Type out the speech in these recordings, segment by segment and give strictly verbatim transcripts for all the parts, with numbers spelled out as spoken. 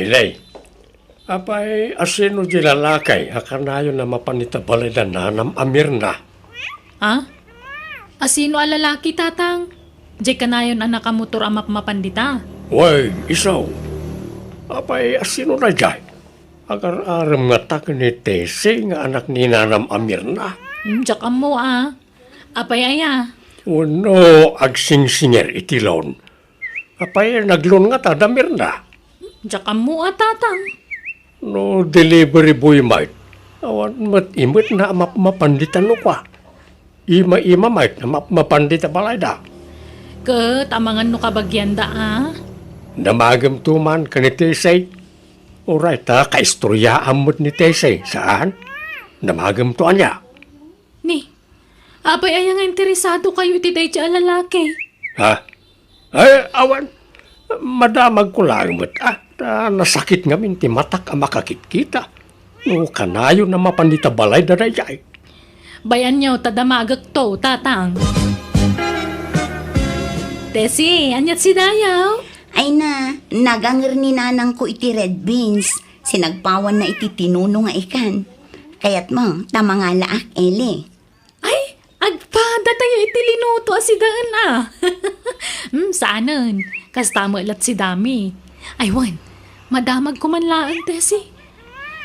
Ilay, apay, asino di lalaki a kanayon a mapan ita balay da nanam a Mirna? Ah? Asino a lalaki, Tatang? Diay kanayon a nakamotor a mapmapan dita? Way, isu. Apay, asino daydiay? Agar-arem ngata ken ni Tessie nga anak ni nanam a Mirna? Hmm, diak ammo, ah. Apay aya? Wenno agsingsinger iti loan. Apay, nag-loan ngata da Mirna? Diak ammo a, Tatang. No delivery boy met, awan met imetna a mapmapan dita no kua. Ima-ima met a mapmapan dita balayda. Ket amangan no kabagianda, a? Damagemto man ken ni Tessie. Uray ta kaistoryaam met ni Tessie, saan? Damagemto ania? Ni, apay aya nga interesadokayo iti daydiay a lalaki? Ha? Ay, awan. Madamagko laeng met, ah. Ta nasakit ngamin ti matak a makakitkita. No kanayon a mapan dita balayda daydiay. Bay-anyo ta damagekto, Tatang. Tessie, aniat si Dayaw? Ay na, naganger ni nanangko iti red beans. Sinagpawanna iti tinuno nga ikan. Kayatmo ta mangalaak, Eli? Ay, agpada tayo iti linuto a sidaen, a. Hmm, saanen. Kasta met lat si Dami. Ay, wen, madamagko man laeng, Tessie.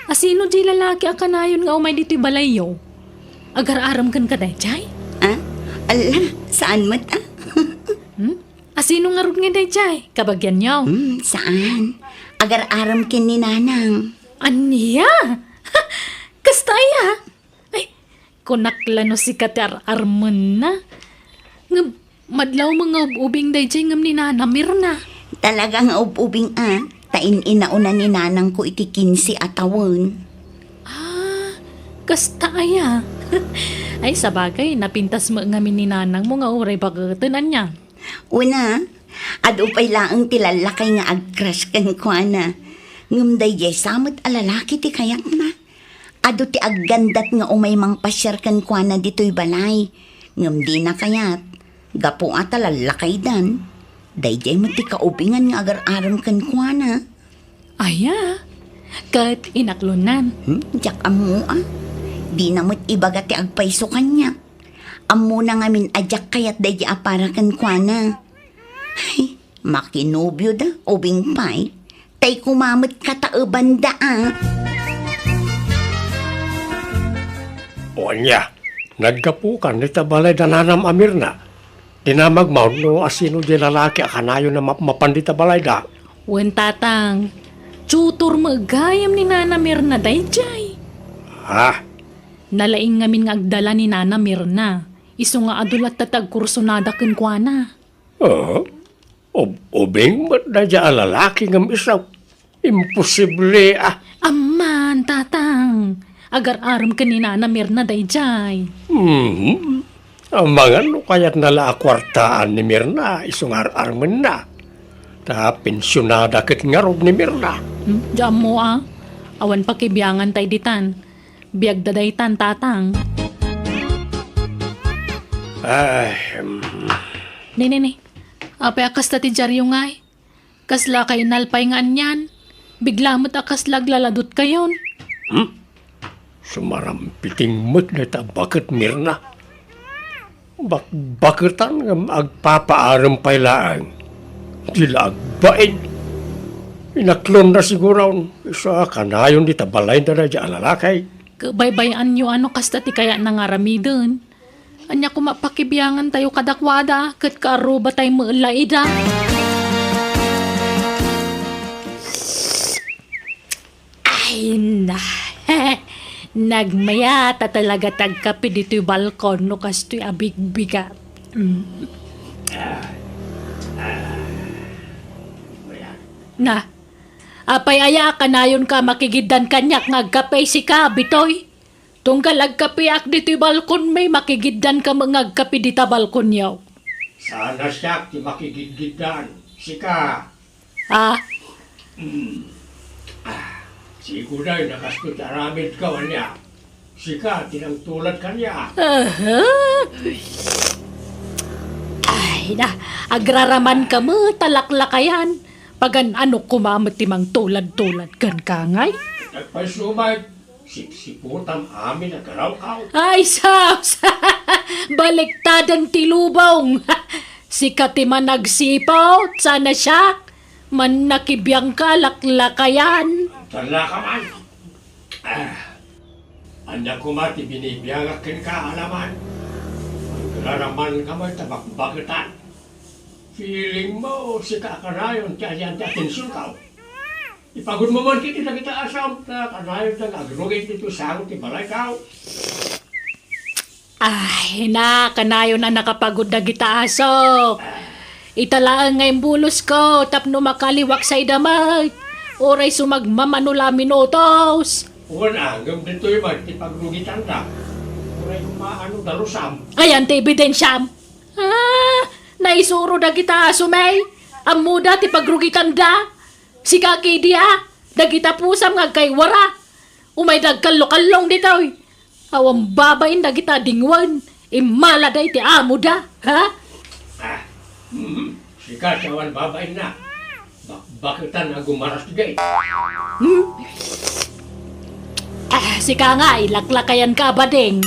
Asino di lalaki a kanayon nga umay ditoy balayyo? Agar-arem kenka daydiay? Ah? Ala, saan met, ah? Hmm? Asino ngarud nga daydiay? Kabagianyo? Hmm, saan. Agar-arem ken ni Nanang. Ania? Kasta aya? Ay, kunak la no sika ti ar-armenna. Ngem, madlaw nga ub-ubing daydiay ngem ni Nana Mirna. Talaga nga ub-ubing a, ta in-inauna ni nanangko iti kinse a tawen. Ah, kasta aya? Ay, sabagay, napintas met ngamin ni nanangmo nga uray baketen, ania? Una, adu pay laeng ti lallakay nga ag-crush kenkuana. Ngem daydiay sa met a lalaki ti kayatna. Adu ti aggandat nga umay mangpasiar kenkuana ditoy balay. Ngem dina kayat, gapu a ta lallakaydan. Daydiay met ti kaubingan nga agar-arem kenkuana. Aya, ket inaklonan. Hmm, diak ammo a. Dina met ibaga ti agpayso kaniak. Ammona ngamin a diak kayat daydi a para kenkuana. Ay, makinobioda, ubing pay. Tay kumamet kataebanda a. O ania, naggapukan dita balay da nanam a Mirna. Dinamag maun no asino di lalaki a kanayon a mapmapan dita balayda. Wen, Tatang, tutor met gayam ni Nana Mirna daydiay. Ha? Nalaing ngamin nga agdala ni Nana Mirna. Isu nga adu latta ti agkursonada kenkuana. Ah? Ub-, ubing met daydiay a lalaki ngem isu. Imposible a. Amman, Tatang. Agar-arem ken ni Nana Mirna daydiay. Mhm. Amangan no kayatna la a kuartaan ni Mirna isu nga ar-armenna. Ta pensionada ket ngarud ni Mirna. Hmm, di ammo a. Awan pakibiangan tay ditan. Biagda daytan, Tatang. Ay, mm. Ni, ni, ni. Apay a kasta ti diaryo ngay? Kasla kainalpay nga anian? Bigla met a kasla aglaladutkayon. Hmm? Sumarampiting met dayta a baket, Mirna. Bakbaketan ngem agpapaarem pay laeng. Di la agbain. Inaklonna siguron, isu a kanayon dita balayda daydiay a lalaki. Ket baybay-anyo a no kasta ti kayatna nga aramiden. Ania koma pakibiangantayo kadakuada ket kaarubatay met la ida. Ay na. Nagmayat a talaga ti agkape ditoy balkon no kastoy a bigbigat. Mm. Na, apay aya a kanayonka a makigiddan kaniak nga agkape sika, Bitoy? Tunggal agkapeak ditoy balkonmi, makigiddanka met nga agkape dita balkonyo. Saan a siak ti makigidgiddan, sika. Ah? Hmm. Ah, siguray, nakasto ti aramidko, ania? Sika ti nangtulad kaniak. Aha. Ay na, agraramanka met a laklakayan. Pagan-anok koma met ti mangtulad-tulad kenka ngay? Nagpayso met, sipsiputam amin a garawkaw. Ay, sus! Baliktaden ti lubong! Sika ti managsiput, sana siak, mannakibiangka, laklakayan. Talaga man. Ah, ania koma ti binibiangak kenka, Alaman? Agraramanka met ta bakbaketan. Feeling mo, sika a kanayon ti alian ti atensionkaw. Ipagudmo man ketdi dagita asam, ta kanayonda nga agrugit ditoy sango ti balaykaw. Ay, na, kanayon a nakapagud dagita asok. Ita laeng nga imbulosko tapno makaliwak sa idamag. Uray sumagmamano la minutos. Wen, ah, ngem ditoy met ti pagrugitanda. Uray koma ano darusam. Ayan ti ebidensiam. Ah, naisuro dagita aso, may. Ammoda ti pagrugitanda. Sika kidi a, dagita pusam nga agkaywara. Umay dagkallokallong ditoy. Awan babain dagita dingwen. Immalada iti amoda, ha? Ah, mhm. Sika ti awan babainna. Bakbaketan a gumaras gay. Hmm? Ah, sika nga, ilaklakayan ka, bading.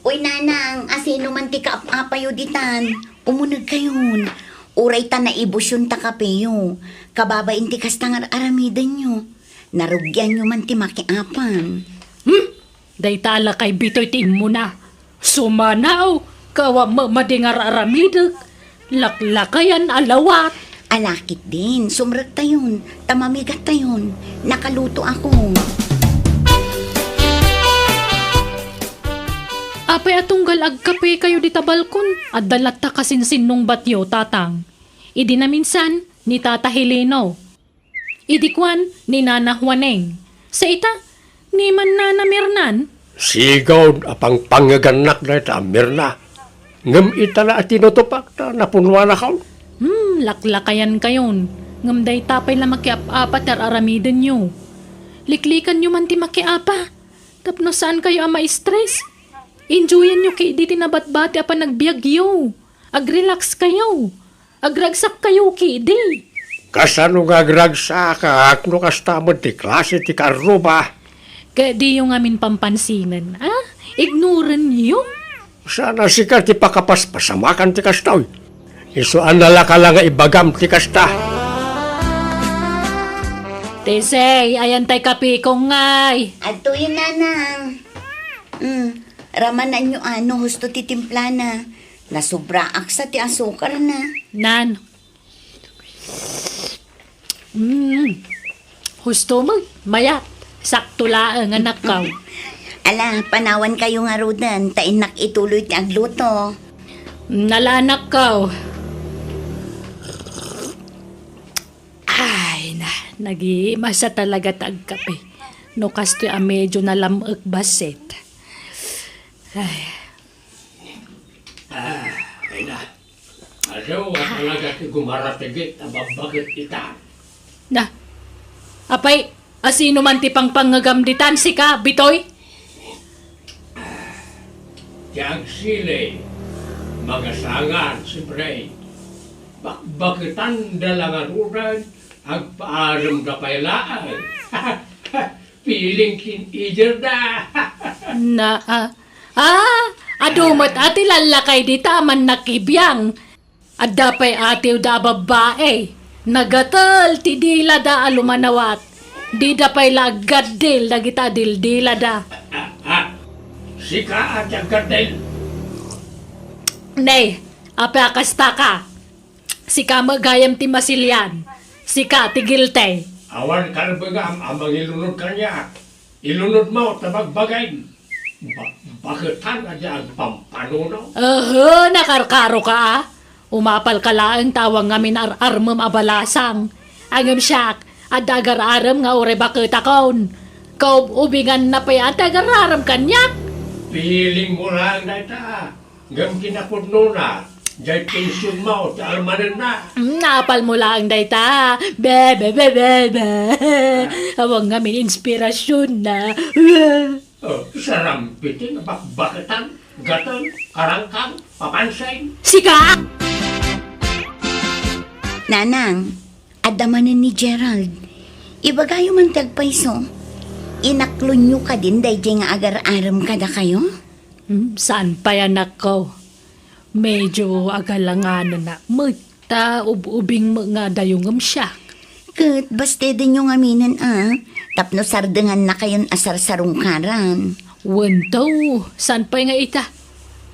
Uy, nanang, asino man ti kaap-apayo ditan? Umunegkayon. Uray ta naibusyon ta kapeyo. Kababain ti kasta nga ar-aramidenyo. Narugianyo man ti makiapan. Hmm? Dayta a lakay bitoy ti immuna. Sumanaw, kawa mamadi nga ar-aramidek. Laklakayan a lawat. Ala ketdin, sumrektayon, ta mamigattayon. Nakaluto ako. Apay a tunggal agkapekayo dita balkon? Adda latta kasinsinnungbatyo, tatang. Idi naminsan, ni Tata Heleno. Idi kuan, ni Nana Juaneng. Sa ita, ni man Nana Mirnan. Sigud a pangpangegannak dayta a Mirna. Ngem ita la a tinutupak ta napunuanakon. Hmm, laklakayankayon. Ngem dayta pay la makiap-apa ti ar-aramidenyo. Liklikanyo man ti makiapa. Tapno saankayo a ma-stress. Enjoyanyo ketdi ti nabatbati a panagbiagyo. Agrelaxkayo. Agragsakkayo ketdi. Kasano nga agragsakak no kasta met ti klase ti kaarruba? Ket diyo ngamin pampansinen, a? Ignorenyo. Sana sika ti pakapaspasamakan ti kastoy. Isu a nalaka la nga ibagam ti kasta. Tesey, ayan tay kapikong ngay. Adtoyen, nanang. Mm, ramananyo a no husto ti timplana. Nasubraak sa ti asukarna. Nan. Mm. Husto mo, mayat. Sakto laeng, anakkaw. Ala, panawankayo ngaruden, ta innak ituloy ti agluto. Mm, ala, anakkaw. Ay, na, nagimasa talaga ta agkape. No kastoy a medyo nalam-ek bassit. Ay. Ah, ay na. Adu a talaga ti gumaratigit a babbaket ita. Na, apay, asino man ti pangpangngegam ditan, sika, Bitoy? Ti agsili, magasangan, siempre. Bakbaketanda la ngaruden, agpaaremda pay laeng. Feeling teenager da. Na, ah, ah, adu met a ti lallakay dita a mannakibiang. Adda pay atiwda a babbai. Nagatel ti dilada a lumanawat. Dida pay la aggaddil dagita a dildilada. Ah, ah. Sika a ti aggaddil. Nay, apay a kastaka? Sika met gayam ti masilian. Sika ti guilty. Awan karbengam a mangilunod kaniak. Ilunodmo ta bagbagaim. Ba-, baketan a di agpampanuno. Ehe, nakarkaroka a. Umapalka laeng ta awan ngamin ar-armem a balasang. Ngem siak, adda agar-arem nga uray baketakon. Kaub-ubinganna pay a ti agar-arem kaniak. Feelingmo laeng dayta. Ngem kinapudnona, jay pensionmo ti almanenna. Mm, naapalmo laeng dayta. Be, be, be, be, be. Awan ngamin inspirasionna. Oh, sarampiting bakbaketan, gatel, karangkang, papansin. Sika! Nanang, Adda manen ni Gerald. Ibagayo man ti agpayso. Inaklonyo kadin daydiay nga agar-arem kadakayo? Hmm, saan pay, anakko? Medyo agalanganan met ta ub-ubing met nga adayo ngem siak. Ket bastedenyo ngaminen a, tapno sardengannakayon a sarsarungkaran. Wen to, saan pay nga ita?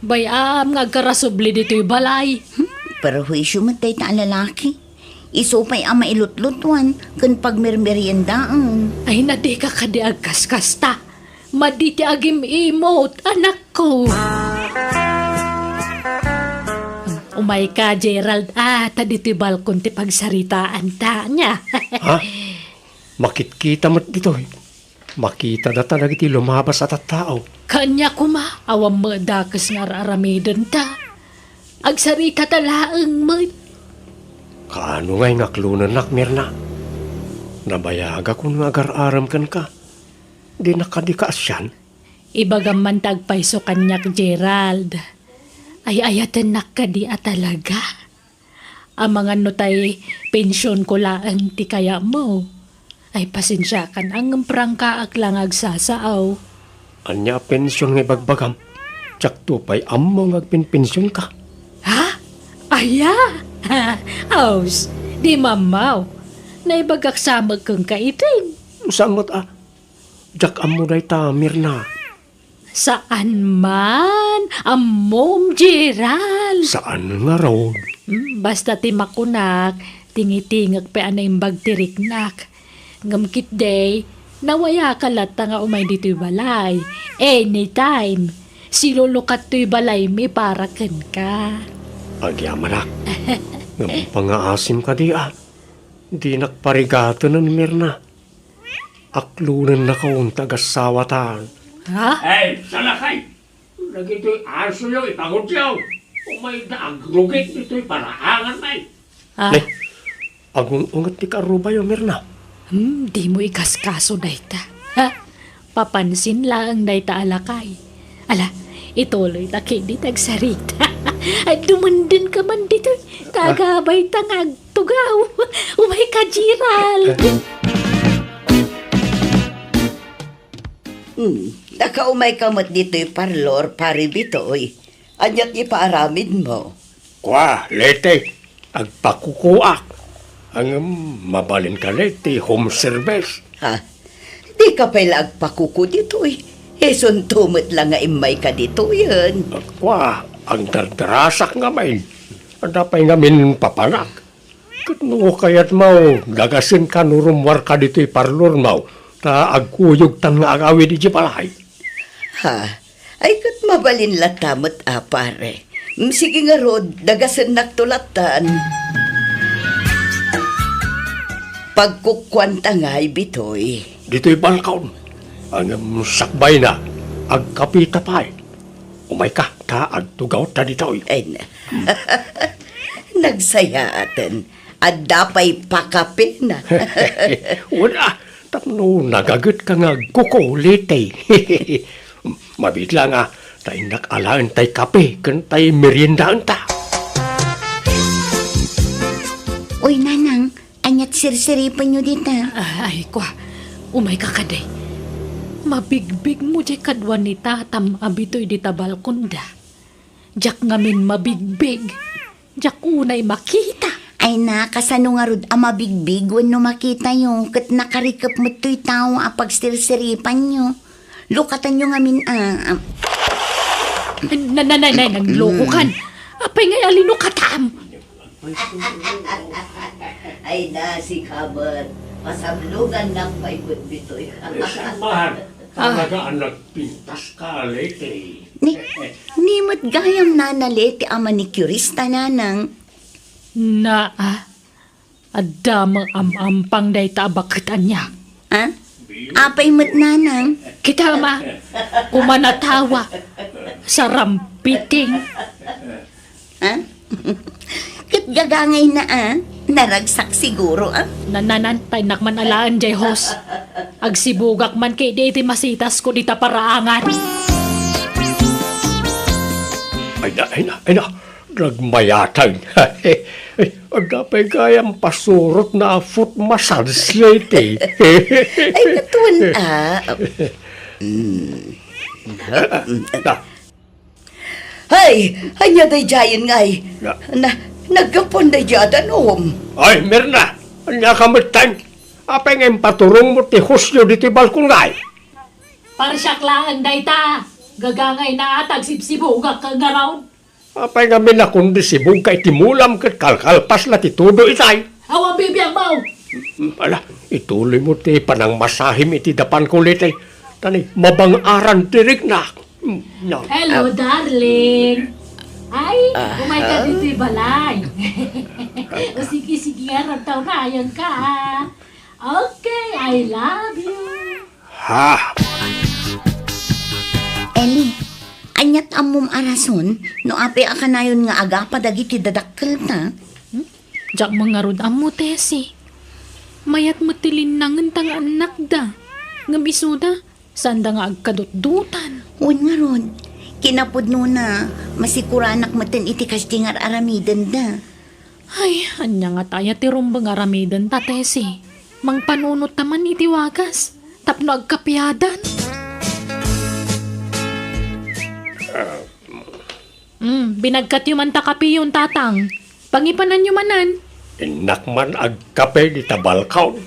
Bay-am nga agkarasubli ditoy balay. Hmm, perhuisyo met dayta a lalaki. Isu pay a mailutlutuan ken pagmermeriendaen. Ay, na dika kadi agkaskasta. Madi ti agim-imot, anakko. Umayka, Gerald, a, ta ditoy balkon ti pagsaritaanta, ania? Ha? Makitkita met ditoy. Makita data dagiti lumabas a tattao. Kanya koma, awan met dakes nga ar-aramidenta. Agsaritata laeng met. Kaano ngay nga aklonennak, Mirna? Nabayagakon nga agar-arem kenka. Dinak kadi kaasian? Ibagam man ta agpayso kaniak, Gerald. Ay-ayatennak kadi a talaga? Amangan no tay pensionko laeng ti kayatmo. Ay, pasensiakan a ngem prangkaak la nga agsasao. Ania a pension nga ibagbagam? Diakto pay ammo nga agpenpensionka. Ha? Aya? Aws, di mammaw. Naibagak sa met kenka itin. Saan met a? Diak ammo dayta, Mirna. Saan man? Ammom, Gerald. Saan ngarud? Hmm, basta ti makunak, tingitingek pay a naimbag ti riknak. Ngem ketdi, nawayaka latta nga umay ditoy balay. Anytime. Silulukat toy balaymi para kenka. Agyamanak. Ngem pangaasim kadi a. Dinak parigatenen, Mirna. Aklonennakon ti agasawatan. Ha? Ay, salakay! Dagitoy asoyo, ipagutyo. Umayda agrugit ditoy paraangan, ay. Ah. Ne, agung-unget ti karubayo, Mirna. Hmm, dimo ikaskaso dayta. Ha? Papansin laeng dayta a lakay. Ala, ituloy ta ketdi ti agsarita. Ay, dumenden ka man ditoy. Ah. Tagabayta nga agtugaw. Umayka, Gerald. Hmm, nakaumay ka met ditoy parlor, Pare Bitoy. Ania ti ipaaramidmo? Kua, Leti, agpakukuak. Ngem mabalin kadi ti home service. Ha? Dika pay la agpakuku ditoy. Isunto met la nga immayka ditoyen. Kua, agdardarasak ngamin. Adda pay ngamin papanak. Ket no kayatmo, dagasenka no rummuarka ditoy parlormo, ta agkuyogtan nga agawid idiay balay. Ha? Ay, ket mabalin latta met a, pare. Mm, sige ngarud, dagasennakto lattan. Pagkukuanta ngay, Bitoy. Ditoy balkon. Ngem sakbayna, agkapita pay. Umayka, ta agtugawta ditoy. Ay, na. Nagsayaaten. Adda pay pakapena. Wen a, tapno nagagetka nga agkuku, Leti. Mabiit la nga, ta innak alaen tay kape ken tay meriendaenta. Uy, Nanang, aniat sirsiripenyo dita? Ah, ay, kua, umayka kadi. Mabigbigmo diay kadua ni Tatam a Bitoy dita balkonda. Diak ngamin mabigbig. Diak unay makita. Ay na, kasano ngarud a mabigbig wenno makitayo ket nakarikep met toy tao a pagsirsiripanyo? Lukatanyo ngamin a, a. Na, na, na, na, naglokokan. Apay ngay a linukatam? Ay na, sika met. Pasablogannak pay met, Bitoy. Saan man? Ah. Talaga a nagpintas ka, Leti. Ni, ni met gayam Nana Leti a manicurista, Nanang. Naa, adda met am-ampang dayta a baket ania. Ha? Apay met, Nanang? Kita ma, kumanatawa. Sarampiting. Ha? Ket gagangayna a, naragsak siguro a. Nananan, ta innak man alaen diay hose. Agsibugak man ketdi iti masitasko dita paraangan. Ay na, ay na, ay na. Nagmayateng. Adda pay gayam pasurotna a foot massage daytoy. Ay, natuan, ah. Hay, ania daydiayen ngay? Na- Na, naggapuan daydiay a danum. Ay, Mirna, ania ka metten? Apay nga impaturongmo ti husyo ditoy balkon ngay? Parsiak laeng dayta. Gagangayna a tagsibsibugak ngarud. Apay ngamin a kundi sibugka iti mulam ket kalkalpas la ti tudo itay? Awan bibiangmo! Ala, ituloymo ti panangmasahim iti dapanko, Leti. Ta ni, mabang-aran ti riknak. Mm, no. Hello, darling. Ay, umay ka ditoy balay. O sige, sige, ngarud ta unayenka, ah. Okay, I love you. Ha? Eli, aniat ammom a rason no apay a kanayon nga agapa dagiti dadakkelta? Hmm? Diak man ngarud ammo, Tessie. Mayat met ti linnangenta nga annakda. Ngem isuda, saanda nga agkadutdotan. Wen ngarud, kinapudnona, masikuranak metten iti kasdi nga ar-aramidenda. Ay, ania ngata aya ti rumbeng aramidenta, Tessie? Mangpanunot ta man iti wagas tapno agkapiadan. Mm, binagkatyo man ta kapiyon, Tatang. Pangipananyo manen. Innak man agkape dita balkon.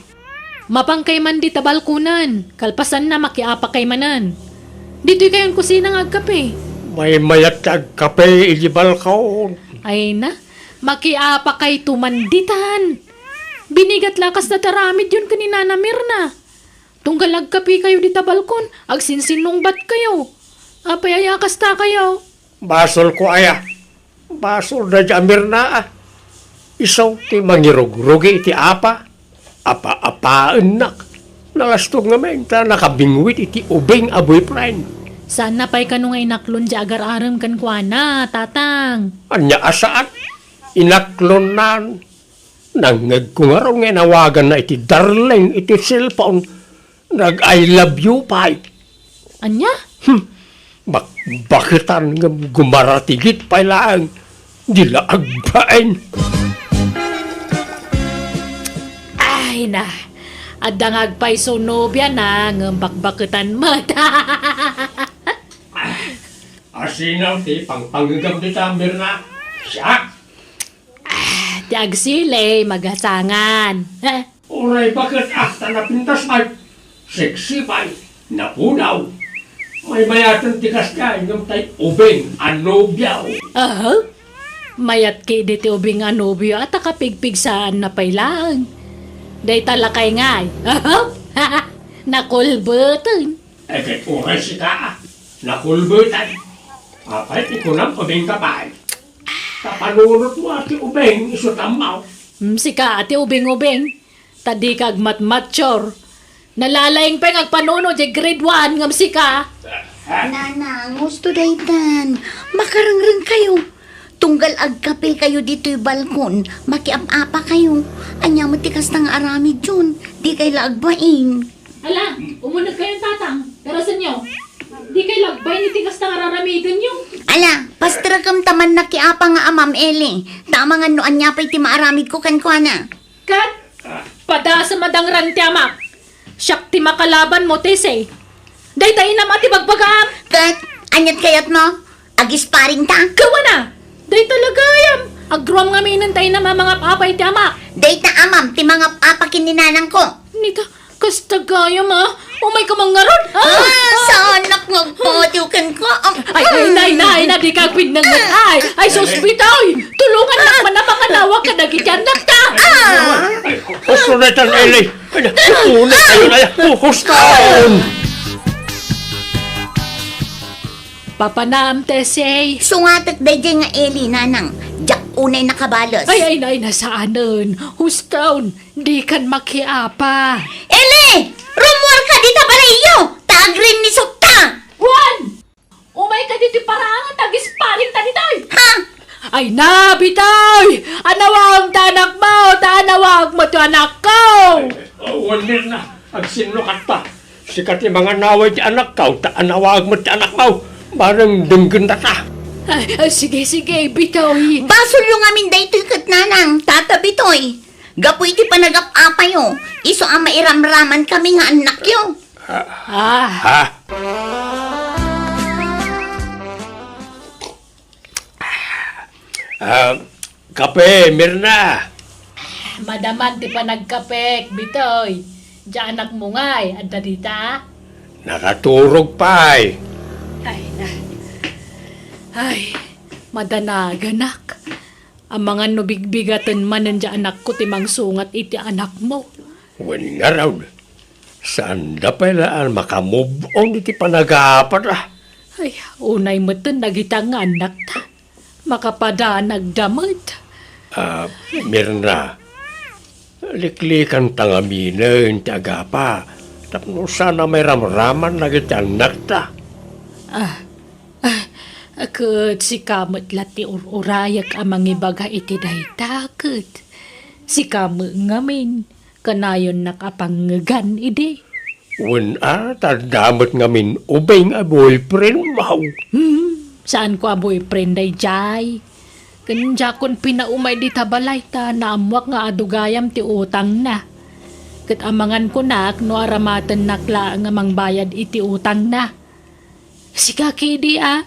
Mapangkay man dita balkonen, kalpasanna makiapakay manen. Ditoy kayon kusina nga agkape. Maymayat ti agkape iti balkon. Ay na, makiapakayto man ditan. Binigat la kasta ti aramidyon ken ni Nana Mirna. Tunggal agkapekayo dita balkon, agsinsinnungbatkayo. Apay aya kastakayo? Basolko aya? Basol daydi a Mirna, a. Isu ti mangirugrugi iti apa. Apa-apaennak. Nalastog ngamin ta nakabingwit iti ubing a boyfriend. Saanna pay kano nga inaklon diay agar-arem kenkuana, Tatang? Ania a saan? Inaklonnan. Nangngegko ngarud nga inawaganna iti darling iti cellphone. Nag-I love you pay. Ania? Hmm. Bakbaketan ngem gumaratigit pay laeng. Di la agbain. Ay na, adda nga agpayso nobiana ngem bakbaketan met. Asino ti pangpangngegam dita, Mirna? Siak? Ah, ti agsili, magasangan. Uray baket a ta napintas met. Sexy pay, napudaw. Maymayaten ti kasdiay ngem tay ubing a nobiaw. Aha? Mayat ketdi ti ubing a nobio a ta kapigpigsaanna pay laeng. Dayta lakay ngay. Aha? Nakulbeten. Ket uray sika a nakulbeten. Apay ti kunam, ubingka pay? Ta panunotmo a ti ubing isu ti ammo. Hmm, sika a ti ubing-ubing. Ta dika agmatmature. Nalalaing pay nga agpanunot diay grade one ngem sika. Nanang, husto daytan. Makarengrengkayo. Tunggal agkapekayo ditoy balkon, makiap-apakayo. Ania met ti kasta nga aramidyon? Dikay la agbain. Ala, umunegkayon, Tatang. Karasenyo. Dikay la agbain iti kasta nga ar-aramidenyo. Ala, pasterekem ta mannakiapa nga amam, Eli. Ta amangan no ania pay ti maaramidko kenkuana. Ket, padasem a dangran ti amak. Siak ti makalabanmo, Tessie. Dayta inam a ti bagbagaam. Ket, aniat kayatmo? Agisparingta? Gawana! Dayta la gayam! Agruam ngaminen ta inam a mangap-apa iti amak. Dayta amam ti mangap-apa ken ni nanangko. Nita, kasta gayam a. Umayka man ngarud. Ah, saanak nga agpadiw kenka. Ay, ay, nay, nay, na, dika agpinnengneng. Ay, ay, sus, Bitoy! Tulongannak man a manganawag kadagiti annakta. Husto daytan, Eli. Ay, unay kayo na ya. Huston! Papanaam, Tessie. Sungatek daydiay nga Eli, nanang. Diak unay nakabales. Ay, ay, nay, na saanen. Huston, dikan makiapa. Eli! Rummuarka dita balayyo! Ta agrinnisutta! Juan! Umayka ditoy paraangan ta agisparingta ditoy! Ha? Ay na, Bitoy! Anawagem ti anakmo, ta anawag met ti anakko! Awan, Mirna, agsinnukatta. Sika ti manganawag ti anakko, ta anawag met ti anakmo. Bareng denggenda ta. Ah, ah, sige, sige, Bitoy. Basolyo ngamin daytoy ket nanang, tata Bitoy. Gapu iti panagap-apayo, isu a mairamraman kami nga annakyo. Ah. Ha? Ah, kape, Mirna. Madaman ti panagkapek, Bitoy. Diay anakmo ngay, adda dita? Nakaturog pay. Ay, na. Ay, madanaganak. Amangan no bigbigaten manen diay anakko ti mangsungat iti anakmo. Wen ngarud, saanda pay la a maka-move on iti panagapata. Ay, unay metten dagita nga annakta. Makapadanagda met. Ah, Mirna, liklikanta ngaminen ti agapa tapno saan a mairamraman dagiti annakta. Ah, ah, ket sika met la ti ur-urayak a mangibaga iti dayta, ket sika met ngamin. Kanayonnak a pangngegan idi. Wen a, ta adda met ngamin ubing a boyfriend mo. Hmm, saanko a boyfriend daydiay. Ken diakon pinauma dita balay ta naammoak nga adu gayam ti utangna. Ket amangan kunak no aramatennak laeng a mangbayad iti utangna. Sika kadi a,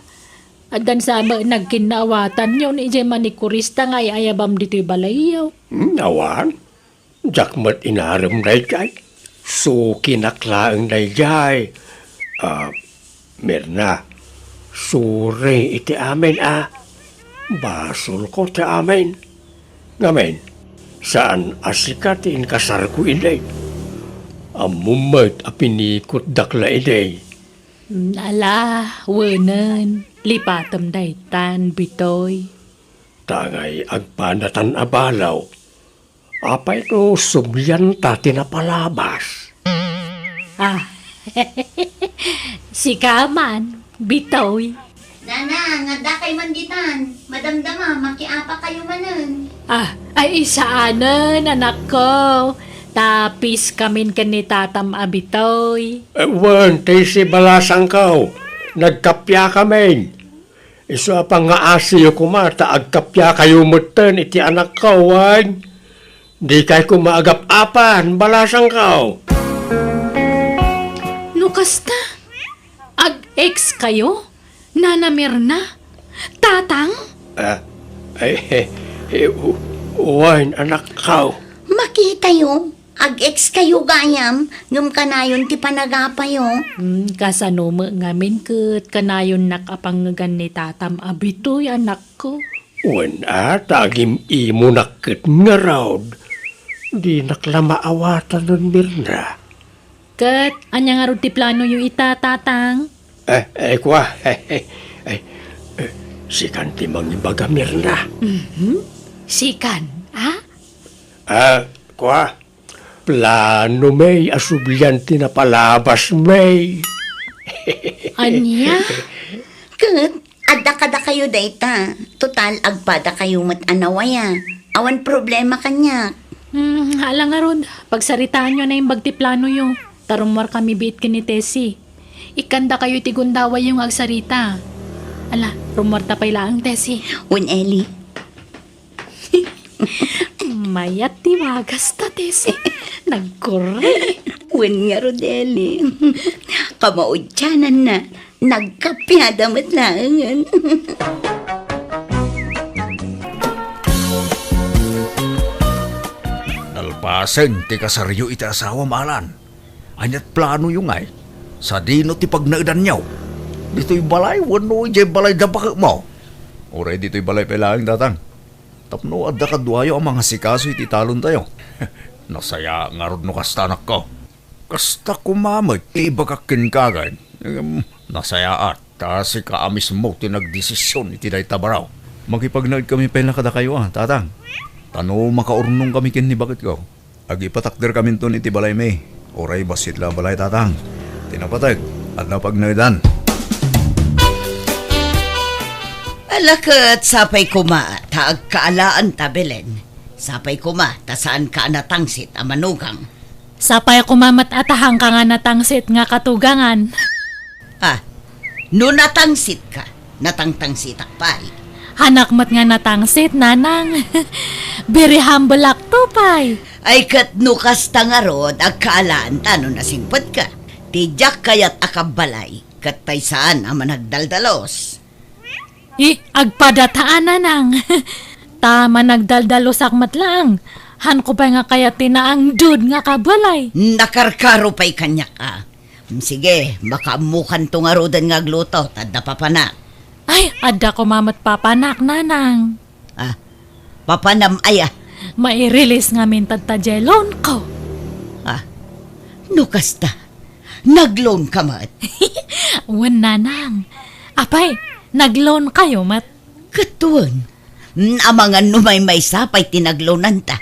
addan sa met nagkinnaawatanyo ni idiay manikurista nga ay-ayabam ditoy balayyo. Hmm, awan. Diak met inarem daydiay. Sukinak laeng daydiay. Ah, Mirna, sorry iti amin a. Basolko ti amin. Ngamin, saan a sika ti inkasarko idi. Ammom met a pinikutdak la idi. Mm, ala, wenen, lipatem daytan, Bitoy. Ta ngay agpanatan a balaw, apay no sublianta ti napalabas? Ah, sika man, Bitoy. Nana, nga adda kay man ditan. Madamdama, makiapa kayo manen. Ah, ay saanen, anakko. Ta peace kamin ken ni tatam a Bitoy. Eh, wen, ti si balasangko. Nagkappia kamin. Isu a pangngaasiyo koma ta agkappia kayo metten iti anakko, wen? Dikay koma agap-apan, balasangko. No kasta, ag-ex kayo? Nana Mirna? Tatang? Ah, ay, eh, eh, u-, wen, anakko. Makitayo, ag-ex kayo gayam, ngem kanayon ti panagapayo. Hmm, kasano met ngamin ket kanayonnak a pangngegan ni tatam a Bitoy, anakko? Wen a, ta agim-imonak ket ngarud. Dinak la maawatanen, Mirna. Ket ania ngarud ti planoyo ita, Tatang? Eh, eh, kua, eh, eh, eh, eh, sikan ti mangibaga, Mirna. Mhm. Sikan, a? Ah, kua, plano mi a sublian ti napalabas mi. Ania? Ket adda kadakayo dayta. Total, agpadakayo met a nawaya. Awan problema kaniak. Hmm, ala ngarud, pagsaritaanyo a naimbag ti planoyo. Ta rummuar kami biit ken ni Tessie. Ikkandakayo iti gundawayyo nga agsarita. Ala, rummuarta pay laeng, Tessie. Wen, Eli. Mayat ti wagas ta, Tessie. Nagkurre. Wen ngarud, Eli. Kamaudiananna, nagkappiada met laengen. Nalpasen ti kasaryo iti asawam, Alan. Ania't planoyo ngay? Sadino ti pagnaedanyo? Ditoy balay wenno idiay balay da baketmo? Uray ditoy balay pay laeng, Tatang. Tapno adda kaduayo a mangasikaso iti talontayo. Nasayaat ngarud no kasta, anakko. Kasta koma met ti ibagak kenka, ken, em, nasayaat. Ta sika a mismo ti nagdesisyon iti dayta baro. Makipagnaed kami pay la kadakayo a, Tatang. Ta no makaurnong kami ken ni baketko, agipatakder kaminton iti balay mi. Uray bassit la a balay, Tatang. Ti napateg, adda pagnaedan. Ala ket sapay koma ta agkaalaan ta, Belen. Sapay koma ta saan ka a natangsit a manugang. Sapay koma met a ta saan ka nga natangsit nga katugangan. Ah, no natangsit ka, Natangtangsitak pay. Hanak met nga natangsit, nanang. Very humble-akto pay. Ay, ket no kasta ngarud, agkaalaan ta no nasingpetka. Ti diak kayat a kabbalay, ket tay saan a managdaldalos. Eh, agpadataan, nanang. Ta managdaldalusak met laeng. Hanko pay nga kayat ti naangdud nga kabalay. Nakarkaro pay kaniak, a. Sige, makaammokanto ngaruden nga agluto, ta adda papanak. Ay, adda koma met papanak, nanang. Ah, papanam aya? Mairilis ngamin ta diay loanko. Ah, no kasta, nagloanka met? Wen, nanang. Apay, nagloankayo met? Ket wen, amangan no maymaysa pay ti nagloananta.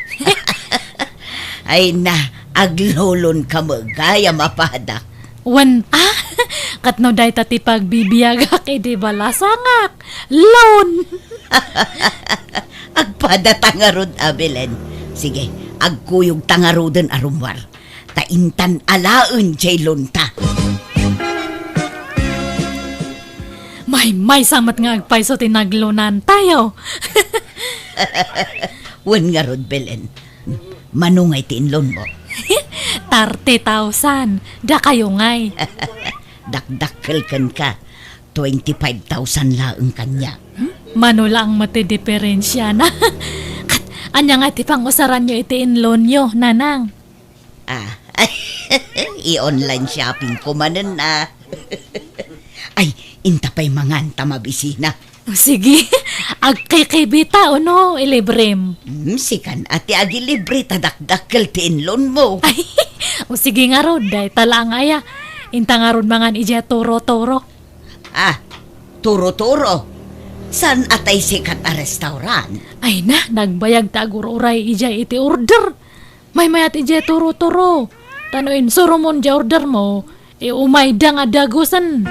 Ay na, agloloanka met gayam a padak. Wen, ah, ket no dayta ti pagbibiagak idi balasangak, loan. Agpadata ngarud a, Belen. Sige, agkuyogta ngaruden a rummuar. Ta intan alaen diay loanta. Maymaysa met nga agpayso ti nagloanantayo. Wen ngarud, Belen. Mano ngay ti inloanmo? Thirty thousand. Dakayo ngay. Dakdakkel kenka. Twenty-five thousand laeng kaniak. Hmm? Mano laeng met ti diperensiana. Ket ania ngay ti pangusaranyo iti inloanyo, nanang? Ah, i-online shoppingko manen, a. Ay, inta pay mangan ta mabisina. O, sige, agkikibita, o no, ilibrem. Hmm, sikan a ti agilibre ta dakdakkel ti inloanmo. Ay, o sige ngarud, dayta laeng aya. Inta ngarud mangan idiay Turo-Turo. Ah, Turo-Turo? Saan a tay sikat a restaurant? Ay na, nagbayag ta agur-uray idiay iti order. Maymayat idiay Turo-Turo. Ta no insurumon diay ordermo, iumayda nga dagusen.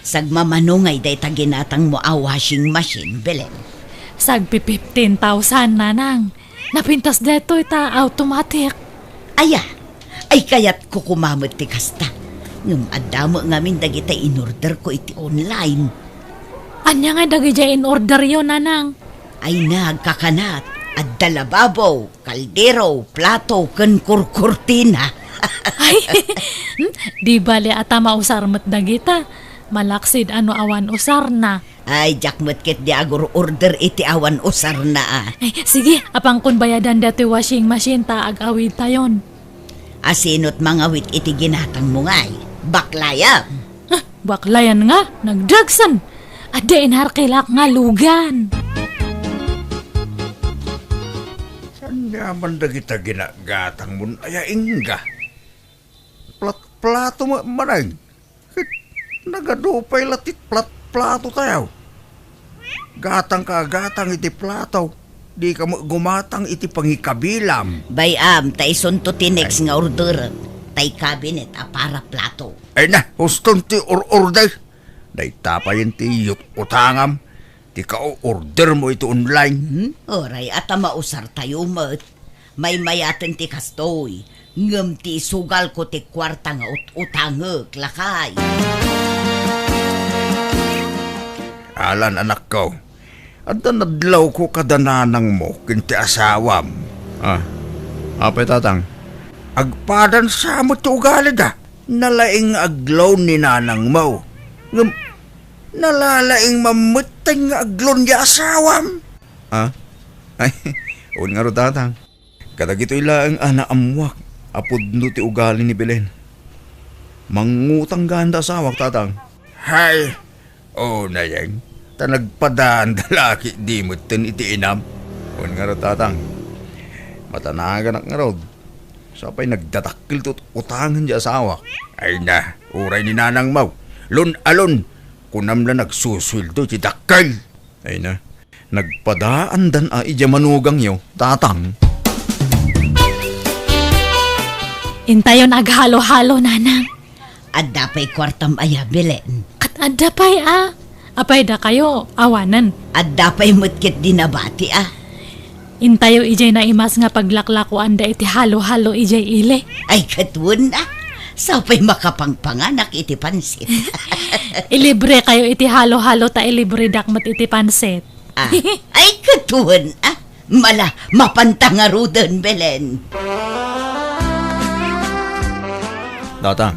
Sagmamano ngay dayta ginatangmo a washing machine, Belen? Sagpi fifteen thousand, nanang. Napintas daytoy ta automatic. Aya, ay kayatko koma met ti kasta. Ngem adda met ngamin dagiti in-orderko iti online. Ania ngay dagidiay in-orderyo, nanang? Ay na, agkakanat, adda lababo, kaldero, plato, ken kurkurtina. Ay, hmm, di bale a ta mausar met dagita. Malaksid a no awan usarna. Ay, diak met ketdi agur-order iti awan usarna, a. Ay, sige, apankon bayadan daytoy washing machine ta ag-awidtayon. A, sino't mangawit iti ginatangmo ngay? Baklayam? Ah, baklayan nga, nagdagsen. Adda inarkilak nga lugan. Saan nga man dagita ginagatangmon aya, ingga? Plat-, plato ma-, manang. Ket nagadu pay la ti plat-, plato tayo. Gatangka a gatang iti plato. Dika met gumatang iti pangikabilam. Bay-am, ta isunto ti next nga orderek. Tay cabinet a para plato. Ay na, huston ti or-order. Dayta payen ti yut-, utangam. Ti ka-ordermo iti online. Hmm? Uray, a ta mausartayo met. Maymayaten ti kastoy, ngem ti isugalko ti kuarta nga ut-utangek, lakay. Alan, anakko, adda nadlawko kada nanangmo ken ti asawam. Ah, apay, tatang? Agpadan sa met ti ugalida. Nalaing nga agloan ni nanangmo. Ngem, nalalaing mammetten nga agloan ti asawam. Ah? Ay, wen ngarud, tatang. Kadagitoy laeng a naammuak a pudno ti ugali ni Belen. Mangngutang gayam da asawak, tatang. Hay, o, nayeng, ta nagpadaanda la ketdi metten iti inam. Wen ngarud, tatang. Matanaganak ngarud. Sapay nagdadakkel ti ut-, utangen ti asawak. Ay na, uray ni nanangmo. Lon-alon, kunam la nagsusueldo ti dakkel. Ay na. Nagpadaandan a idiay manugangyo, tatang. Intayon aghalo-halo, nanang. Adda pay kuartam aya, Belen? Ket adda pay, a. Apay dakayo, awanen? Adda pay met ketdi nabati, a. Intayo idiay naimas nga paglaklakuanda iti halo-halo idiay ili. Ay, ket wen, a. Sapay makapangpanganak iti pansit. Ilibre kayo iti halo-halo ta ilibredak met iti pansit. Ah, ay, katuen, ah. Mala, mapanta ngaruden, Belen. Tatang,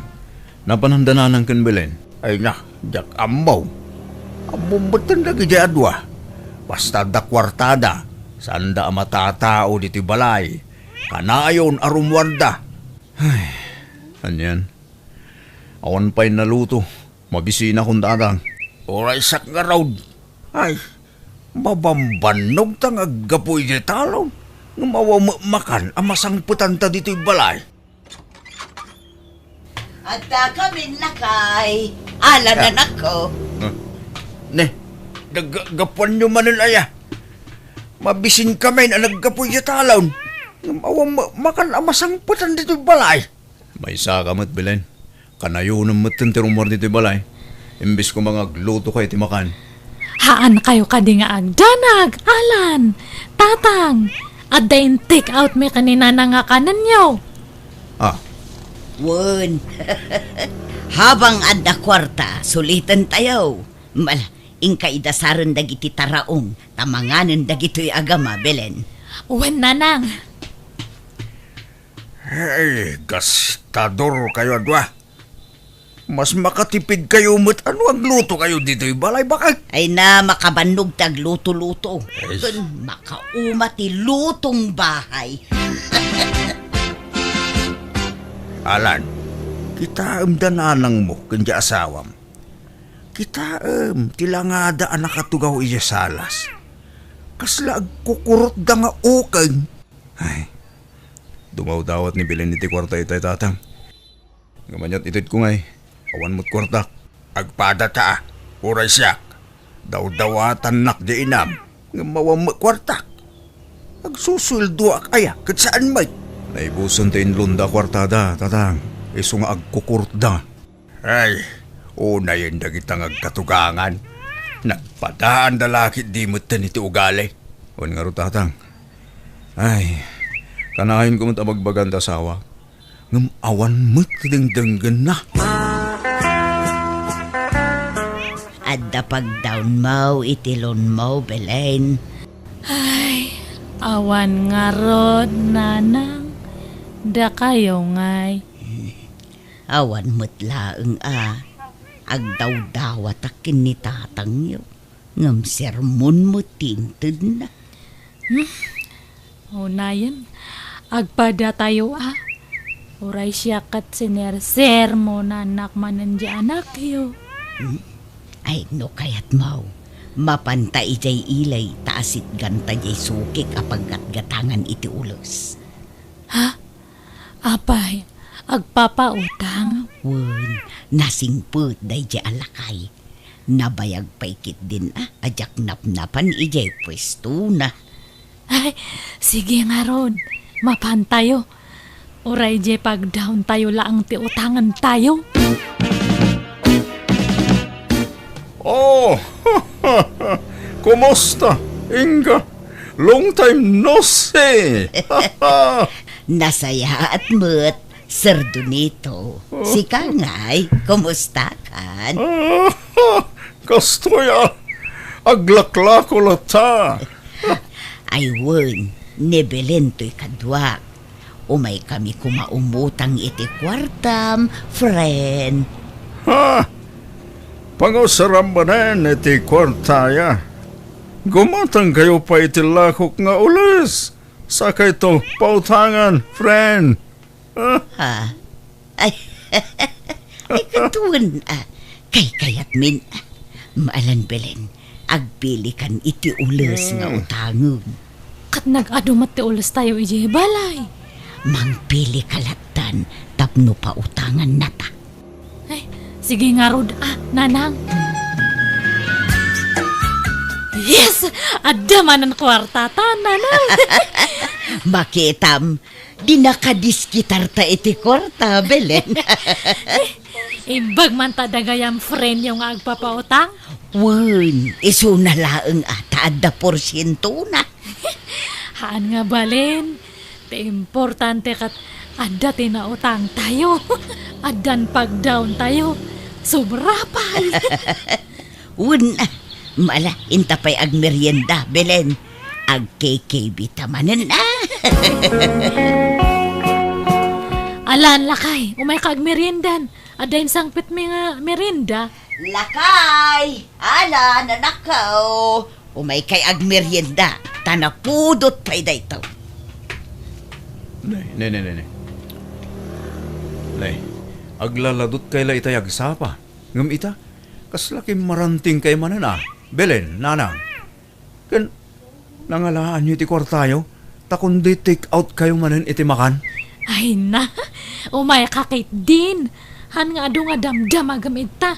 napananda nanang ken Belen? Ay na, diak ammo. Ammom metten dagiti adua. Basta adda kuartada, saanda a matatao ditoy balay. Kanayon a rummuarda. Ay, anian? Awan pay naluto. Mabisina kun tatang. Uray siak ngarud. Ay, mabambannogta nga aggapu iti talon. Ngem awan met makan a masangpetanta ditoy balay. Adda kamin lakay. Ala, ah, nanakko. Ah. Ne, naggapuanyo manen aya? Mabisin kamin a naggapu iti talon. Ngem awan ma-, makan a masangpetan ditoy balay. Maysaka met, Belen. Kanayonem metten ti rummuar ditoy balay. Imbes koma nga aglutoka iti makan. Haan kayo kadi nga agdanag, Alan, Tatang, adda in-take out mi ken ni Nanang nga kanenyo. Ah. Wen. Habang adda kuarta, suliten tayo. Mal, inka idasaren dagiti taraong, ta manganen dagitoy agama, Belen. Wen, Nanang. Ay, gastador kayo adua. Mas makatipid kayo met a no agluto kayo ditoy balay, bakit? Ay na, makabannog ti agluto-luto. Ay. Ken makauma ti lutong bahay. Alan, kitaem da nanangmo ken di asawam. Kitaem ti langada a nakatugaw idiay salas. Kasla agkukurotda nga ukeng. Ay, dumawdawat ni Belen iti kuarta itay, Tatang. Ngem aniat itedko ngay, awan met kuartak. Agpadata, uray siak. Dawdawatannak di inam, ngem awan met kuartak. Agsusueldoak aya ket saan met? Naibusen ti inlonda a kuartada, Tatang, isu nga agkukurotda. Ay, unayen dagita nga agkatugangan. Nagpadaanda la ket di metten iti ugali. Wen ngarud, Tatang. Ay, kanayonko met a bagbagan ti asawak. Ngem awan met ti dengdenggenna. Adda pagdawnmo iti loanmo, Belen. Ay, awan ngarud, Nanang. Dakayo ngay. Awan met laeng a agdawdawatak ken ni tatangyo, ngem sermon met ti intedna. Hmm? Unayen, agpadatayo a. Uray siak ket sinersermonannak manen di anakyo. Hmm? Ay, no kayatmo, mapanta idiay ili ta asitganta diay sukik a paggatgatangan iti ules. Ha? Apay, agpapautang? Wen, nasingpet daydiay a lakay. Nabayag pay ketdin a, a diak napnapan idiay puestona. Ay, sige ngarud, mapantayo. Uray diay pagdawntayo laeng ti utangentayo. Oh, kumusta, Inga? Long time no see! Nasayaat met, Sir Donito. Oh. Sika ngay, kumusta kan? Ah, kastoy a, aglaklako latta. Ay wen, ni Belen toy kaduak. Umaykami koma umutang iti kuartam, friend. Ha? Pangusaram manen iti kuartaya. Gumatangkayo pay iti lakok nga ules. Sakayto pautangan, friend. Ha? Ay, ay, katuen, ah, kaykayatmin, ah, maalan Belen, agpilikan iti ules nga Hmm. utangen. Ket nag-adu met ti ulestayo idiay balay. Mangpilika lattan tapno pautangannata. Ay, sige ngarud, ah, Nanang. Yes! Adda manen kuartata, Nanang. Makitam, di nakadiskitarta iti kuarta, Belen. Imbag man ta dagayam friendyo nga agpapautang? Wen, isuna laeng a ta adda porsientona. Haan nga balen. Ti importante ket Adda ti nautangtayo. Addan pagdaontayo. Sobra pay. Wen, mala, inta pay agmerienda, Belen. Agkikibita manen, a. Alan, lakay, umayka agmeriendan. Adda insangpetmi nga merienda. Lakay! Alan, anakko! Umaykay agmerienda, ta napudot pay daytoy. Ne, ne, ne, ne, ne. Ne, aglaladutkay la itay agsapa. Ngem ita, kasla kimmarantingkay manen a. Belen, nanang. Ken nangalaanyo iti kuartayo, ta kundi take out kayo manen iti makan. Ay na, umayka ketdin. Han nga adu nga damdamagem ita.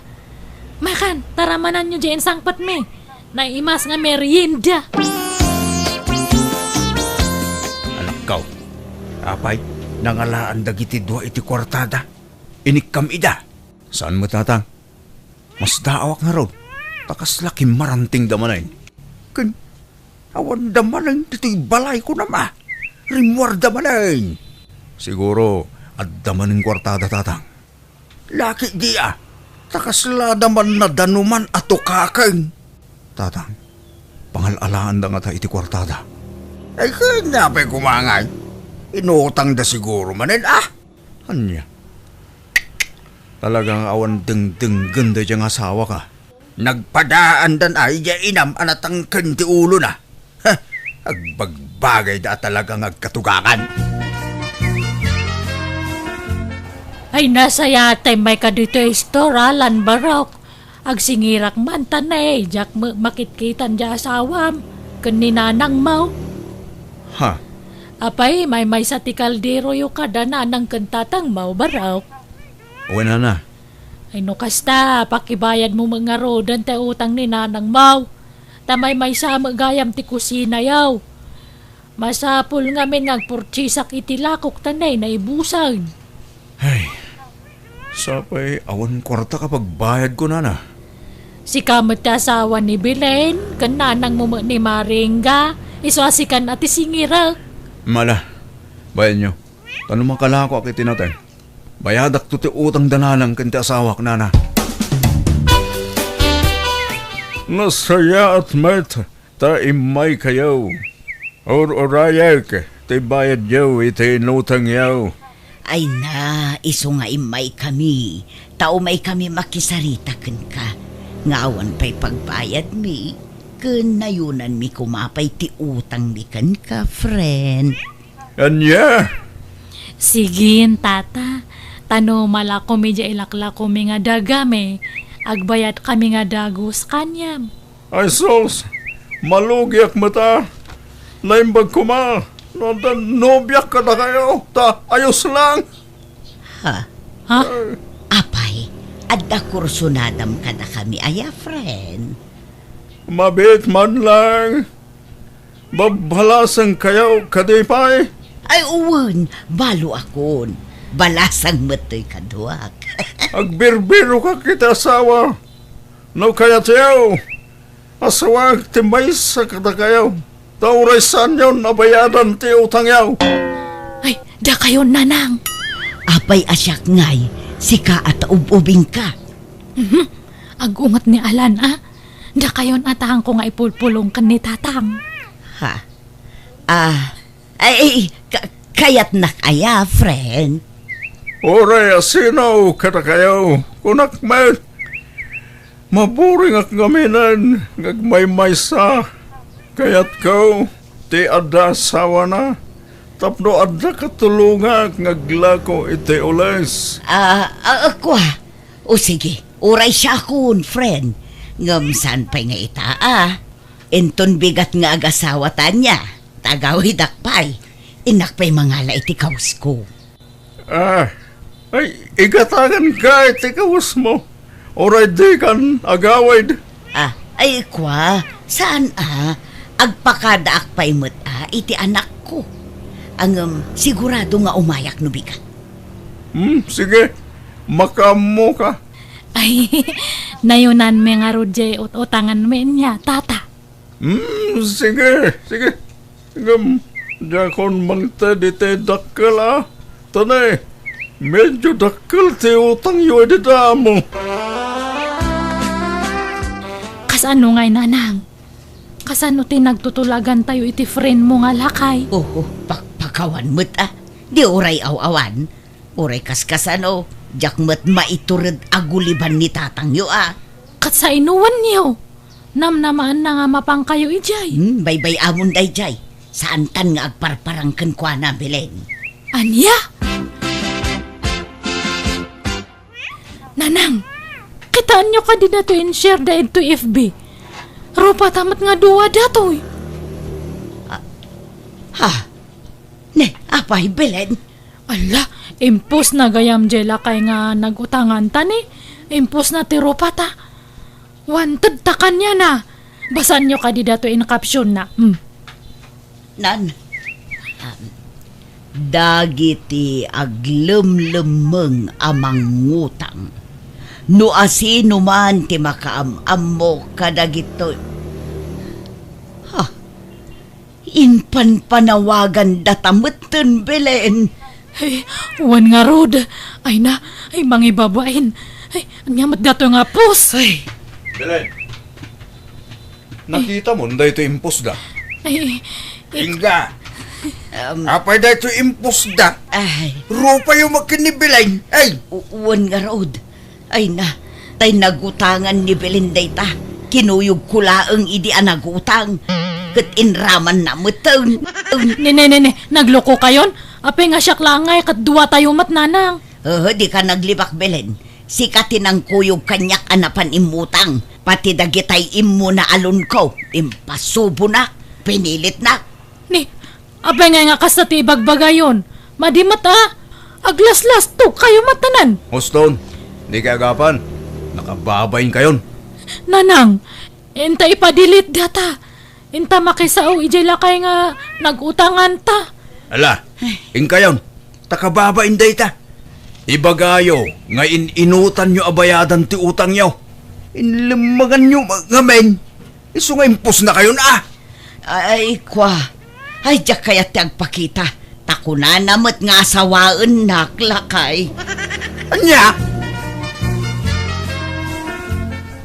Makan, ta ramananyo diay insangpetmi. Naimas nga merienda. Anakko, apay, nangalaan dagiti dua iti kuartada. Inikkam ida. Saan met, tatang? Masdaawak ngarud, ta kasla kimmarantingda manen. Ken awanda manen ditoy balay, kunam a. Rimmuarda manen. Siguro, adda manen kuartada, tatang. Laki di a, ta kaslada man nadanuman a tukaken. Tatang, pangal-alaanda ngata iti kuartada. Ay, ken apay koma ngay? Inutangda siguro manen a. Ania? Talaga nga awan dengdenggen daydiay nga asawak a. Nagpadaandan a idiay inam a natangken ti ulona. Ha! Agbagbagayda a talaga nga agkatugakan. Ay, nasayaat ta immayka ditoy store, Alan, barok. Agsingirak man ta ne, diak met makitkitan diay asawam ken ni nanangmo. Ha? Apay, maymaysa ti kalderoyo kada nanang ken tatangmo, barok? Wen, nana. Ay, no kasta, pakibayadmo met ngaruden ti utang ni nanangmo. Ta maymaysa met gayam ti kusinayo. Masapul ngamin nga agpurtiesak iti lakok ta ne, naibusen. Ay, sapay awan kuarta a pagbayadko, nana. Sika met ti asawa ni Belen, ken nanangmo met ni Maringga, isu a sikan a ti singirek. Mala, bayanyo. Ta no makalakoak iti nateng, bayadakto ti utangda nanang ken ti asawak, nana. Nasayaat met ta immaykayo. Ur-urayek ti bayadyo iti inutangyo. Ay na, isu nga immaykami, ta umaykami makisarita kenka, nga awan pay pagbayadmi, ken nayunanmi koma pay ti utangmi kenka, friend. Ania? Sigin, tata. Ta no malakomi diay ilaklakomi nga dagami, agbayadkami nga dagus kaniam. Ay sus, malugiak met a. Naimbag koma no adda nobiak kadakayo, ta ayos lang. Ha? Ha? Apay, adda kursunadam kadakami aya, friend? Mabiit man lang. Babbalasangkayo kadi pay? Ay, wen, baloakon. Balasang met toy kaduak. Agbirbirokak iti asawa. No kayatyo, asawak ti maysa kadakayo. Ta uray saanyon a bayadan ti utangyo. Ay, dakayo, nanang. Apay a siak ngay, sika a ta ub-ubingka. Mhm. Agunget ni Alan, a. Dakayon a taangko nga ipulpulong ken ni tatang. Ha? Ah, ay, ay, ka-, kayatnak aya, friend? Uray a sino kadakayo, kunak met. Maburingak ngaminen nga agmaymaysa. Kayatko ti adda asawana tapno adda katulongak nga aglako iti ules. Ah, ah, kua. O sige, uray siakon, friend. Ngem saan pay nga ita, a? Inton bigat nga agasawa ta ania, ta agawidak pay. Innak pay mangala iti kawsko. Ah, ay, igatanganka iti kawesmo. Uray dikan agawid. Ah, ay, kua, saan a? Agpakadaak pay met a iti anakko. Ngem sigurado nga umayak no bigat. Hmm, sige. Makaammoka. Ay, nayunanmi ngarud diay ut-utanganmi ania, tata. Hmm, sige, sige. Ngem, diakon mangted iti dakkel a. Tane, medyo dakkel ti utangyo idi damo. Kasano ngay, Nanang? Kasano ti nagtutulagantayo iti friend mo nga lakay? Oo, pakpakawan met a. Di uray aw-awan. Uray kaskasano, diak met maitured a guliban ni tatangyo a. Ket sainowanyo? Namnamaanna nga mapangkayo idiay. Hmm, baybay-amon daydiay. Saantan nga agparparang kenkuana, Belen. Ania? Nanang, kitaenyo kadi datoy in-share da idtoy F B? Rupata met nga dua datoy. Ah, ha? Ne, apay, Belen? Ala, impostna gayam diay lakay nga nag-utanganta ni. Impostna ti rupata. Wanted ta kaniana. Basaanyo kadi datoy in captionna. Hmm. Nan, um, dagiti aglemlemmeng a mangutang. No asinoman ti makaam-ammo kadagitoy. Ha, impanpanawagandata metten, Belen. Ay, wen ngarud. Ay na, ay, mangibabain. Ay, ania met datoy nga post? Ay. Belen, nakitam daytoy impostda? Ay, ay, Inga, Um, apay daytoy impostda? Ay. Rupayo met ken ni Belen. Ay. U-, wen ngarud. Ay na, tay nagutangan ni Belen dayta. Kinuyogko laeng idi a nagutang. Ket inramanna metten. Ne, ne, ne, ne, naglokokayon? Apay nga siak laeng ngay ket duatayo met, Nanang. Haa, dika naglibak, Belen. Sika ti nangkuyog kaniak a napan immutang. Pati dagitay immuna a loan-ko, impasubonak, pinilitnak. Ne, apay ngay nga kasta ti ibagbagayon? Madi met a, aglaslastogkayo met tanan. Houston, dikay agapan. Nakababainkayon. Nanang, inta ipa-delete data. Inta makisao idiay lakay nga nag-utanganta. Ala, inkayon, ta kababain dayta. Ibagayo nga in-inutanyo a bayadan ti utangyo. Inlemmeganyo ma-, ngamin. Isu nga impostnakayon a. Ay, kua. Ay, diak kayat ti agpakita. Ta kunana met nga asawaennak, lakay. Ania?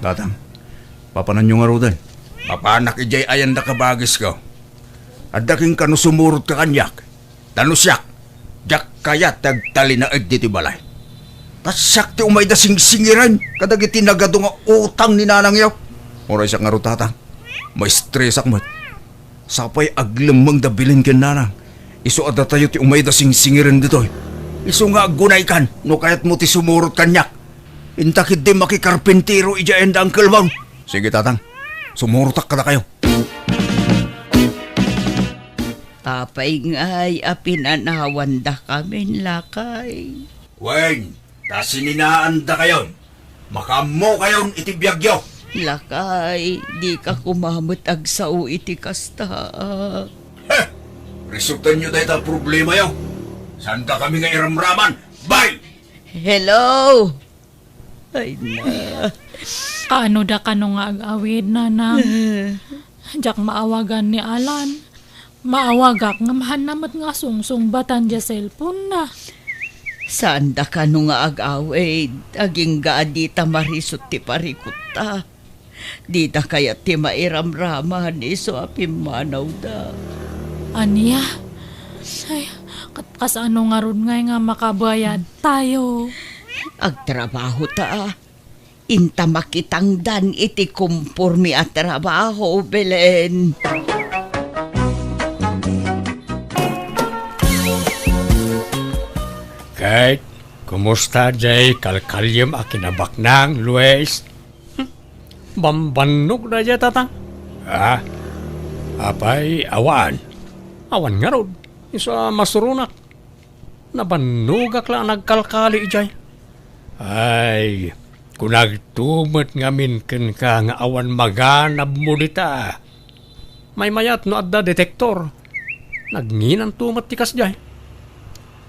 Tatang, papananyo ngaruden? Mapanak idiay ayan da kabagisko. Adda kenka no sumurotka kaniak. Ta no siak, diak kayat ti agtalinaed ditoy balay. Ta siak ti umayda singsingiren kadagiti nagadu nga utang ni nanangyo. Uray siak ngarud, Tatang, maestresak met. Sapay aglemmeng da Belen ken Nanang. Isu a datayo ti umayda singsingiren ditoy. Isu nga aggunaykan no kayatmo ti sumurot kaniak. Inta ketdi makikarpintero idiay ayan da Uncle Bong. Sige, Tatang. Sumurotak kadakayo. Apay ngay a pinanawandakamin, lakay? Wen, ta sininaandakayon. Makaammokayon iti biagyo. Lakay, dika koma met agsao iti kasta. Heh! Resoltanyo dayta a problemayo. Saandakami nga iramraman. Bye! Hello! Ay na. Kaano da kano nga ag-awid, Nanang? Diak maawagan ni Alan. Maawagak ngem haanna met nga sungsungbatan diay cellphone-na. Saanda kano nga ag-awid, agingga a dita marisut ti parikutta. Dida kayat ti mairamraman isu a pimmanawda. Ania? Ay, ket kasano ngarud ngay nga makabayadtayo? Agtrabahota. Inta makitangdan iti komporme a trabaho, Belen. Ket, kumusta diay kalkaliem a kinabaknang, Luis? Hmm, bambannog daydiay, Tatang. Ah, apay, awan. Awan ngarud. Isu a masuronak. Nabannogak la a nagkalkali idiay. Ay, kunagto met ngamin kenka nga awan maganabmo dita. Maymayat no adda detektor. Nagnginanto met ti kasdiay.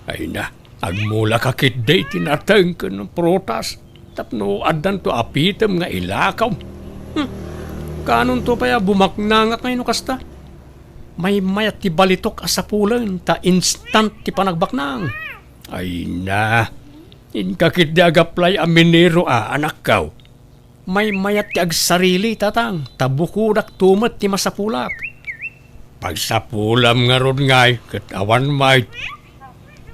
Ay na, agmulaka ketdi ti nateng ken prutas tapno addanto a pitem nga ilakaw. Hmm. Kaanonto pay a bumaknangak ngay no kasta? Maymayat ti balitok a sapulen ta instant ti panagbaknang. Ay na, inka ketdi agaplay a minero a, anakko. Maymayat ti agsarili, tatang, ta bukodakto met ti masapulak. Pagsapulam ngarud ngay, ket awan met.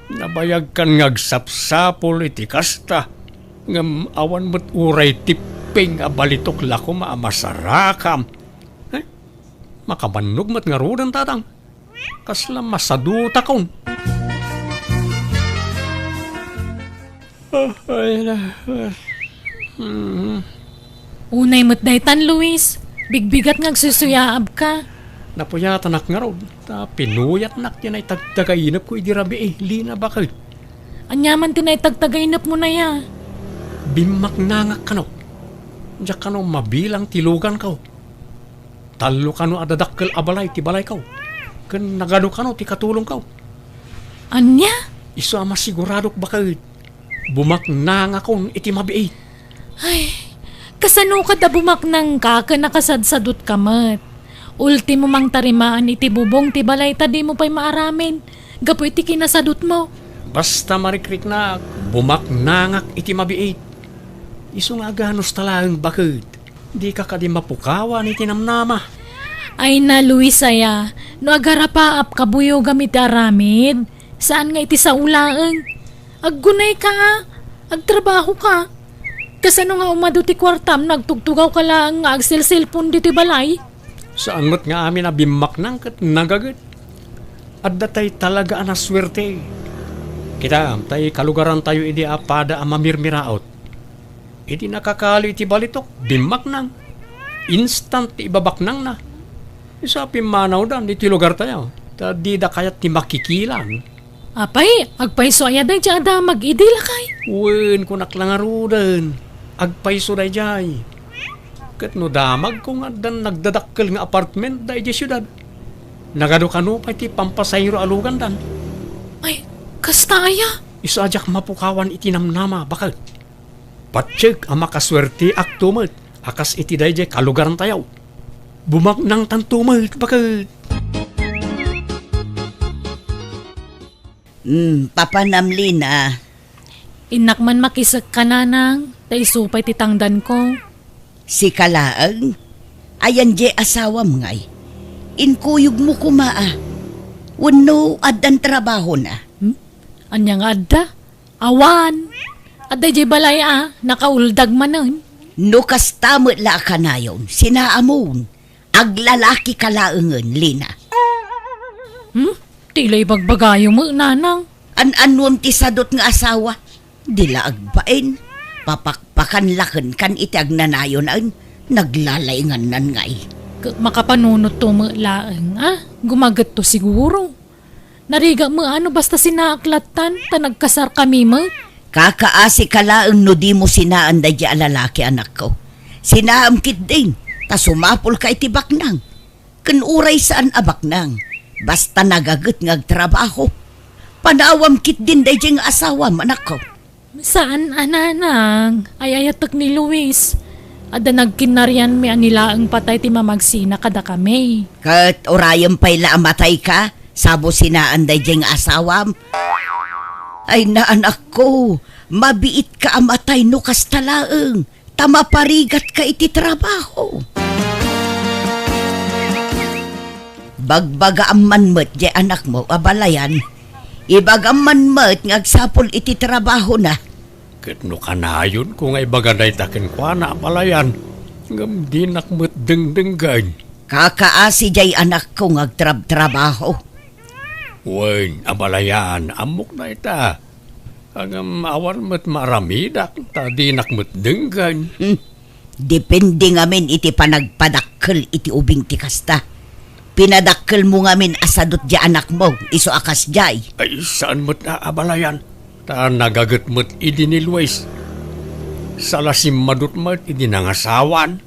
Nabayagkan nga agsapsapul iti kasta, ngem awan met uray tipping a balitok la koma a masarakam. Eh, makabannog met ngaruden, tatang. Kasla masadutakon. Ah, ay na. Ah. Mhm. Unay met daytan, Luis. Bigbigat nga agsusuyaabka. Napuyatanak ngarud, ta pinuyatnak ti naitagtagainepko idi rabii, Lina, baket. Ania man ti naitagtagainepmo aya? Bimmaknangak kano. Diak kano mabilang ti luganko. Tallo kano a dadakkel a balay ti balayko, ken nagadu kano ti katulongko. Ania? Isu a masiguradok, baket, bumaknangakon iti mabiit. Ay, kasano kada bumaknangka ken nakasadsadutka met? Ultimo mangtarimaan iti bubong ti balay ta dimo pay maaramid gapu iti kinasadutmo. Basta marikriknak, bumaknangak iti mabiit. Isu nga aganusta laeng, baket. Dika kadi mapukawan iti namnama. Ay na, Luis aya, no agarapaap kabuyogam iti aramid, saan nga iti sao laeng. Aggunayka a, agtrabahoka. Kasano nga umadu ti kuartam no agtugtugawka laeng nga agselselpon ditoy balay? Saan met nga amin a bimmaknang ket nagaget. Adda tay talaga a nasuerte. Kita, tay kalugarantayo idi a pada a mamirmiraot. Idi nakakali iti balitok, bimmaknang. Instant ti ibabaknangna. Isu a pimmanawdan iti lugartayo, ta dida kayat ti makikilan. Apay, agpayso aya daydiay a damag idi, lakay? Wen, kunak la ngaruden, agpayso daydiay. Ket no damagko nga addan nagdadakkel nga apartment daydiay siudad, nagadu kano pay ti pampasayro a lugandan. Ay, kasta aya? Isu a diak mapukawan iti namnama, baket. Patiek a makasuerteakto met a kas iti daydiay kalugarantayo. Bumaknangtanto met, baket. Hmm, papanam, Lina. Innak man makisekka, nanang, ta isu pay ti tangdanko. Sika laeng? Ayan diay asawam ngay? Inkuyogmo koma a. Wenno addan trabahona? Hmm? Ania nga adda? Awan. Adda idiay balay a, nakauldag manen. No kasta met la a kanayon, sinaamon. Aglalakika laengen, Lina. Hmm? Ti la ibagbagayo met, nanang. An-annuem ti sadot nga asawa? Di la agbain. Papakpakan la kenkan iti agnanayonen. Naglalaingannan ngay. Ket makapanunotto met laeng a, gumagetto siguro. Narigat met a no basta sinaak lattan, ta nagkasarkami met. Kakaasika laeng no dimo sinaan daydiay a lalaki, anakko. Sinaam ketdin, ta sumapulka iti baknang. Ken uray saan a baknang, basta nagaget nga agtrabaho. Panawam ketdin daydiay nga asawam, anakko. Saan a, nanang, ay-ayatek ni Luis. Adda nagkinnarianmi a ni laeng patay ti mamagsina kadakami. Ket urayem pay la a matayka, sabo sinaan daydiay nga asawam. Ay, naanakko, mabiitka a matay no kasta laeng, ta maparigatka iti trabaho. Bagbagaam man met diay anakmo a balayan. Ibagam man met nga agsapul iti trabahona. Ket no kanayonko nga ibaga dayta kenkuana a balayan, ngem dinak met dengdenggen. Kakaasi diay anakko nga agtrabtrabaho. Wen, a balayan, ammok dayta. Ngem awan met maaramidak, ta dinak met denggen. Hmm. Depende ngamin iti panagpadakkel iti ubing ti kasta. Pinadakkelmo ngamin a sadot diay anakmo, isu a kasdiay. Ay, saan met a abalayan, ta nagaget met idi ni Luis. Sala simmadut met idi nangasawan.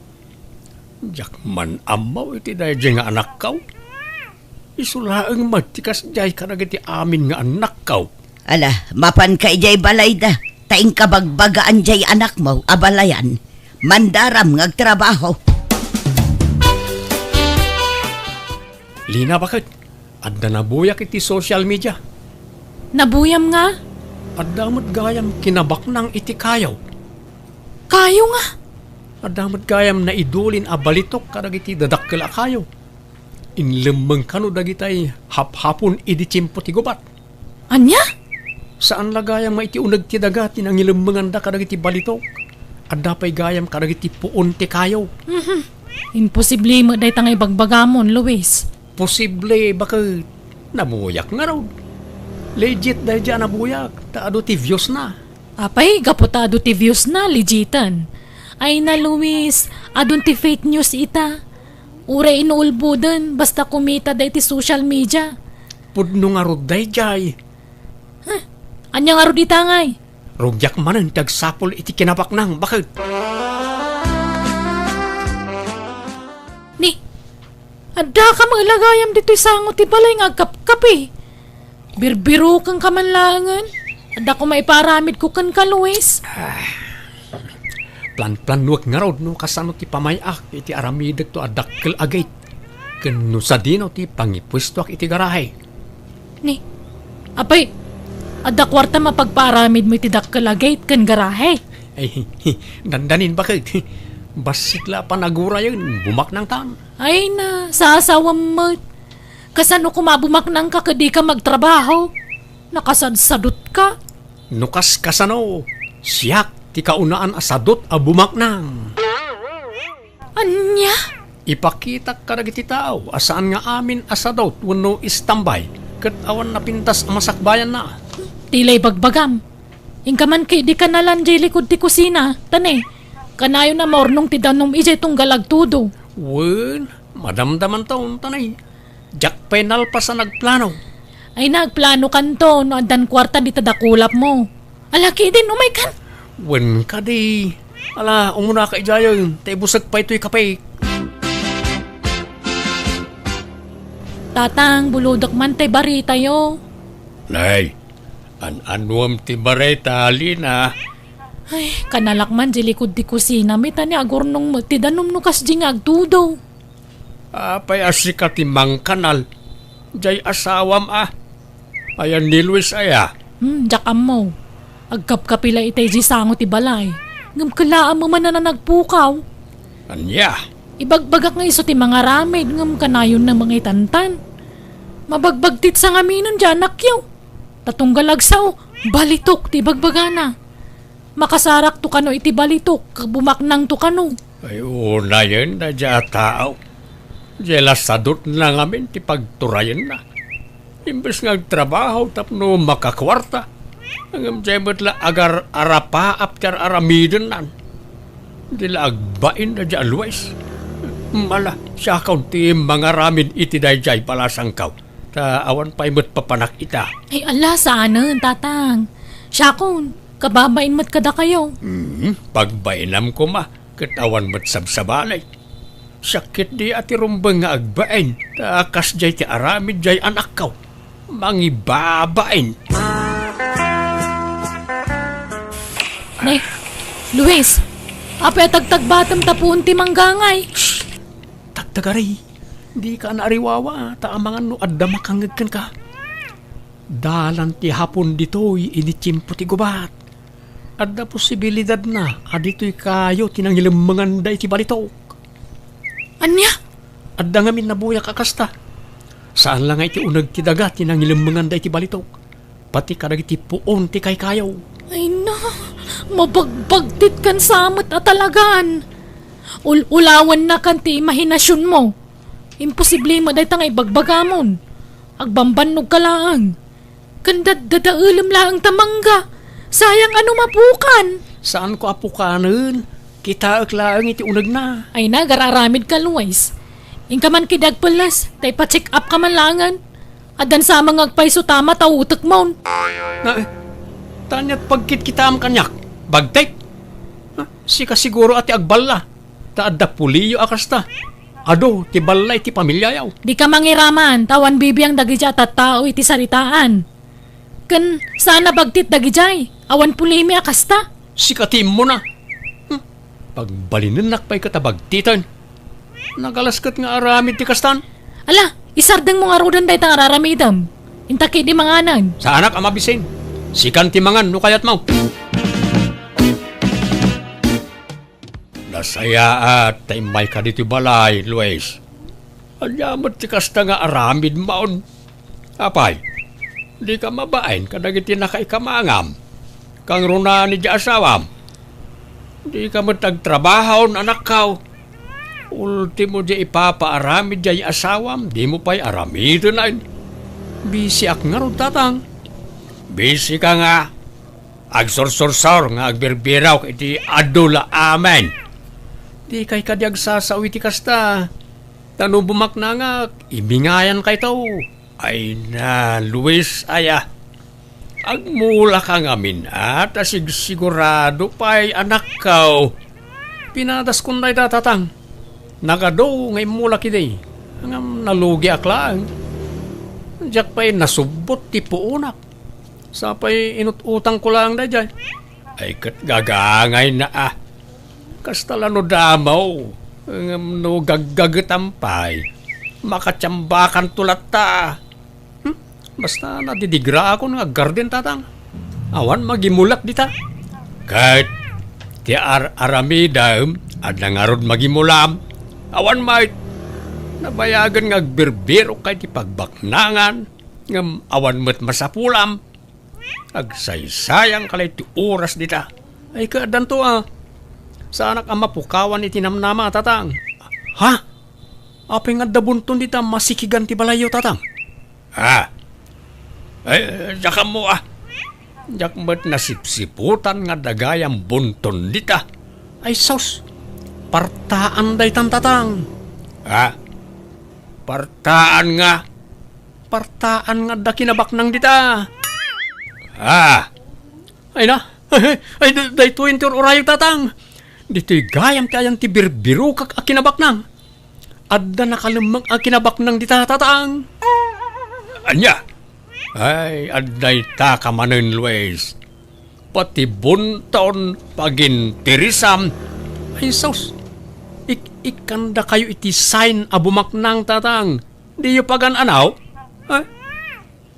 Diak man ammo iti daydiay nga anakko. Isu laeng met ti kasdiay kadagiti amin nga annakko. Ala, mapanka idiay balayda, ta inka bagbagaan diay anakmo a balayan. Mandaram nga agtrabaho. Lina, baket, adda nabuyak iti social media. Nabuyam nga? Adda met gayam kinabaknang iti kayo. Kayo nga? Adda met gayam naidulin a balitok kadagiti dadakkel a kayo. Inlemmeng kano dagitay haphapon idi tiempo ti gubat. Ania? Saan la gayam nga iti uneg ti daga ti nangilemmenganda kadagiti balitok. Adda pay gayam kadagiti puon ti kayo. Mhm. Imposible met dayta nga ibagbagamon, Luis. Posible, baket. Nabuyak ngarud. Legit daydiay a nabuyak, ta adu ti views na. Apay, gapu ta adu ti views na, legiten. Ay na, Luis, adun ti fake news ita. Uray inuulboden, basta kumita da iti social media. Pudno ngarud daydiay. Huh? Ania ngarud ita ngay? Rugiak manen ti agsapul iti kinabaknang, baket. Ni, adda ka met la gayam ditoy sango ti balay nga agkapkapi. Birbirokenka man laengen. Adda koma ipaaramidko kenka, Luis. Ah, planplanuek ngarud no kasano ti pamay-ak iti aramidekto a dakkel a gate. Ken no sadino ti pangipuestoak iti garahe. Ni, apay, adda kuartam a pagpaaramidmo iti dakkel a gate ken garahe? Ay, dandanin, baket. Bassit la a panagurayen, bumaknangtan. Ay na, sasawem met. Kasano koma bumaknangka ket dika magtrabaho? Nakasadsadutka. No kas kasano, siak ti kaunaan a sadut a bumaknang. Ania? Ipakitak kadagiti tao a saan nga amin a sadut wenno istambay ket awan napintas a masakbayanna. Ti la ibagbagam. Inka man ket idi kanalan jay likud ti kusina, ta ne, kanayon a maurnong ti danum idiay tunggal agtudo. Wen, madamdamanton, ta ne, diak pay nalpas a nagplano. Ay, nagplanokanto no addan kuarta dita dakulapmo. Ala, kidin, umaykan. Wen kadi. Ala, umunaka idiayen, ta ibusek pay toy kape. Tatang, bulodek man tay baritayo. Nay, an-anuem ti barita, Lina? Ay, kanalak man di likud ti kusina, mi ta ni agurnong met ti danum no kasdi nga agtudo. Apay a sika ti mangkanal? Jay asawam a. Ayan ni Luis aya? Hmm, diak ammo. Agkapkapi la itay di sango ti balay. Ngem kellaam man a nagpukaw. Ania? Ibagbagak nga isu ti mangaramid, ngem kanayon na mangitantan. Mabagbagtit sa ngaminen di anakyo. Ta tunggal agsao, balitok ti ibagbagana. Makasarakto kano iti balitok, bumaknangto kano. Ay, unayen daydiay a tao. Diay la sadutna ngamin ti pagturayenna. Imbes nga agtrabaho tapno makakuarta, ngem diay met la agar-arapaap ti ar-aramidennan. Di la agbain daydiay a Luis. Mala, siakon ti mangaramid iti daydiay balasangko. Ta awan pay met papanak ita. Ay, ala, saanen, Tatang. Siakon, kababain met kadakayo. Hmm, pagbainam koma, ket awan met sabsabali. Sakit di a ti rumbeng nga agbain, ta kasdiay ti aramid diay anakko. Mangibabain. Ne, Luis, apay a tagtagbatem ta puon ti manggangay? Shh! Tagtagari, dika naariwawa ta amangan no adda makangngeg kenka. Dalan ti hapon ditoy idi tiempo ti gubat. Adda posibilidadna a ditoy kayo ti nangilemmenganda iti balitok. Ania? Adda ngamin nabuyak a kasta. Saan la nga iti uneg ti daga ti nangilemmenganda iti balitok. Pati kadagiti puon ti kaykayo. Ay na, mabagbagtit kan samet a talagan. Ul-ulawannakan ti imahinasionmo. Imposible met dayta nga ibagbagamon. Agbambannog ka laeng. Ken daddadaelem laeng ta mangga. Sayang a no mapukan. Saanko a pukanen. Kitaek laeng iti unegna. Ay na, agar-aramid ka, Luis. Inka man kidi agpelles, ta ipa-check up ka man laengen. Addan sa nga agpayso ta mataw utekmon. Na, eh, ta aniat pagkitkitaam kaniak? Bagtek? Ha? Sika siguro a ti agballa. Ta adda puliyo a kasta. Adu ti balla iti pamiliayo. Dika mangiraman, ta awan bibiang dagidiay a tattao iti saritaan. Ken saan a bagtit dagidiay, awan pulimi a kasta. Sika ti immuna. Hmm. Pagbalinennak pay ket a bagtiten. Nagalas ket nga aramid ti kastan. Ala, isardengmo ngaruden dayta nga ar-aramidem. Inta ketdi manganen. Saanak a mabisin. Sikan ti mangan no kayatmo. Nasayaat ta immayka ditoy balay, Luis. Ania met ti kasta nga aramidmon? Apay, dika mabain kadagiti nakaikamangam? Kangrunaan idiay asawam? Dika met agtrabaho, anakko? Ultimo, diay ipapaaramid diay asawam, dimo pay aramiden. Bisiak ngarud, tatang. Bisika nga agsursursor nga agbirbirok iti adu la amin. Dikay kadi agsasao iti kasta. Ta no bumaknangak, ibingayankayto. Ay na, Luis, aya. Agmulaka ngamin, a, ta sigsigurado pay, anakko. Pinadaskon dayta, tatang. Nagadu nga immulak idi. Ngem nalugiak laeng. Diak pay nasubbot ti puonak. Sapay inut-utangko laeng daydiay. Ay, ket gagangayna a. Kasta la no damo, ngem no gaggagetam pay, makatiambakanto latta. Hmm? Basta nadidigraakon nga aggarden, tatang. Awan magimulam dita. Ket ti ar-aramidem, adda ngarud magimulam. Awan met. Nabayagen nga agbirbirok kay ti pagbaknangan, ngem awan met masapulam. Agsaysayanka la iti oras dita. Ay, kaaddanto a. Saanak a mapukawan iti namnama, tatang. Ha? Apay nga adda bunton dita masikigan ti balayyo, tatang? Ha? Ay, diak ammo a. Diak met nasipsiputan nga adda gayam bunton dita. Ay sus, partaan daytan, tatang. Ha? Partaan nga? Partaan nga adda kinabaknang dita. Ah! Ay na, ay, da-, daytoyen ti ur-urayek, tatang. Ditoy gayam ti ayan ti birbirokak a kinabaknang. Adda nakalemmek a kinabaknang dita, tatang. Ania? Ay, adda itaka manen, Luis. Pati bunton, pagintirisam. Ay sus, ik-, ikkandakayo iti sign a bumaknang, tatang. Diyo pagan-anaw? Ha?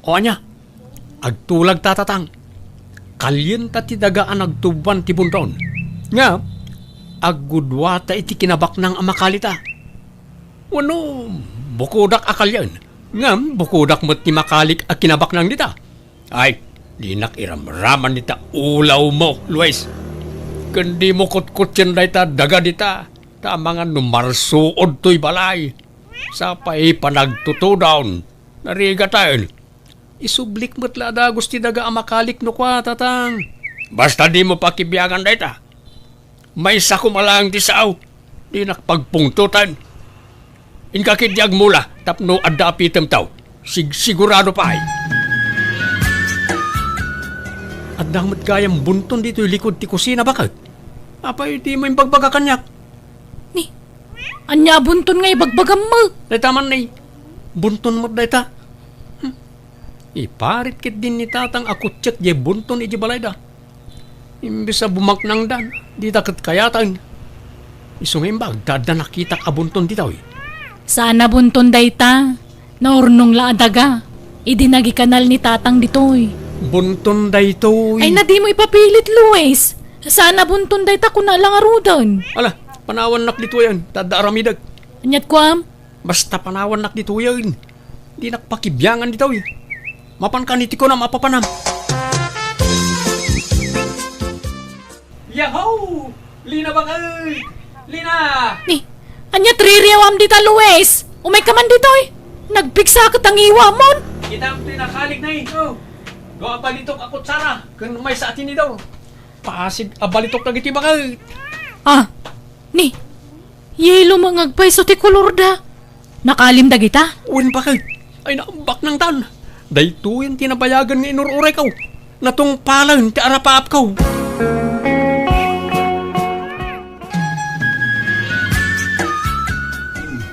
O ania, agtulagta, tatang. Kalienta ti daga a nagtuboan ti bunton. Nga, aggudduata iti kinabaknang a makalita. Wenno, bukodak a kalien. Ngem, bukodak met ti makalik a kinabaknang dita. Ay, dinak iramraman dita ulawmo, Luis. Ken dimo kutkutien dayta daga dita, ta amangan no marsuod toy balay. Sapay panagtutudon, narigaten. Isublik met la a dagus ti daga a makalik no kua, tatang. Basta dimo pakibiangan dayta. Maysa koma laeng ti sao. Dinak pagpungtoten. Inka ketdi agmula tapno adda apitemto. Sigsigurado pay. Adda met gayam bunton ditoy likud ti kusina, baket. Apay dimo imbagbaga kaniak? Ni, ania a bunton nga ibagbagam? Dayta man ni, bunton met dayta. Hmm. Iparit ketdin ni tatang a kutsiek diay bunton idiay balayda. Imbes a bumaknangdan, dita ket kayaten. Isu nga imbag ta adda nakitak a bunton ditoy. Saan a bunton dayta. Naurnong la a daga idi nagikanal ni tatang ditoy. Bunton daytoy. Ay, na dimo ipapilit, Luis. Saan a bunton dayta, kuna la ngaruden. Ala, panawannak ditoyen, ta adda aramidek. Aniat kuam? Basta panawannak ditoyen. Dinak pakibiangan ditoy. Mapankan iti kunam a papanam. Yahoo! Lina, baket! Lina! Ni, ania ti ririawam dita, Luis? Umayka man ditoy. Nagpigsa ket a ngiwamon. Kitam ti nakalik na, eh. Oh. Dua a balitok a kutsara ken maysa a tinidor. Pasig a balitok dagiti, baket. Ah, ni, yelo met nga agpayso ti kolorda. Nakalim dagita? Wen, baket. Ay, naambak nangtan. Daytoyen ti nabayagen nga inur-urayko. Natungpalen ti arapaapko.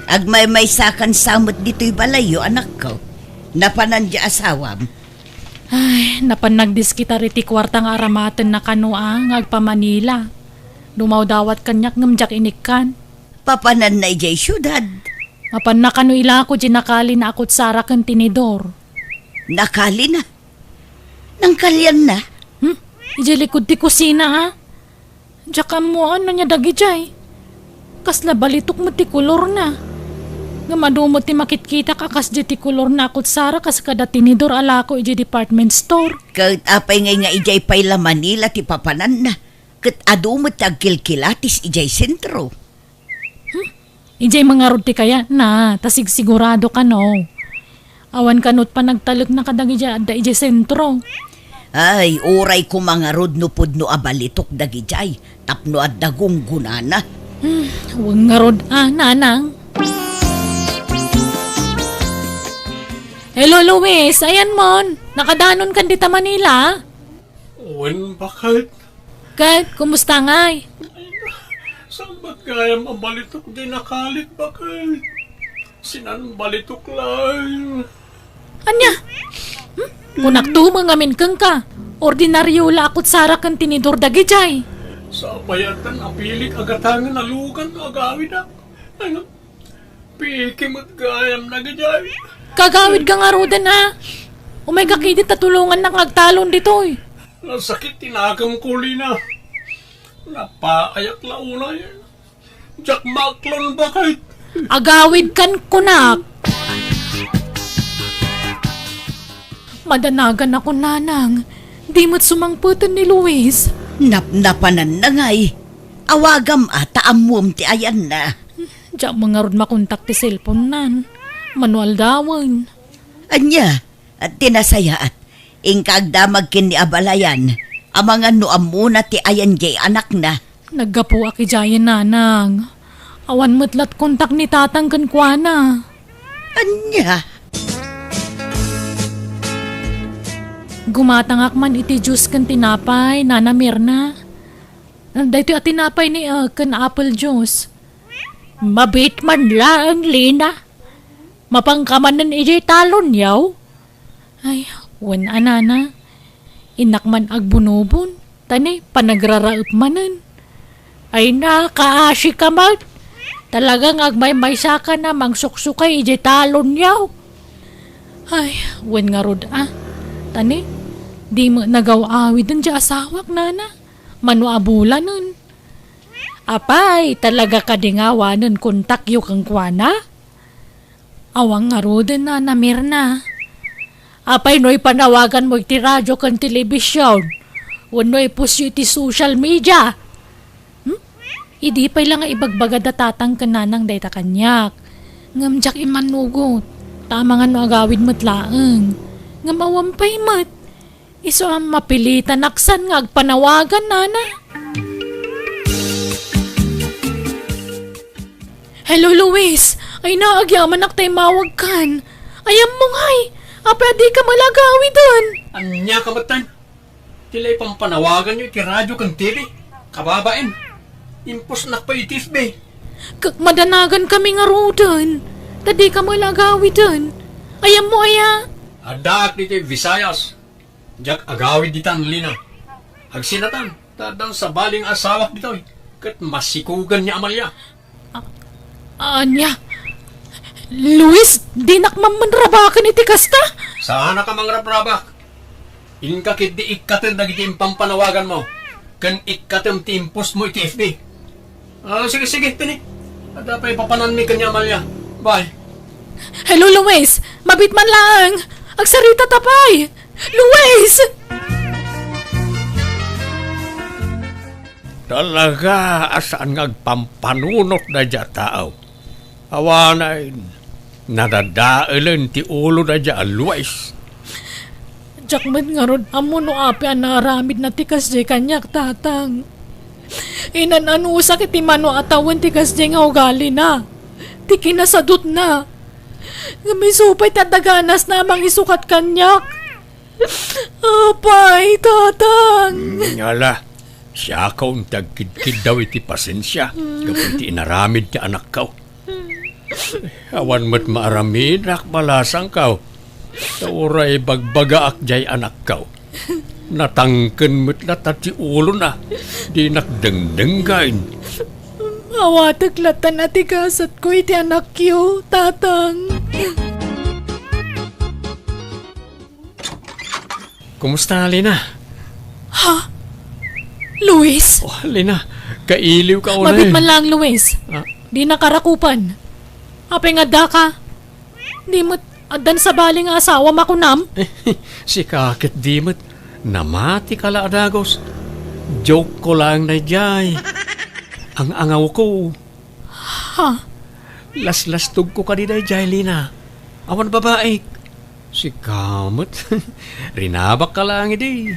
Agmaymaysakan sa met ditoy balayyo, anakko. Napanan diay asawam. Ay, napan nagdiskitar iti kuarta nga aramatenna kano a nga agpa-Manila. Dumawdawat kaniak ngem diak inikkan. Papananna idiay siudad. Mapanna kano ilako diay nakalina a kutsara ken tinidor. Nakalina? Nangkalianna? Hmm? Idiay likod ti kusina, ha? Diak ammoan no ania dagidiay. Kasla balitok met ti kolorna. Ngem adu met ti makitkitak a kasdiay ti kolorna a kutsara kas kada tinidor a lako idiay department store. Ket apay ngay nga idiay pay la Manila ti papananna? Ket adu met ti agkilkilatis idiay sentro. Hmm? Idiay ngarud ti kayatna, ta sigsigurado kano. Awan kano panagtalekna kadagiti adda idiay sentro. Ay, uray koma ngarud no pudno a balitok dagidiay tapno adda gunggonana. Hmm, wen ngarud, ah, nanang. Hello, Luis. Ayanmon. Nakadanonkan dita Manila? Wen, baket. Ket, kumusta ngay? Saan met gayam a balitok ti nakalit, baket? Sinan balitok laeng. Ania? Hmm? Kunak met amin kenka. Ordinario la a kutsara ken tinidor dagidiay. Sapay addan napilik a gatangen a lugan no agawidak. Ay, no? Piki met gayam dagidiay. Kagawidka ngaruden, a. Umayka ketdi ta tulongannak nga agtalon ditoy. Nasakit ti nakemko, Lina. Napaayak la unay. Diak maaklon, baket. Agawidkan kunak. Madanagan ako, nanang. Di met sumangpeten ni Luis. Napnapananna ngay. Awagam a ta ammom ti ayanna. Diak met ngarud makontak ti cellphone-nan. Mano aldawen. Ania? Ti nasayaat, inka agdamag ken ni abalayan, amangan no ammona ti ayan diay anakna. Naggapuak idiayen, nanang. Awan met lat kontak ni tatang kenkuana. Ania? Gumatangak man iti juice ken tinapay, Nana Mirna. Daytoy a tinapay ni, ah, ken apple juice. Mabiit man laeng, Lina. Mapanka manen idiay talonyo? Ay, wen a, nana. Innak man agbunobon, ta ni panagraraep manen. Ay, nakaasika met. Talaga nga agmaymaysakan a mangsuksukay idiay talonyo. Ay, wen ngarud a. Ta ni, di met nagaw-awiden diay asawak, nana. Mano a bulanen. Apay, talaga kadi nga awanen kontakyo kenkuana? Awan ngaruden, Nana Mirna. Apay no ipanawaganmo iti radio ken telebision wenno ipostyo iti social media? Hmm? Idi pay la nga ibagbagada tatang ken nanang dayta kaniak. Ngem diak immanugot, ta amangan no agawid met laeng. Ngem awan pay met. Isu a mapilitan a ksan nga agpanawagan, nana. Hello, Luis. Ay na, agyamanak ta immawagkan. Ayanmo ngay. Apay a dika met la agawiden? Ania ka metten? Ti la ipampanawaganyo iti radio ken T V. Kababain. Impostnak pay iti F B. Ket madanagankami ngaruden. Ta dika met la agawiden. Ayanmo aya? Addaak ditoy Visayas. Diak agawid ditan, Lina. Agsinatan, ta addan sabali nga asawak ditoy, ket masikogan ni Amalia. A-, ania? Luis, dinak man manrabaken iti kasta? Saanak a mangrabrabak. Inka ketdi ikkatem dagiti impampanawaganmo, ken ikkatem ti impostmo iti F B. Ah, sige, sige, tini. Adda pay papananmi ken ni Amalia. Bye. Hello, Luis! Mabiit man laeng! Agsarita ta pay! Luis! Talaga a saan nga agpampanunot daydiay a tao. Awanen, nadadaelen ti ulo daydiay a Luis. Diak met ngarud ammo no apay a naaramidna ti kasdiay kaniak, Tatang. Inan-anusak iti mano a tawen ti kasdiay nga ugalina, ti kinasadutna. Ngem isu pay ti adda ganasna a mangisukat kaniak. Apay, Tatang! Mm, ala, siakon ti agkidkiddaw iti pasensia gapu iti inaramid ti anakko. Awan met maaramidak balasangko, ta uray bagbagaak diay anakko. Natangken met latta ti ulona, dinak dengdenggaen. Awatek latta ti gasatko iti anakyo, Tatang. Kumusta, Lina? Ha? Luis? Oh, Lina, kailiwka unay. Mabiit man lang, Luis. Ah. Di nakarakupan. Apay nga addaka? Di met addan sabali nga asawam a kunam? Sika ket di met. Namatika la a dagus. Joke ko laeng daydiay. Ang-angawko. Ha? Laslastogko kadi daydiay, Lina. Awan babaik. Sika met. Rinabakka laeng idi.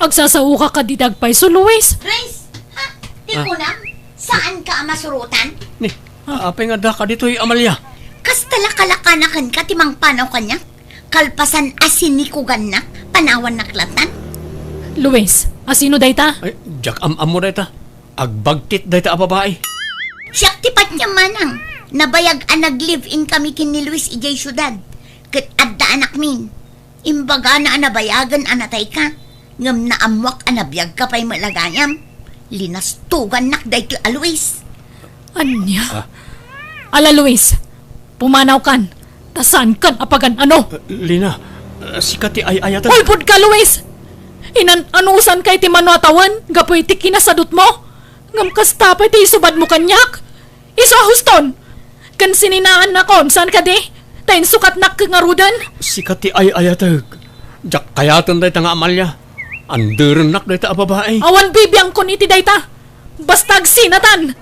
Agsasaoka kadi dagpayso, Luis? Grace, ha? Ti Ah. kunam? Saanka a masurotan? Ni, Ah. apay nga addaka ditoy, Amalia? Kasta la kalakanakenka ti mangpanaw kaniak? Kalpasan a sinikugannak, panawannak latan? Luis, asino dayta? Ay, diak am-ammo dayta. Agbagtit dayta a babai. Siak ti patiem manang. Nabayag a nag-live-in kami ken ni Luis idiay siudad. Ket adda anakmin. Imbagana a nabayagen a natayka, ngem naammoak a nabiagka pay met la gayam. Linastogannak daytoy a Luis. Ania? Ah. Ala, Luis, pumanawkan, ta saankan a pagan-ano. Lina, ah, sika ti ay-ayaten. Ulpodka, Luis! Inan-anusanka iti mano a tawen gapu iti kinasadutmo? Ngem kasta pay ti isubadmo kaniak? Isu a huston! Ken sininaannakon, saan kadi? Ta insukatnak ngaruden? Sika ti ay-ayatek. Diak kayaten dayta nga Amalia. Anderennak dayta a babai. Awan bibiangkon iti dayta. Basta agsinatan!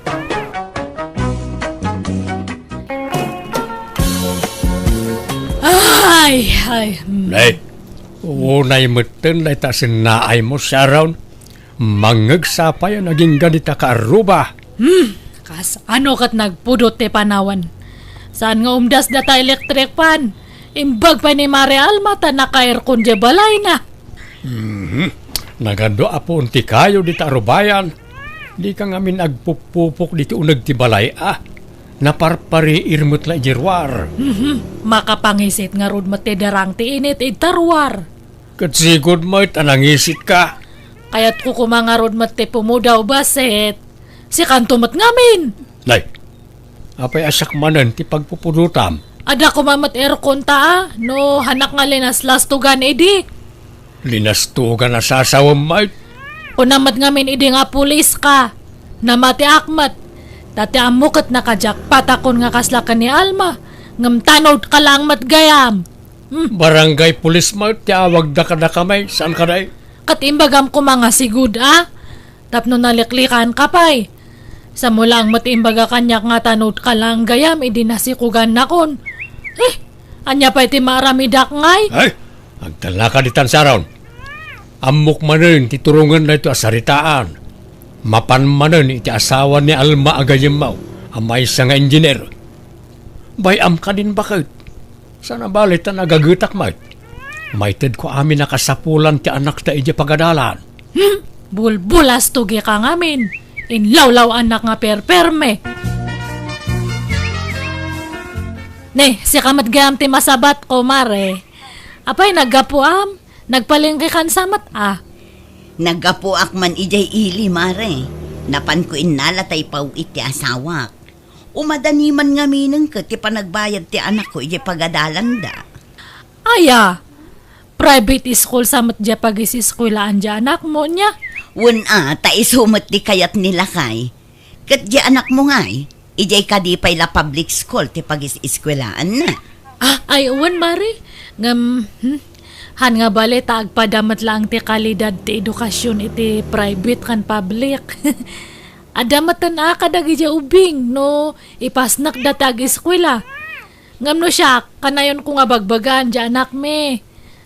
Ay, ay, hmm. Nay, unay metten dayta sennaaymo, Sharon. Mangngegsa pay a nagingga dita kaarruba. Hmm, kasano ket nagpudot ti panawen? Saan nga umdas data electric fan? Imbag pay ni Mare Alma ta naka-aircon diay balayna. Mhm. Nagadu a puon ti kayo dita arubayan. Dika ngamin agpupupok diti uneg ti balay a. Naparpariir met la idiay ruar. Mhm. Makapangisit ngarud met ti darang ti init ita ruar. Ket sigud met a nangisitka. Kayatko koma ngarud met ti pumudaw, basit sikanto met ngamin. Nay, apay a siak manen ti pagpupudotam? Adda koma met aircon ta a, no hanak nga linaslastogan idi. Linastogan a sasawem met. Kuna met ngamin idi nga pulis ka. Namatiak met. Ta ti ammo ket nakajakpatakon nga kasla ken ni Alma. Ngem tanod ka lang met gayam. Hmm. Barangay pulis met ti awagda kadakami, saan kadi? Ket imbagam koma nga sigud a, tapno naliklikanka pay. Samo laeng met imbaga kaniak nga tanod ka lang gayam idi nasikugannakon. Eh, ania pay ti maaramidak ngay? Ay, agtalnaka ditan, Sharon. Ammok manen ti turongen daytoy a saritaan. Mapan manen iti asawa ni Alma a gayyemmo a maysa nga engineer. Bay-am kadin baket. Saan a bale ta nagagetak met. Maitedko amin a kasapulan ti anakta idiay pagadalan. Hmm, bulbulastogi ka ngamin. Inlawlaw-annak nga perperme. Ne, sika met gayam ti masabatko, Mare. Apay, naggapuam? Nagpalengke kansa met a? Naggapuak man idiay ili, Mare. Napanko innala ta ipaw-it ti asawak. Umadani man ngaminen ket ti panagbayad ti anakko idiay pagadalanda. Aya, private school sa met diay pagiseskuelaan diay anakmo, nia? Wen a, ta isu met ti kayat ni lakay. Ket diay anakmo ngay, idiay kadi pay la public school ti pagiseskuelaanna. Ah, ay, wen, Mare. Ngem, hmm, han nga bale ta agpada met laeng ti kalidad ti edukasyon iti private ken public. Adda metten a kadagidiay ubing no ipasnekda ti ageskuela. Ngem no siak, kanayonko nga bagbagaan diay anakmi.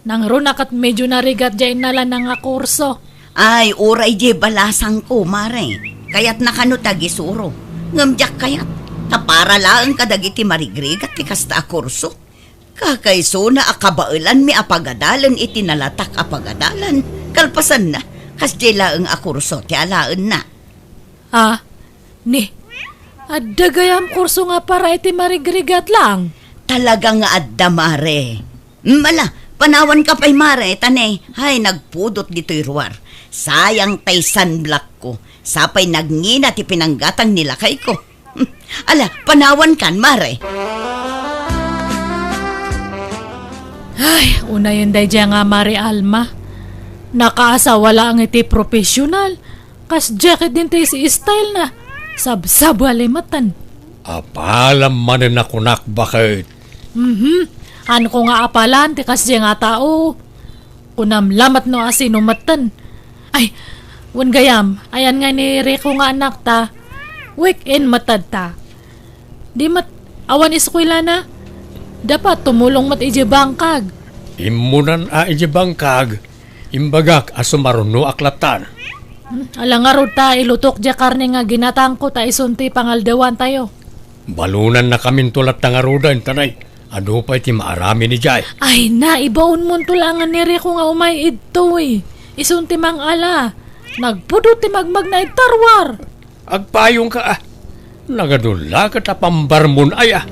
Nangruna ket medio narigat diay innalana nga kurso. Ay, uray diay balasangko, Mare. Kayatna kano ti agisuro. Ngem diak kayat, ta para laeng kadagiti marigrigat ti kasta a kurso. Kakaisuna a kabaelanmi a pagadalen iti nalatak a pagadalan. Kalpasanna, kasdiay laeng a kurso ti alaenna. Ah, ni, adda gayam kurso nga para iti marigrigat lang? Talaga nga adda, Mare. Mm, ala, panawanka pay, Mare, ta ne, hay, nagpudot ditoy ruar. Sayang tay sunblockko. Sapay nagngina ti pinanggatang ni lakayko. Ala, panawankan, Mare. Ay, unayen daydiay nga Mare Alma. Nakaasawa laeng iti professional. Kasdiay ketdin ti style na. Sabsabali metten. Apalam manen a kunak, baket. Mhm. Haanko nga apalan ti kasdiay nga tao. Kunam lamet no asino metten. Ay, wen gayam, ayan nga ni Rico nga anakta. Weekend met ta. Di met awan eskuelana. Dapat tumulong met idiay bangkag. Immunan a idiay bangkag. Imbagak a sumarunoak lattan. Hmm, ala ngarud ta ilutok diay karne nga ginatangko ta isun ti pangaldawantayo. Balonannakaminto latta ngaruden, tanay. Adu pay ti maaramin idiay. Ay na, ibaonmonto laengen ni Rico nga umay idtoy. Isun ti mangala. Nagpudot ti magmagna iti tarwar. Agpayongka, a. Nagadu la ket a pambarmon, ay, a.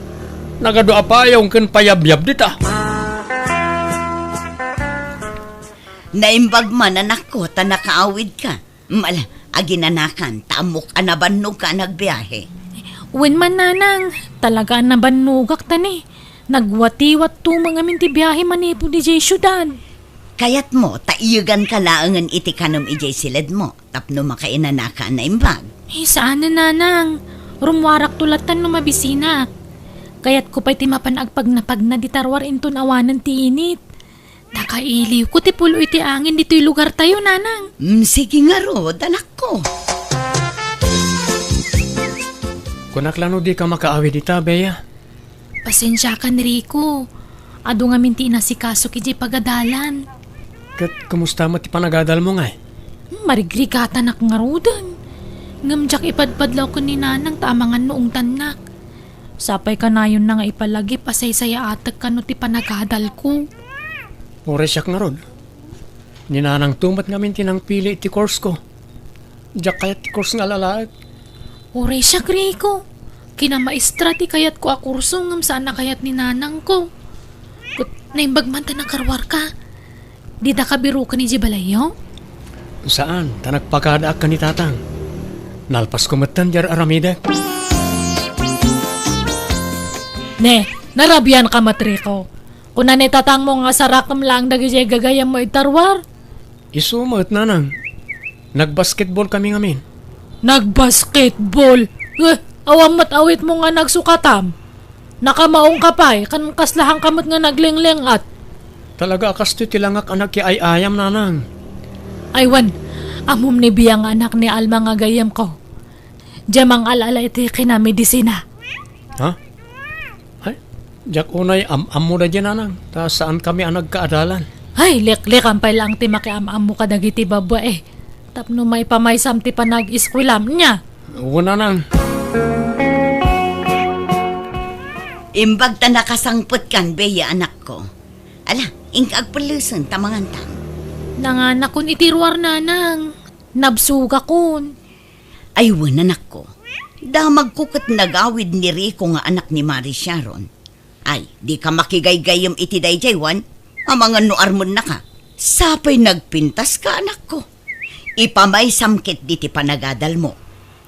Nagadu a payong ken payabyab dita. Naimbag man, anakko, ta nakaawidka. Mal, aginanakan, ta ammok a nabannogka a nagbiahe. Wen man, nanang, talaga a nabannogak ta ni. Nagwatiwatto met ngamin ti biahe manipud idiay siudad. Kayatmo, ta iyeganka laengen iti kanem idiay siledmo. Tapno makainanaka a naimbag. Eh, saan a, nanang. Rummuarakto lattan no mabisinak. Kayatko pay ti mapan agpagnapagna di tarwar inton awanen ti init. Nakailiwko ti pulo iti angin ditoy lugartayo, nanang. Mm, sige ngarud, anakko. Kunak la no dika makaawid ita, Bea. Pasensiakan, Rico. Adu ngamin ti inasikasok idiay pagadalan. Ket kumusta met ti panagadalmo, ngay? Hmm, marigrigatanak ngaruden. Ngem diak ipadpadlaw ken ni nanang ta amangan no ungtannak. Sapay kanayonna nga ipalagip a saysayaatek kano ti panagadalko. Uray siak ngarud. Ni nanangto met ngamin ti nangpili iti course ko. Diak kayat ti course nga alalaek. Uray siak, Rico. Kinamaestra ti kayatko a kurso ngem saan a kayat ni nanangko. Ket naimbag man ta nakaruarka. Didaka biroken idiay balayyo? Saan, ta nagpakadaak ken ni tatang. Nalpasko metten diay ar-aramidek. Ne, narabianka met, Rico. Kuna ni tatangmo nga sarakem laeng dagidiay gagayyemmo iti tarwar. Isu met, nanang. Nagbasketball kami ngamin. Nagbasketball? Eh, awan met awitmo nga nagsukatam? Nakamaongka pay, ken kaslahanka met nga naglingling-at. Talaga a kastoy ti langak a nagkiay-ayam, nanang. Ay wen, ammom ni Bea nga anak ni Alma nga gayyemko. Diay mangal-ala iti kinamedisina. Ha? Ay, diak unay am-ammo daydiay, nanang, ta saan kami a nagkaadalan. Ay, liklikan pay laeng ti makiam-ammo kadagiti babbai. Tapno maipamaysam ti panag-eskuelam, nia? Wen, nanang. Imbag ta nakasangpetkan, Bea, anakko. Ala, inka agpellesen ta mangantam. Nanganakon iti ruar, nanang. Nabsogakon. Ay wen, anakko. Damagko ket nagawid ni Rico nga anak ni Mari Sharon. Ay, dika makigaygayyem iti daydiay, wen? Amangan no armennaka. Sapay nagpintaska, anakko. Ipamaysam ketdi ti panagadalmo.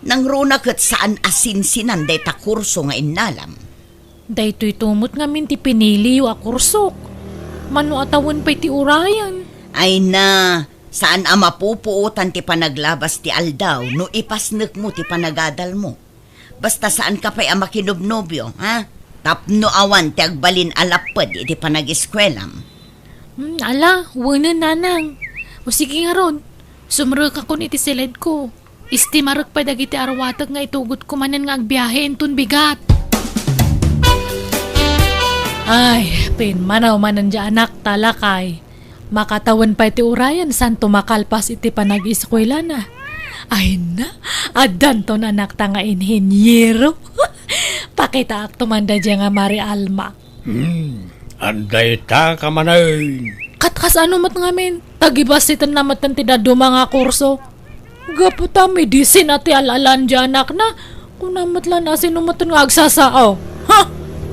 Nangruna ket saan a sinsinan dayta kurso nga innalam. Daytoyto met ngamin ti piniliyo a kursok. Mano a tawen pay ti urayen. Ay na, saan a mapupuotan ti panaglabas ti aldaw no ipasnekmo ti panagadalmo. Basta saanka pay a makinobnobio, ha? Tapno awan ti agbalin a lapped iti panag-eskuelam. Hmm, ala, wenen, nanang. O sige ngarud, sumrekakon iti siledko. Istimarek pay dagiti arwatek nga itugotko manen nga agbiahe inton bigat. Ay, pimmanaw manen diay anakta, lakay. Makatawen pay ti urayen santo makalpas iti panag-eskuelana. Ay na, addanton anakta nga inheniero. Pakitaakto man daydiay nga Mari Alma. Hmm, adda ita ka manen. Kat kasano met ngamin, tagibasiten na metten ti dadduma nga kurso. Gapu ta medisina ti al-alan diay anakna, kuna met la no asino metten nga agsasao. Ha!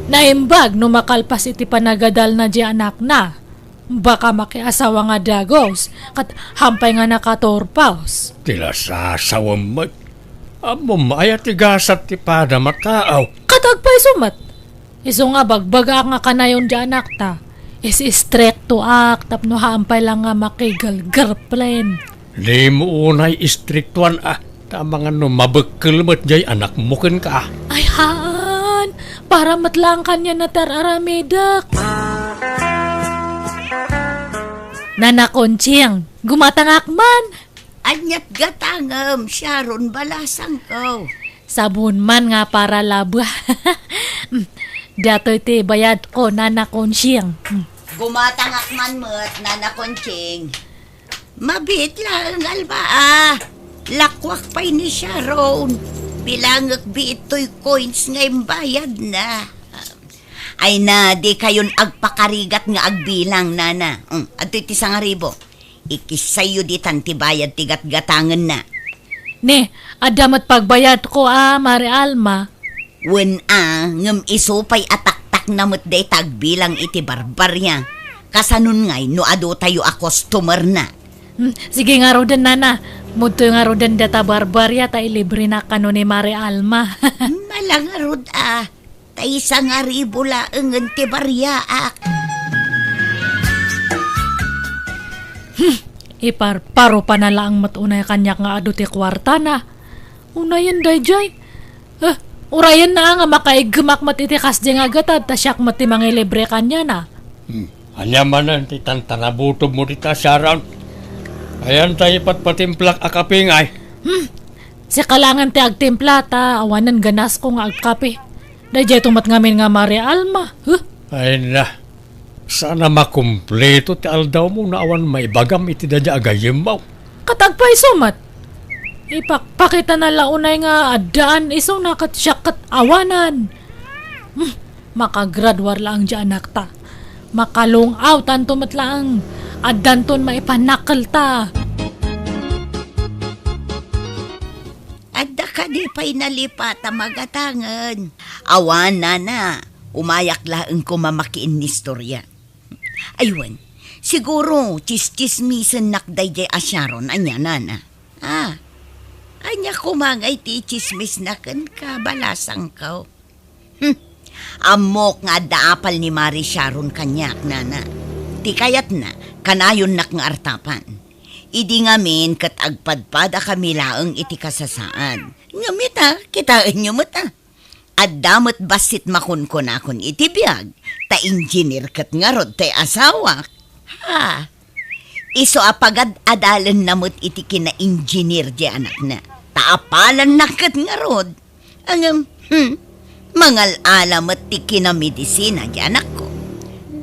Naimbag no makalpas iti panagadalna diay anakna. Baka makiasawa nga dagus, kat hampay nga nakaturpos. Ti lasasawem met. Ammom aya ti gasat ti padam a tao. Kat agpayso met. Isu nga bagbagaak nga kanayon diay anakta. Is-istriktoak tapno haan pay la nga makigal-girlfriend. Dimo unay istriktuan a, ta amangan no mabekkel met jay anakmo kenka. Ay, haan! Para met laeng kaniana ti ar-aramidek. Nana Conching, gumatangak man. Aniat gatangem, Sharon, balasangko. Sabon man nga para laba. Datoy ti bayadko, Nana Conching. Gumatangak man met, Nana Conching. Mabiit laeng, Alma, a. Lakuak pay ni Sharon. Bilangek biit toy coins nga imbayadna. Ay na, di kayon agpakarigat nga agbilang, Nana. Mm, adtoy ti sangaribo. Ikissayyo ditan ti bayad ti gatgatangenna. Ne, adda met pagbayadko a, Mare Alma. Wen a, ngem isu pay a taktakna met dayta agbilang iti barbaria. Kasanon ngay no adu tayo a customerna? Hmm, sige ngaruden, Nana. Mudtoy ngaruden data barbaria ta ilibrena kano ni Mare Alma. Mala ngarud a. Ta isangaribu laengen ti bariaak. Hmm, iparparo pa na laeng met unay kaniak nga adu ti kuartana. Unayen dayjay. Eh, urayenna nga makaiggemak met iti kasdi nga gatad, ta siak met ti mangilibre kaniana. Hmm. Ania manen ti tantanabutobmo dita, Sharon? Ayan ta ipatpatimplak a kape ngay? Hmm. Sika laengen ti agtimpla ta awanen ganasko nga agkape. Dayjay to met ngamin nga Mare Alma. Huh? Ay na. Saan a makumpleto ti aldawmo no awan maibagam iti dayjay a gayyemmo. Ket agpayso met. Ipakpakitana la unay nga addaan isuna ket siak ket awanan. Hmm. Makagraduar laeng diay anakta. Makalung-awtanto met laeng. Addanton maipanakkelta. Adda kadi pay nalipat a magatangen? Awan, Nana. Umayak laeng koma makiinnistoria. Ay wen, siguro, tsistsismisennak dayjay a Sharon, ania, Nana? Ah, ania koma ngay ti itsismisna kenka, balasangko? Hmm. Ammok nga adda apal ni Mari Sharon kaniak, Nana. Ti kayatna, kanayonnak nga artapan. Idi ngamin ket agpadpadakami laeng iti kasasaad. Ngem ita, kitaenyo met a. Adda met bassit makunkunakon iti biag, ta engineer ket ngarud ti asawak. Ha? Isu a pagad-adalenna met iti kina-engineer ti anakna. Ta apalanna ket ngarud. Ngem, hmm, mangal-ala met ti kinamedisina ti anakko.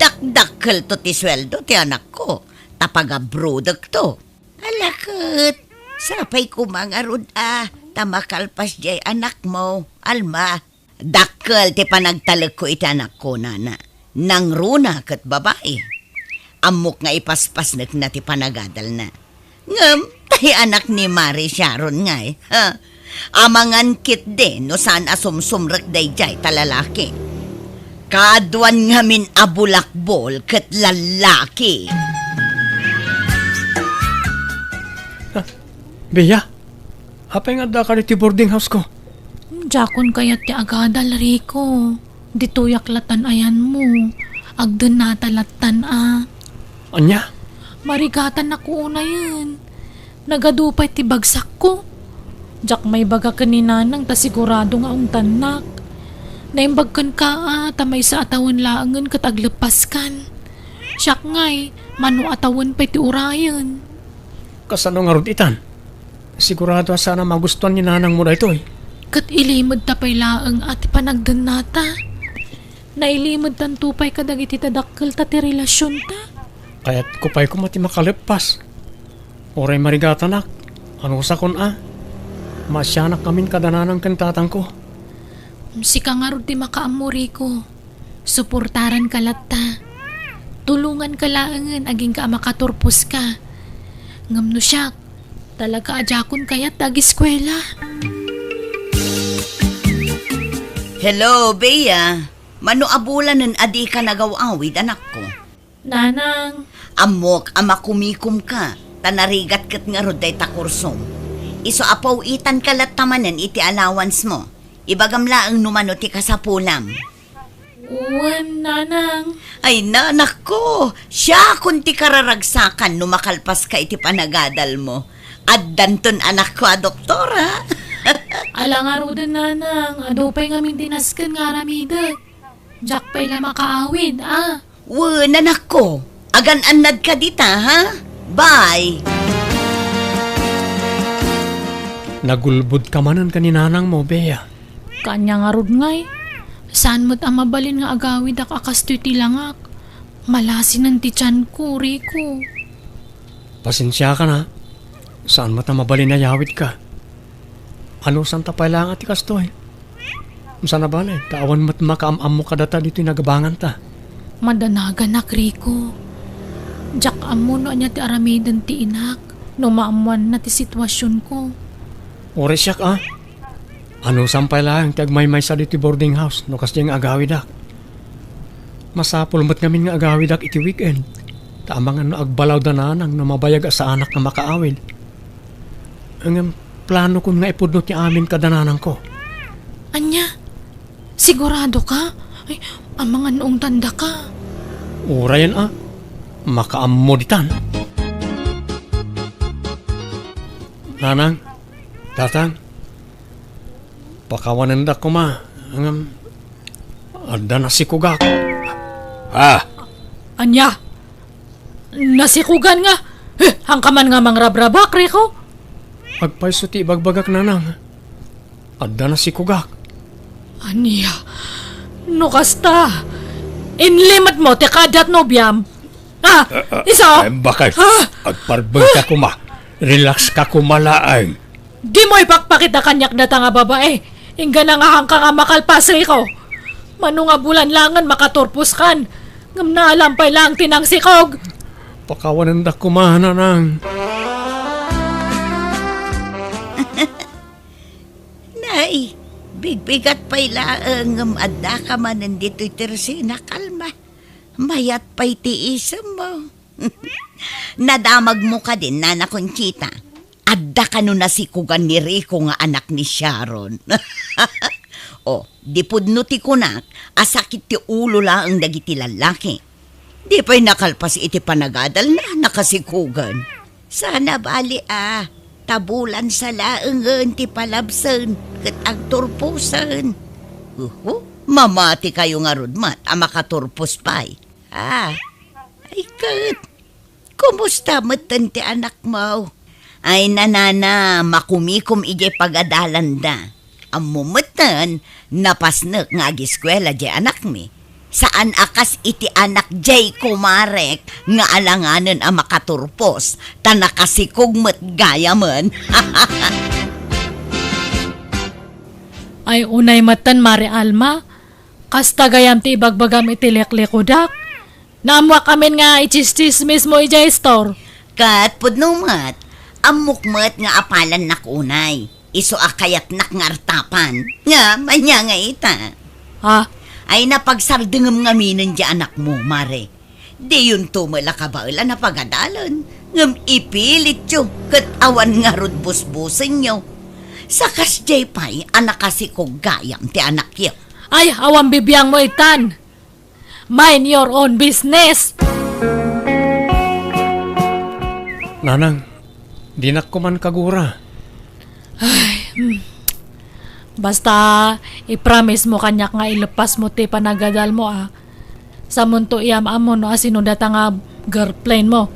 Dakdakkelto ti sueldo ti anakko, ta pagabrodekto. Ala ket, sapay koma ngarud a, ta makalpas diay anakmo, Alma. Dakkel ti panagtalekko iti anakko, Nana. Nangruna ket babai. Ammok nga ipaspasnekna ti panagadalna. Ngem, tay anak ni Mari Sharon ngay, ha? Amangan ketdi no saan a sumsumrek dayjay ta lalaki. Kaaduan ngamin a bulakbol ket lalaki. Ah, Bea, apay nga addaka ditoy boarding house ko? Diakon kayat ti agadal, Rico. Ditoyak latan ayanmo. Agdennata latan a. Ania? Marigatan ako unayen. Nagadu pay ti bagsakko. Diak maibaga ken ni Nanang ta sigurado nga ungtannak. Naimbag kenka a ta maysa a tawen laengen ket agleppaskan. Siak ngay, mano a tawen pay ti urayen. Kasano ngarud itan? Sigurado a saan a magustuan ni nanangmo daytoy. Ket ilimedta pay laeng a ti panagdennata. Nailimedtanto pay kadagiti dadakkelta ti relasionta. Kayatko pay koma ti makaleppas. Uray marigatanak, anusakon a. Maasianak ngamin kada nanang ken tatangko. Sika ngarud ti makaammo, Rico. Suportaranka latta. Tulonganka laengen agingga a makaturposka. Ngem no siak, talaga a diakon kayat ti ageskuela. Hello, Bea. Mano a bulanen a dika nagaw-awid, anakko? Nanang. Ammok a makumikomka, ta narigat ket ngarud dayta kursom. Isu a paw-itanka latta manen iti allowance mo. Ibagam laeng no mano ti kasapulam. Wen, nanang. Ay, nanakko, siakon ti kararagsakan no makalpaska iti panagadalmo. Addanton anakko a doktora. Ala ngaruden, nanang, adu pay ngamin ti nasken nga aramidek. Diak pay la makaawid, a. Wen, anakko, agan-annadka dita, ha? Bye! Nagulbodka manen ken ni nanangmo, Bea. Kaanya ngarud ngay, saan met a mabalin nga agawidak a kastoy ti langak. Malasinen ti tianko, Rico. Pasensiakan, a. Saan met a mabalin a yawidka. Anusanta pay laeng a ti kastoy. Saan a bale, ta awan met makaam-ammo kadata ditoy nagabanganta. Madanaganak, Rico. Diak ammo no ania ti aramiden ti inak no maammoanna ti situasionko. Uray siak, a. Anusam pay laeng ti agmaymaysa ditoy boarding house no kasdiay nga agawidak. Masapul met ngamin nga agawidak iti weekend, ta amangan no agbalaw da nanang no mabayag a saanak nga makaawid. Ngem planokon nga ipudno ti amin kada nanangko. Ania? Siguradoka? Ay, amangan no ungtandaka. Urayen, a. Makaammo ditan. Nanang, tatang, pakawanendak koma, ngem adda nasikogak. Ah! Ania? Nasikogan nga? Eh, haanka man nga mangrabrabak, Rico? Agpayso ti ibagbagak, nanang. Adda nasikogak. Ania? No kasta, inlimetmo ti kaaddat nobiam? Ah, Ah, ah, isu? Em, bakit? Ah! Agparbeng ka koma. Relax ka koma laeng. Dimo ipakpakita kaniak data nga babae. Inggana nga haanka nga makalpas, Rico. Mano nga bulan laengen makaturposkan. Ngem naalam pay laeng ti nangsikog. Pakawanendak koma, nanang. Nay, bigbigat pay laeng ngem addaka manen ditoy Teresina, kalma. Mayat pay ti isemmo. Nadamagmo kadin, Nana Conchita. Adda kano nasikogan ni Rico nga anak ni Sharon. O, di pudno ti kunak a sakit ti ulo laeng dagiti lallaki. Di pay nakalpas iti panagadalna, nakasikogan. Saan a bali a, ta bulan sa laengen ti palabsen ket agturposen. Uhu, mamati kayo ngarud met a makaturpos pay. Ah, ay ket, kumusta metten ti anakmo? Ay, nanana, makumikom idiay pagadalanda. Ammom metten, napasnek nga ageskuela diay anakmi. Saan a kas iti anak diay kumarek nga alanganen a makaturpos, ta nakasikog met gayamen. Ay, unay metten, Mare Alma. Kasta gayam ti ibagbagam iti liklikodak. Naammoak amin nga itsistsismismo idiay istor. Ket pudno met, ammok met nga apalannak unay. Isu a kayatnak nga artapan. Ngem ania nga ita? Ha? Ay, napagsardengem ngaminen diay anakmo, Mare. Diyonto met la kabaelan a pagadalen, ngem ipilityo ket awan ngarud busbusenyo. Sa kasdiay pay a nakasikog gayam ti anakyo. Ay, awan bibiangmo itan. Mind your own business! Nanang, dinak koman kagura. Ay, hmm. Basta, i-promise mo kaniak nga ilepas mo ti panagadal mo, ah. Samonto iyam-ammo no asino data nga girlfriend mo.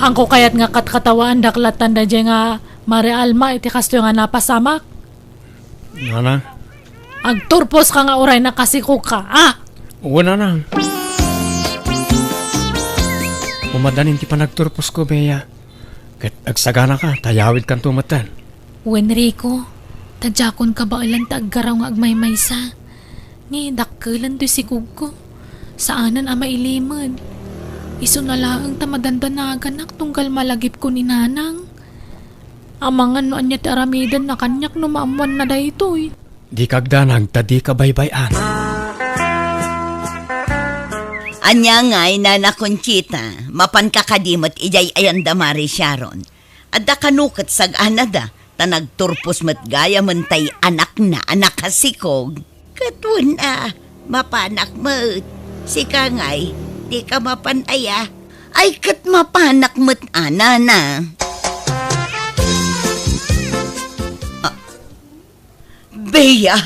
Haanko kayat nga katkatawaandak latta daydiay nga Mare Alma iti kastoy nga napasamak. Nanang? Agturpos ka nga uray nakasikog ka, ah! Wen, nanang. Umadanin ti panagturpos ko, Bea. Ket agsagana ka, ta yawid kanto metten. Wen, Rico, ta diakon kabaelan ta aggaraw nga agmaymaysa. Ni dakkelen toy sikogko. Saanen a mailimed. Isuna laeng ta madandanaganak tunggal malagipko ni Nanang. Amangan no ania ti aramidenna kaniak no maammoanna daytoy. Dika agdanag ta dika baybay-an. Ania ngay, Nana Conchita, mapanka kadi met idiay ayanda Mare Sharon? Adda kano ket sag-anada, ta nagturpos met gayamen tay anakna a nakasikog. Ket wen a, Mapanak met. Sika ngay, dika mapan aya? Ay, ket mapanak met a, Nana. Ah, Bea,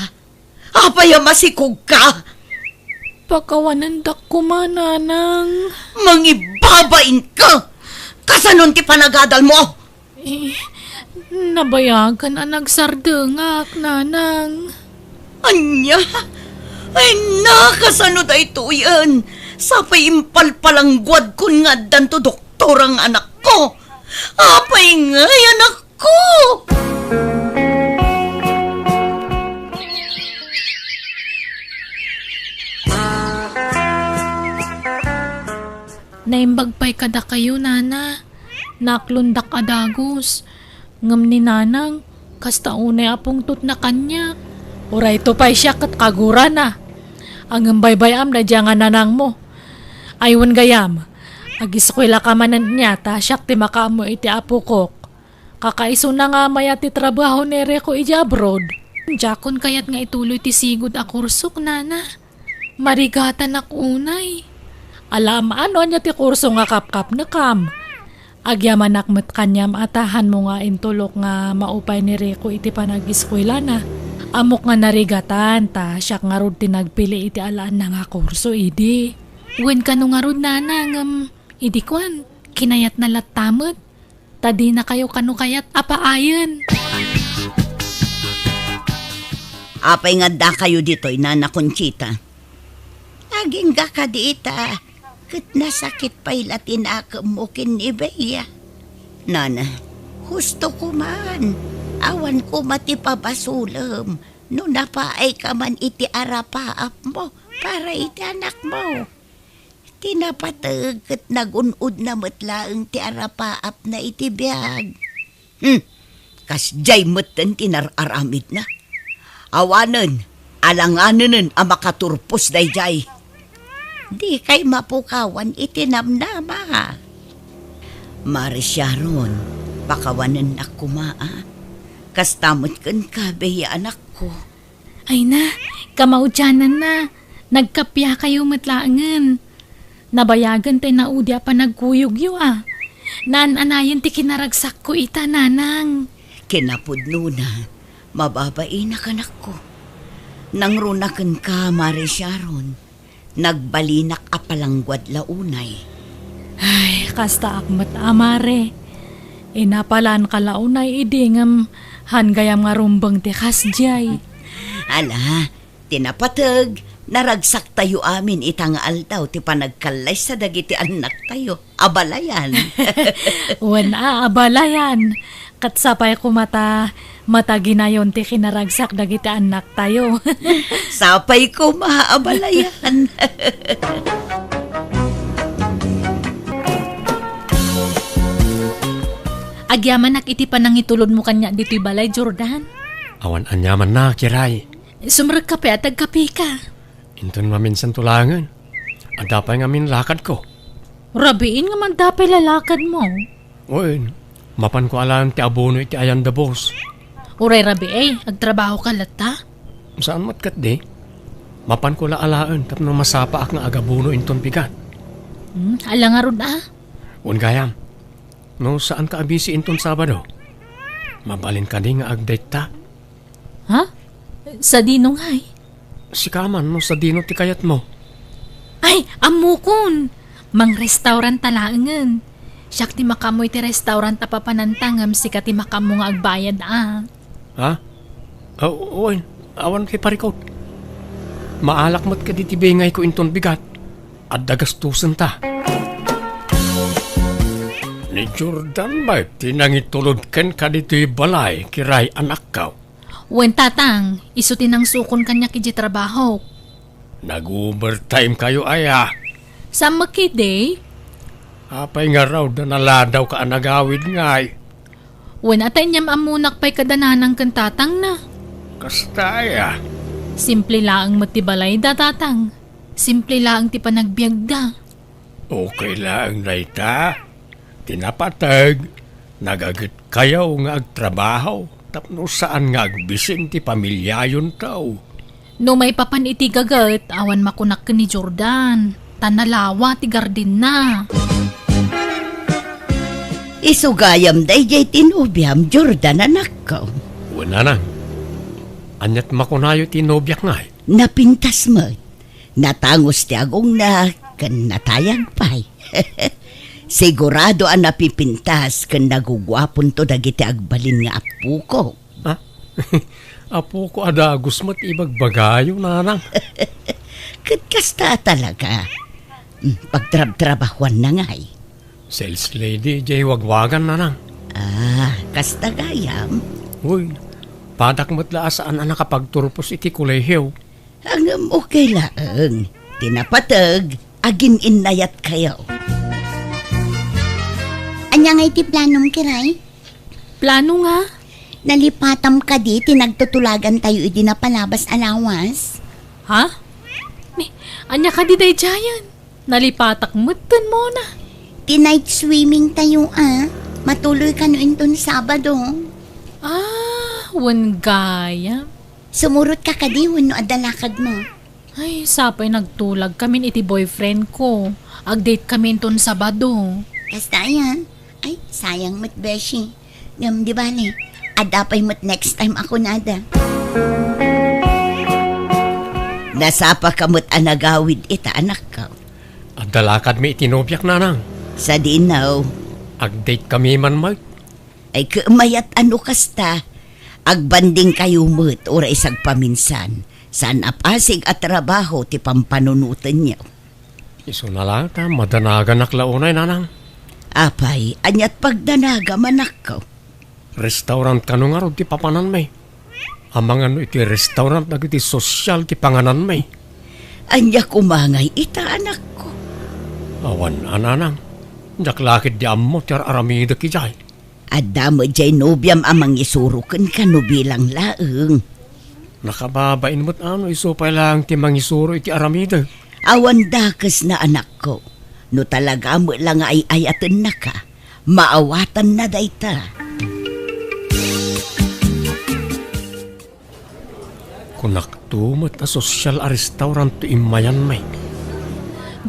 apay a masikogka? Pakawanendak koma, Nanang. Mangibabainka! Kasanon ti panagadalmo? Eh, nabayagan a nagsardengak, Nanang. Ania? Ay, nakasano daytoyen? Sapay impalpalangguadkon nga addanto doktor nga anakko. Apay ngay, anakko? Naimbag pay kadakayo, Nana. Naaklondak a dagus. Ngem ni Nanang, kasta unay a pungtotna kaniak. Uray to pay siak ket kagurana. Ngem baybay-am daydiay nga nanangmo. Ay, wen gayam, agiskuelaka manen nia ta siak ti makaammo iti apokok. Kakaisuna nga mayat ti trabaho ni Rico idiay abroad. Diakon kayat nga ituloy ti sigud a kursok, Nana. Marigatanak unay. Alaam a no ania ti kurso nga kapkapnekam. Agyamanak met kaniam a ta hanmo nga intulok nga maupay ni Rico iti panagiskuelana. Ammok nga narigatan ta siak ngarud ti nagpili iti alaenna nga kurso idi. Wen kano ngarud, Nana, ngem idi kuan, kinayatna latta met. Ta dinakayo kano kayat a paayen. Apay nga addakayo ditoy, Nana Conchita? Agingga kadi ita, ket nasakit pay la ti nakemmo ken ni Bea. Nana, husto koman, awan koma ti pabasolem no napaayka man iti arapaapmo para iti anakmo. Ti napateg ket nagun-odna met laeng ti arapaapna iti biag. Hmm, kasdiay metten ti nar-aramidna. Awanen, alanganenen a makaturpos daydiay. Dikay mapukawan iti namnama. Mare Sharon, pakawanennak koma, a. Kasta met kenka, Bea, anakko. Ay na, kamaudiananna. Nagkappiakayo met laengen. Nabayagen ti naudi a panagkuyogyo, a. Naan-anayen ti kinaragsakko ita, Nanang. Kinapudnona, mababainak, anakko. Nangruna kenka, Mare Sharon. Nagbalinak a palangguad la unay. Ay, kastaak met a, Mare. Inapalanka la unay idi ngem han gayam nga rumbeng ti kasdiay. Ala, ti napateg, naragsaktayo amin ita nga aldaw ti panagkallaysa dagiti annaktayo. Abalayan. Wen a, abalayan. Ket sapay koma ta mataginayon ti kinaragsak dagiti annaktayo. Sapay koma, abalayan. Agyamanak iti panangitulodmo kaniak ditoy balay, Jordan. Awan aniamanna, Kiray. Sumrekka pay a tagkapika. Inton maminsan to laengen, adda pay ngamin lakadko. Rabiin nga adda pay lakadmo. Wen, mapanko alaen ti abono iti ayan da boss. Uray rabii, agtrabahoka latta? Saan met ketdi. Mapanko la alaen tapno masapaak nga agabono inton bigat. Hmm, ala ngarud a? Wen gayam, no saanka a busy inton Sabado, mabalin kadi nga agdate ta? Ha? Sadino ngay? Sika man no sadino ti kayatmo. Ay, ammokon! Mangrestaurant ta laengen. Siak ti makaammo iti restaurant a papananta ngem sika ti makaammo nga agbayad a. Ha? Aw, wen, awan ti parikut. Maalak met kadi ti bingayko inton bigat. Adda gastusen ta. Ni Jordan met ti nangitulod kenka ditoy balay, Kiray, anakko. Wen, Tatang, isu ti nangsukon kaniak idiay trabahok. Nag-overtime kayo aya? Saan met ketdi? Apay ngarud a naladawka a nagawid ngay? Wen, a ta inyam ammonak pay kada nanang ken tatangna. Kasta aya? Simple laeng met ti balayda, Tatang. Simple laeng ti panagbiagda. Okay laeng dayta. Ti napateg, nagaget kayo nga agtrabaho tapno saan nga agbisin ti pamiliayonto. No maipapan iti gaget, awan makunak ken ni Jordan, ta nalawa ti gardenna. Isu gayam daydiay ti nobiam, Jordan, anakko. Wen, nanang. Aniat makunayo ti nobiak ngay? Napintas met. Natangus ti agongna ken natayag pay. Sigurado a napipintas ken naguguaponto dagiti agbalin nga apoko. Ha? Apoko a dagus met ibagbagayo, nanang. Ket kasta talaga. Mm, pagtrabtrabahuanna ngay. Sales lady, jay wagwagan, nanang. Ah, kasta gayam? Uy, padak met la a saan a nakapagturpos iti kolehiyo. Ngem okay laeng. Ti napateg, agin-innayat kayo. Ania nga iti planom, Kiray? Plano nga? Nalipatam kadi ti nagtutulagan tayo idi napalabas a lawas? Ha? Ni, ania kadi daydiayen? Nalipatak metten, Mona. Ti night swimming tayo, a. Matuloy kano inton Sabado. Ah, wen gayam. Sumurot ka kadi wenno adda lakad mo? Ay, sapay nagtulag kamin iti boyfriend ko. Ag-date kami inton Sabado. Kasta aya? Ay, sayang met, beshi. Ngem di bale, adda pay met next time a kunada. Nasapa ka met a nagawid ita, anakko. Adda lakadmi iti nobiak, nanang. Sadino? Ag-date kami man, Mike. Ay, ket mayat a no kasta. Agbanding kayo met, uray sagpaminsan. Saan a pasig a trabaho ti pampanunotenyo. Isuna la ta madanaganak la unay, nanang. Apay, aniat pagdanagam, anakko? Restaurant kano ngarud ti papananmi? Amangan no iti restaurant dagiti sosyal ti pangananmi. Ania koma ngay ita, anakko? Awan a, nanang. Diak la ketdi ammo ti ar-aramidek idiay. Adda met jay nobiam a mangisuro kenka no bilang laeng. Nakababain met a no isu pay laeng ti mangisuro iti aramidek. Awan dakesna, anakko. No talaga met la nga ay-ayatennaka, maawatanna dayta. Kunakto met a sosyal a restaurant ti immayanmi.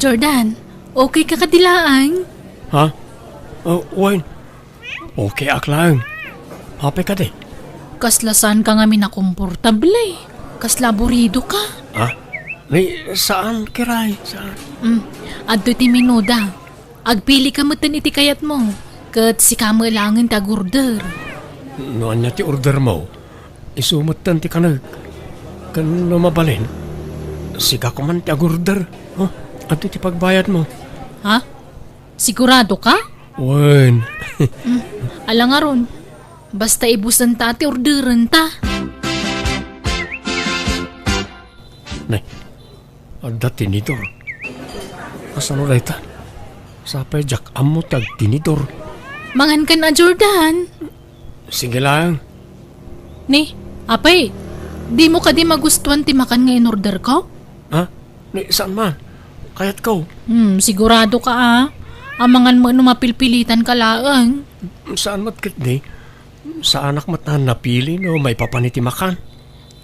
Jordan, okay ka kadi laeng? Ha? Oh, wen. Okay ak laeng. Apay kadi? Kasla saan ka ngamin a komportable. Kasla aburido ka. Ha? Ni, saan, Kiray? Saan? Mm, adtoy ti menuda. Agpili ka metten iti kayatmo, ket sika met laengen ti agorder. No ania ti ordermo, isu metten ti kanek. Ken no mabalin, sika koman ti agorder. Oh, adtoy ti pagbayadmo. Ha? Sigurado ka? Wen. Mm, ala ngarud. Basta ibusenta ti orderenta. Nay, adda tinidor. Kasano dayta? Sapay diak ammo ti agtinidor. Mangankan a, Jordan. Sige laeng. Ni, apay, dimo kadi magustuan ti makan nga inorderko? Ha? Ni, saan man? Kayatko. Hmm, sigurado ka, a. Amangan mo no mapilpilitan ka laeng. Saan met ketdi? Saanak met a napili no maipapan iti makan.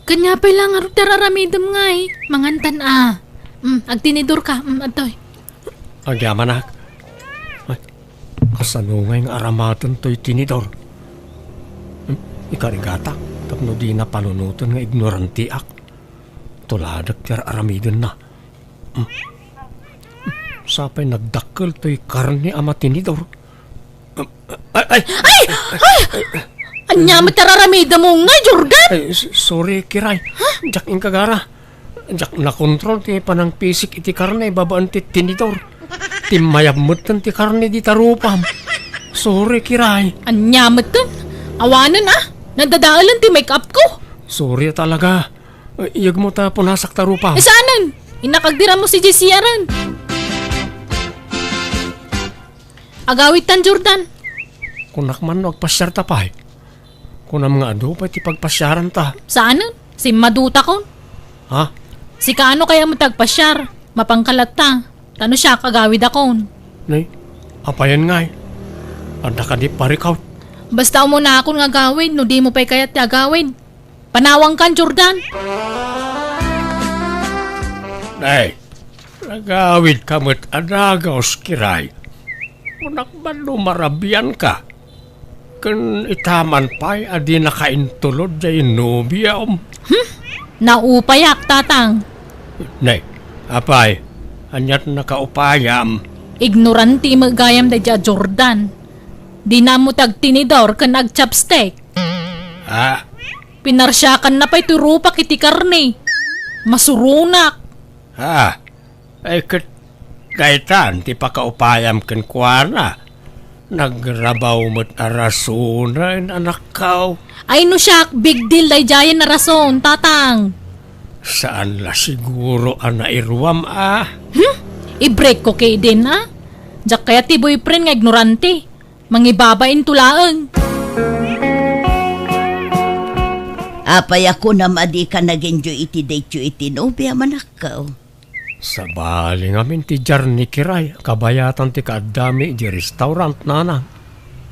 Kanya pay la ngarud ti ar-aramidem ngay. Mangantan a. Mm, agtinidor ka. Mm, adtoy. Agyamanak. Ay, kasano ngay nga aramaten toy tinidor? Mm, ikarigatak tapno dina panunoten nga ignorantiak. Tuladek ti ar-aramidenna. Mm. Sapay nagdakkel toy karne a matinidor. Ay, ay! Ay! Ay! Ania met ti ar-aramidem mo ngay, Jordan? Ay, s-, sorry, Kiray. Ha? Diak inkagara. Diak nakontrol ti panangpisik iti karne babaen ti tinidor. Timmayab metten ti karne dita rupam. Sorry, Kiray. Ania metten? Awanen, a. Nadadaelen ti make-up ko. Sorry talaga. Ay, iyegmo ta punasak ta rupam. Saanen? Innak agdiram mo si J C aren. Agawidtan, Jordan. Kunak man no agpasiarta pay. Kunam nga adu pay ti pagpasiaranta. Saanen? Simmadutakon. Ha? Sika ano kaya mo ti agpasiar? Mapangkalatta. Ta no siak, agawidakon. Nay, apayen ngay? Adda kadi parikawt? Basta umunakon nga agawid no dimo pay kayat ti agawid. Panawangkan, Jordan! Ay, nagawidka met a dagus, Kiray. Kunak man no marabianka. Ken itaman pay a dinaka intulod jay nobiam. Hmm? Naupayak, Tatang. Nay, apay, aniat nakaupayam? Ignorante met gayam daydi a Jordan. Dina ammo ti agtinidor ken agchopstick. Ah? Pinarsiakanna pay ti rupak iti karne. Masuronak. Ah, ay ket daytan ti pakaupayam kenkuana. Nagrabaw met a rasonen, anakko. Ay no siak, big deal daydiayen a rason, Tatang. Saan la siguro a nairuam a? Hmm? I-break ko ketdin a? Diak kayat ti boyfriend nga ignorante. Mangibabainto laeng. Apay a kunam a dika nag-enjoy iti date-yo iti nobiam, anakko? Sabali ngamin ti journey, Kiray, kabayatan ti kaaddami idiay restaurant, nanang.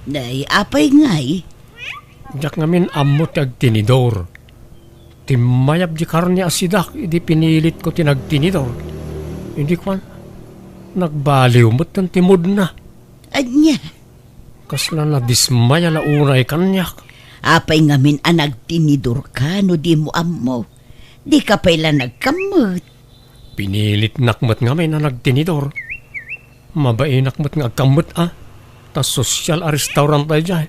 Nay, apay ngay? Diak ngamin ammo ti agtinidor. Timmayab di karne a sidak idi pinilitko ti nagtinidor. Idi kuan, nagbaliw metten ti moodna. Ania? Kasla nadismaya la unay kaniak. Apay ngamin a nagtinidorka no dimo ammo? Dika pay la nagkammet. Pinilitnak met ngamin a nagtinidor. Mabainak met nga agkammet a. Ta sosyal a restaurant daydiay.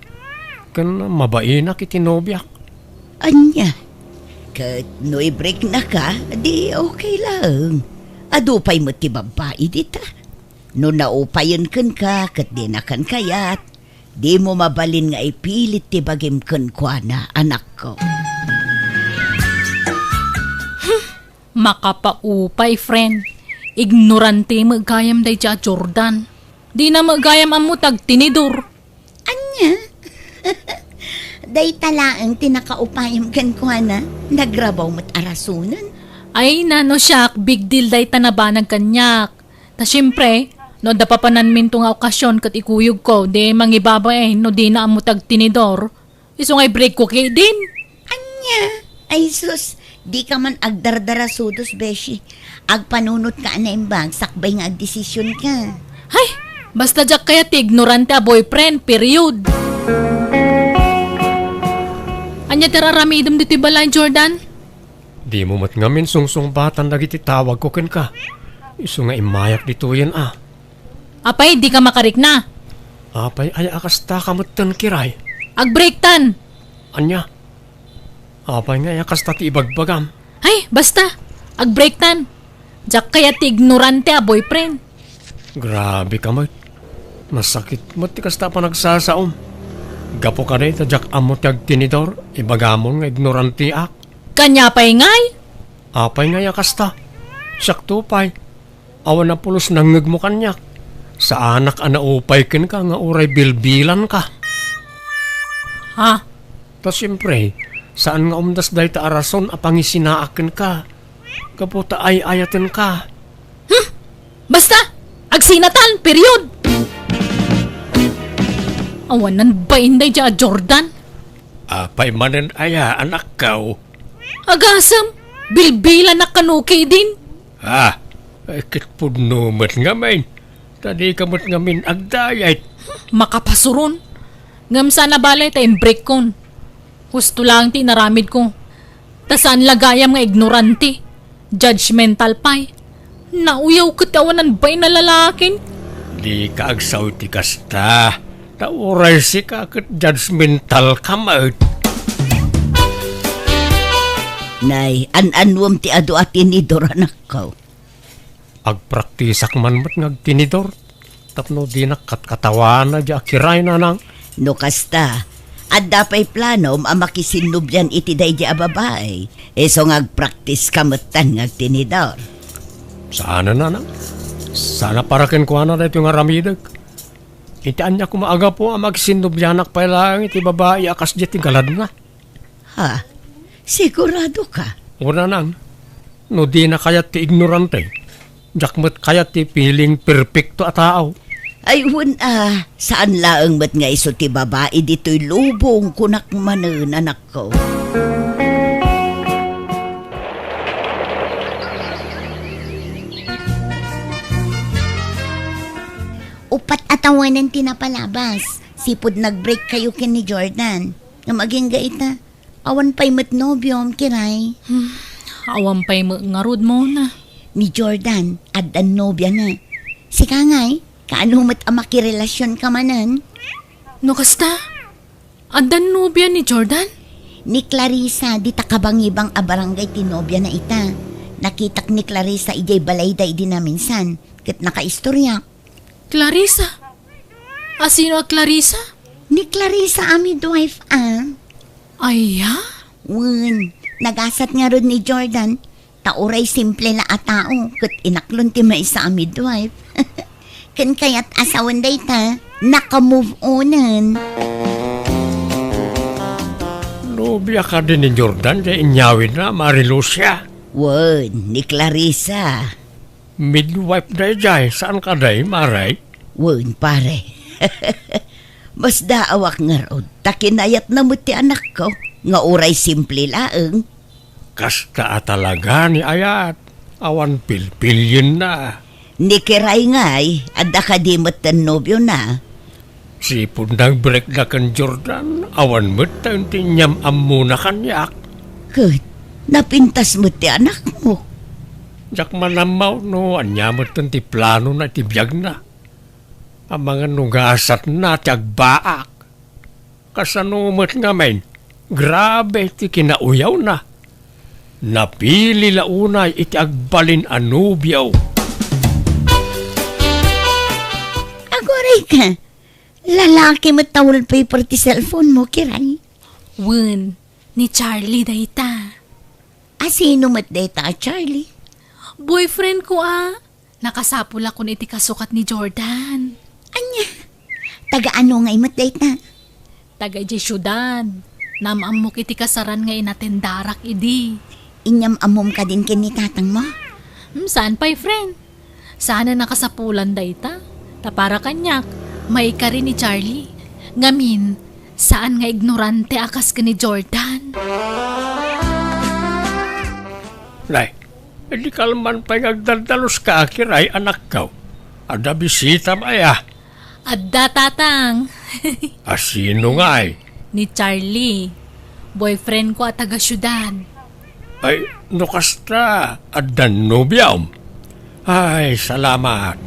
Ken mabainak iti nobiak. Ania? Ket no i-breaknaka, di okay laeng. Adu pay met ti babbai dita. No naupayen kenka ket dinakan kayat, dimo mabalin nga ipilit ti bagim kenkuana, anakko. Makapaupay, friend. Ignorante met gayam daydiay a Jordan. Dina met gayam ammo ti agtinidor. Ania? Dayta laeng ti nakaupayam kenkuana, nagrabaw met a rasonen. Ay, nano siak, big deal dayta nabanag kaniak. Ta siempre, no adda papananminto nga okasion ket ikuyogko, di mangibabain no dina ammo ti agtinidor. Isu nga i-break ko ketdin. Ania? Ay sus, dika man agdardarasudos, beshi. Agpanunotka a naimbag sakbay nga agdesisionka. Hay, basta diak kayat ti ignorante a boyfriend, period. Ania ti ar-aramidem ditoy balay, Jordan? Dimo met ngamin sungsungbatan dagiti tawagko kenka. Isu nga immayak ditoyen a. Apay, dika makarikna? Apay aya a kasta ka metten, Kiray? Ag-breaktan! Ania? Apay nga aya kasta ti ibagbagam? Ay, basta! Ag-breaktan! Diak kayat ti ignorante a boyfriend. Grabe ka met. Masakit met ti kasta a panagsasaom. Gapu kadi ta diak ammo ti agtinidor, ibagamon nga ignoranteak. Kania pay ngay? Apay ngay a kasta? Siakto pay. Awan a pulos nangngegmo kaniak. Saanak a naupay kenka nga uray bilbilanka. Ha? Ta siempre, saan nga umdas dayta a rason a pangisinaak kenka. Gapu ta ay-ayatenka. Hmm? Basta, agsinatan, period! Awanan bain daydiay a Jordan. Apay manen aya, anakko? Agasem, bilbilanak kano ketdin. Ah, ay, ket pudno met ngamin. Ta dika met ngamin agdayet. Makapasuron. Ngem saan a bale ta imbreakkon. Husto laeng ti inaramidko. Ta saan la gayam nga ignorante. Judgmental pay. Nauyaw ket awanan bain a lalakin. Dika agsaw iti kasta. Ta uray sika ket judgmental ka met. Nay, an-anuem ti adu a tinidor, anakko? Agpraktisak man met nga agtinidor tapno dinak katkatawana di a Kiray, nanang. No kasta, adda pay planom a makisinnobian iti daydi a babai, isu nga agpraktiska metten nga agtinidor. Saan a, nanang. Saan a para kenkuana daytoy nga aramidek. Iti ania koma a gapu a makisinnobianak pay laeng iti babai a kasdiay ti galadna? Ha? Sigurado ka? O, nanang, no dina kayat ti ignorante, diak met kayat ti piling perpekto a tao. Ay, wen a, saan laeng met nga isu ti babai ditoy lubong, kunak manen, anakko. Pat-atawanan ti napalabas. Sipud nag-break kayo ken ni Jordan. Ngem agingga ita, awan pay met nobiom, Kiray. Hmm, awan pay met ngarud, Mona. Ni Jordan, addan nobiana. Sika ngay, kaano met a makirelasionka manen? No kasta, addan nobia ni Jordan? Ni Clarissa, dita kabangibang a barangay ti nobiana ita. Nakitak ni Clarissa idiay balayda idi naminsan, ket nakaistoriak. Clarissa? A sino a Clarissa? Ni Clarissa a midwife, a. Aya? Wen, nagasat ngarud ni Jordan, ta uray simple la a tao, ket inaklon ti maysa a midwife. Ken kayat a sawen dayta, naka-move onen. Nobia kadi ni Jordan, diay inyawidna, Mari Lucia? Wen, ni Clarissa. Midwife daydiay, saan kadi, Mari? Wen, pare. Masdaawak ngarud, ta kinayatna met ti anakko, nga uray simple laeng. Kasta a talaga ni ayat, awan pilpilienna. Ni Kiray ngay, adda kadi metten nobiona? Sipud nag-breakda ken Jordan, awan metten ti inyam-ammona kaniak. Ket, napintas met ti anakmo. Diak man ammo no ania metten ti planona iti biagna. Amangan no gasatna ti agbaak. Kasano met ngamin, grabe ti kinauyawna. Napili la unay iti agbalin a nobio. Aguray ka, lalaki met ta wallpaper ti cellphone mo, Kiray. Wen, ni Charlie dayta. A sino met dayta a Charlie? Boyfriend ko a. Nakasapulakon iti kasukat ni Jordan. Ania? Taga ano ngay met dayta? Taga idiay siudad. Naam-ammok iti kasaran nga inatendarak idi. Inyam-ammom kadin ken ni tatangmo? Hmm, saan pay, friend? Saan a nakasapulan dayta. Ta para kaniak, maikari ni Charlie. Ngamin, saan nga ignorante a kas ken ni Jordan. Nay, Idi kalman pay nga agdaldaluska, Kiray, anakko. Adda bisitam aya? Adda, Tatang. A sino ngay? Ni Charlie. Boyfriend ko a taga siudad. Ay, no kasta, addan nobiom? Ay, salamat.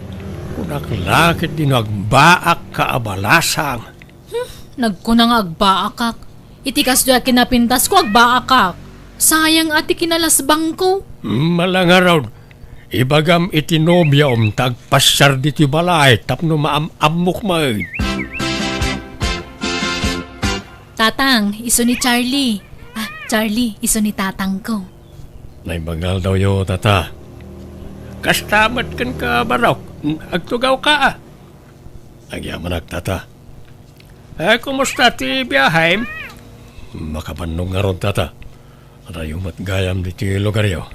Kunak la ket dino agbaakka a balasang. Hmm, nagkuna nga agbaakak. Iti kastoy a kinapintasko, agbaakak. Sayang a ti kinalasbangko. Malangarod, ibagam iti nobiom ta agpasiar ditoy balay tapno maam-ammok met. Tatang, isu ni Charlie. Ah, Charlie, isu ni tatangko. Naimbag nga aldawyo, tata. Kasta met kenka, Barok. Agtugawka, a. Agyamanak, tata. Eh, kumusta ti biahem? Makabannog ngarud, tata. Adayo met gayam ditoy lugaryo.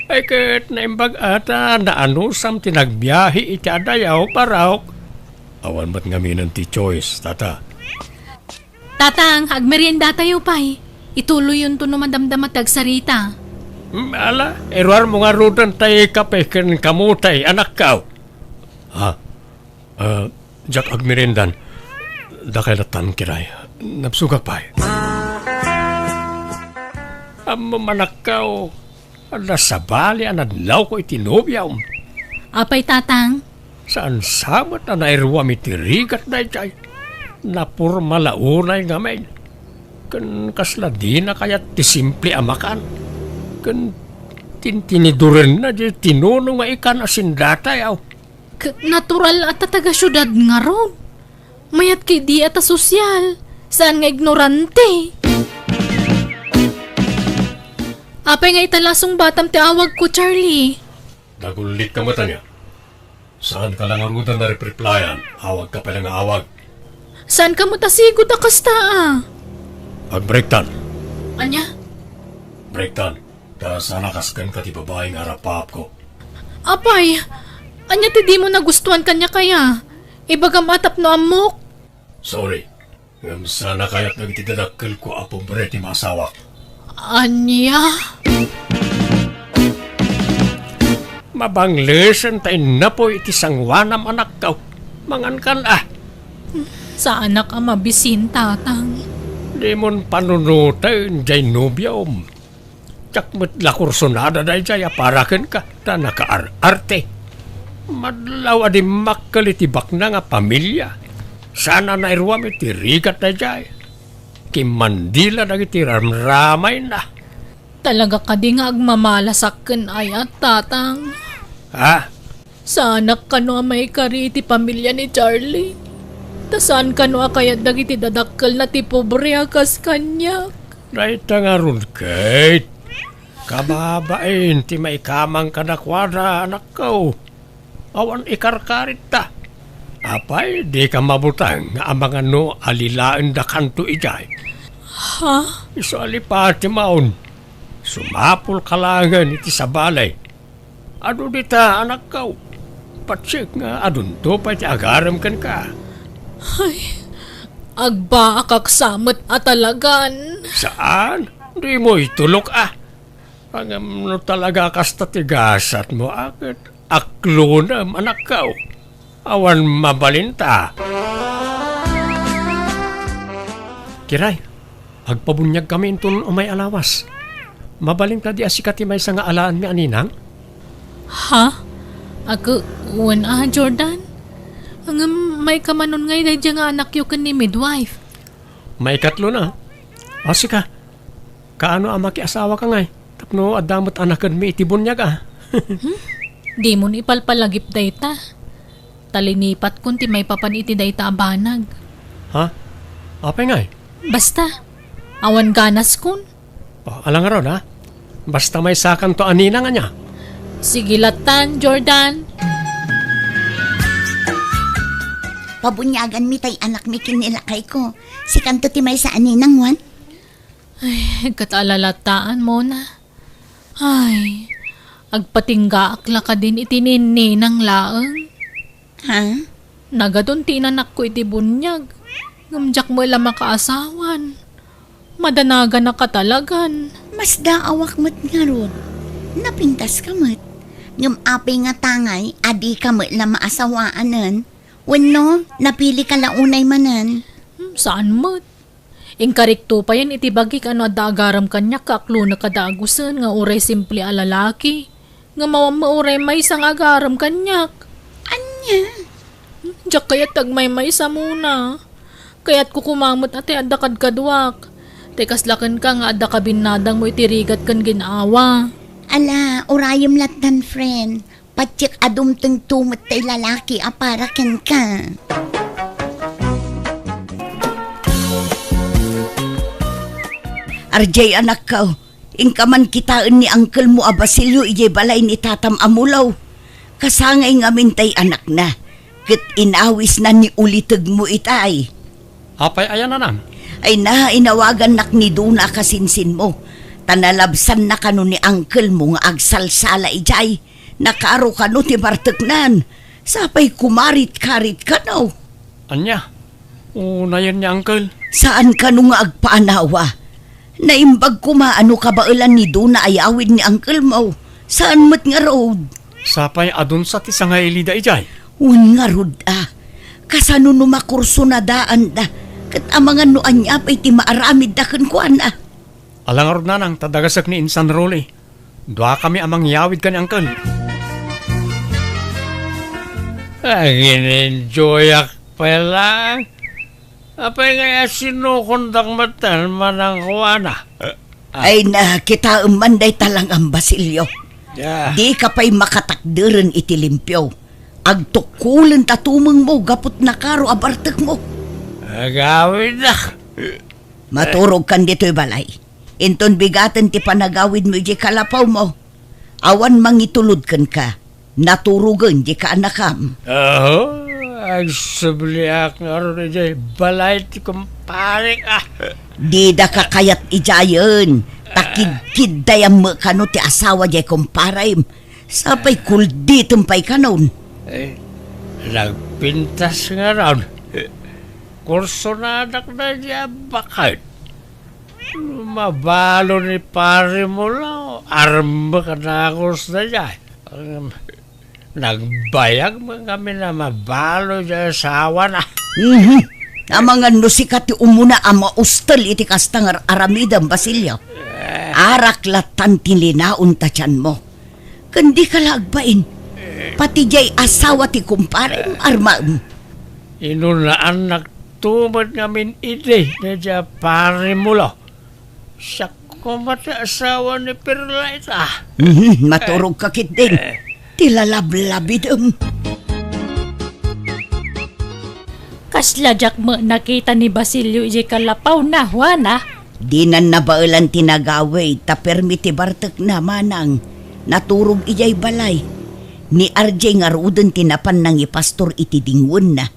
Ay, ket naimbag a ta naanusam ti nagbiahe iti adayo, Barok. Awan met ngaminen ti choice, tata. Tatang, agmeriendatayo pay. Ituloyonto no madamdama ti agsarita. Mm, ala, iruarmo ngaruden tay kape ken kamote, anakko. Ha? Ah, diak agmeriendan. Dakay lattan, Kiray. Nabsugak pay. Ammom, anakko, adda sabali a nadlawko iti nobiom. Apay, Tatang? Saan sa met a nairuam iti rigat daydiay. Naporma la unay ngamin. Ken kasla dina kayat ti simple a makan. Ken tintinidurenna diay tinuno nga ikan a sindatayo. Ket natural a ta taga siudad ngarud. Mayat ketdi a ta sosyal, saan nga ignorante. Apay nga ita la a sungbatam ti awagko, Charlie? Nagullitka met ania? Saanka la ngaruden a repreplyan? Awagka pay la nga awag. Saanka met a sigud a kasta, a? Agbreaktan. Ania? Breaktan. Ta saan a kas kenka ti babai nga arapaapko. Apay, ania ti dimo nagustuan kaniak aya? Ibagam a tapno ammok. Sorry. Ngem saan a kayat dagiti dadakkelko a pobre ti maasawak. Ania? Mabanglesen ta innapoy iti sangoanam, anakko. Mangankan a. Saanak a mabisin, Tatang. Dimon panunoten jay nobiom. Diak met la kursunada dayjay a para kenka, ta nakaar-arte. Madlaw a dimmakkel iti bakna nga pamilia. Saan a nairuam iti rigat dayjay. Kimmandila dagiti ramramayna. Talaga kadi nga agmamalasak ken ayat, Tatang? Ha? Saanak kano a maikari iti pamilia ni Charlie. Ta saan kano a kayat dagiti dadakkelna ti pobre a kas kaniak. Dayta ngarud, Kate. Kababain ti maikamang kadakuada, anakko. Awan ikarkaritta. Apay, dika mabuteng nga amangan no alilaendakanto idiay? Ha? Isu a lipati maon. Sumapulka laengen iti sabali. Adu dita, anakko. Patsek nga adunto pay ti agarem kenka. Ay, agbaakak sa met a talagan. Saan? Dimo itulok a. Ngem no talaga kasta ti gasatmo, a ket aklonem, anakko. Awan mabalinta. Kiray, agpabuniagkami inton umay a lawas. Mabalin kadi a sika ti maysa nga alaenmi a ninang? Ha? Ako, wen a, Jordan? Ngem maikamanon ngay daydiay nga anakyo ken ni midwife? Maikatlo na. O sika, kaano a makiasawaka ngay? Tapno adda met anakenmi iti buniag a. Hmm? Dimon ipalpalagip dayta. Ta linipatkon ti maipapan iti dayta a banag. Ha? Apay ngay? Basta, awan ganaskon. O, ala ngarud, ha? Basta maysakanto a ninang ania. Sige latan, Jordan. Pabuniaganmi tay anakmi ken ni lakayko. Sikanto ti maysa a ninang, wen? Ay, ket ala lataan, Mona. Ay, agpatinggaak la kadin iti ninninang laeng. Ha? Nagadun ti inanakko iti buniag, ngem diak met la makaasawan. Madanaganak a talagan. Masdaawak met ngarud. Napintaska met. Ngem apay nga tangay a dika met la maasawaanen? Wenno, napilika la unay manen? Hmm, saan met. Inkarikto payen iti bagik a no adda agarem kaniak, kaaklonek a dagusen nga uray simple a lalaki. Ngem awan met uray maysa nga agarem kaniak. Ania? Diak kayat ti agmaymaysa, Mona. Kayatko koma met a tay adda kadkaduak. Tay kasla kenka nga adda kabinnadangmo iti rigat ken gin-awa. Ala, urayem lattan, friend. Patiek a dumtengto met tay lalaki a para kenka. Arjay, anakko, inka man kitaen ni uncle mo a Basilio idiay balay ni tatam a Mulong. Kasangay ngamin tay anakna, ket inawisna ni ulitegmo itay. Apay aya, nanang? Ay na, inawagannak ni Dona a kasinsinmo, ta nalabsanna kano ni uncle mo nga agsalsala idiay. Nakaro kano ti barteknan, sapay kumarit-karit kano. Ania? Unayen ni uncle? Saan kano nga agpaanawa? Naimbag koma a no kabaelan ni Dona a yawid ni uncle mo. Saan met ngarud? Sapay adunsa ti sangailida idiay? Wen ngarud a. Kasano no makursunadaanda? Ket amangan no ania pay ti maaramidda kenkuana. Ala ngarud, nanang, ta dagasek ni Insan Rolly. Duakami a mangyawid ken ni uncle. Agin-enjoyak pay lang. Apay ngay a sinukondak met ten manang kuana? Ay na, kitaem man dayta lang a Basilio. Ya. Dika pay makatakderen iti limpio. Agtukkolenta tumengmo gapu ta nakaro a bartekmo. Agawidak. Maturogkan ditoy balay. Inton bigaten ti panagawidmo idiay kalapawmo, awan mangitulod kenka. Naturogen di kaanakam. Aho, agsubliak ngarud idiay balay ti kumparek, ah. Didaka kayat idiayen, ta kidkiddayam met kano ti asawa diay kumparem. Sapay kulditem pay kanon. Eh, nagpintas ngarud. Kursunadak daydiay a baket. Mabalo ni Pare Mulong, armek a dagus daydiay. Em, Nagbayag met ngamin a mabalo diay asawana. Mhm. Amangan no sika ti umuna a maustel iti kasta nga ar-aramidem, Basilio. Arak lattan ti linaon ta tianmo. Ken dika la agbain. Pati diay asawa ti kumparem, armaem. Inunaannakto met ngamin idi daydiay a parem, Mulo. Siak koma ti asawa ni Perla ita. Mhm, maturogka ketdin. Eh. Ti lalablabidem. Kasla diak met nakita ni Basilio idiay kalapawna, Juana. Dinan nabaelan ti nagawid, ta permi ti bartekna, manang. Naturog idiay balay. Ni R J ngaruden ti napan nangipastor iti dingwenna.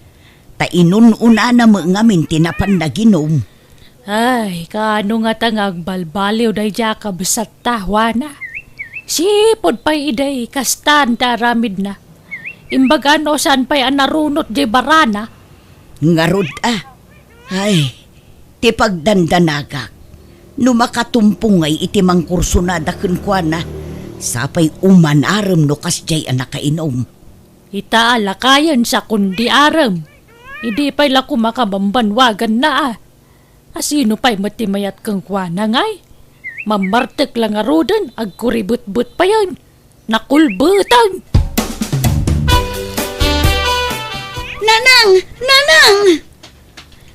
Ta inun-unana met ngamin ti napan naginum. Ay, kaano ngata nga agbalbaliw daydiay a kabsatta, Juana? Sipud pay idi kastan ti aramidna. Imbag a no saan pay a narunot diay barana. Ngarud a. Ay, ti pagdandanagak. No makatumpong ngay iti mangkursunada kenkuana, sapay umanarem no kasdiay a nakainum. Ita a lakayen sa kundi arem. Idi pay la koma kabambanwaganna a. Asino pay met ti mayat kenkuana ngay? Mammartek la ngaruden, agkuribetbet payen. Nakulbeten! Nanang! Nanang!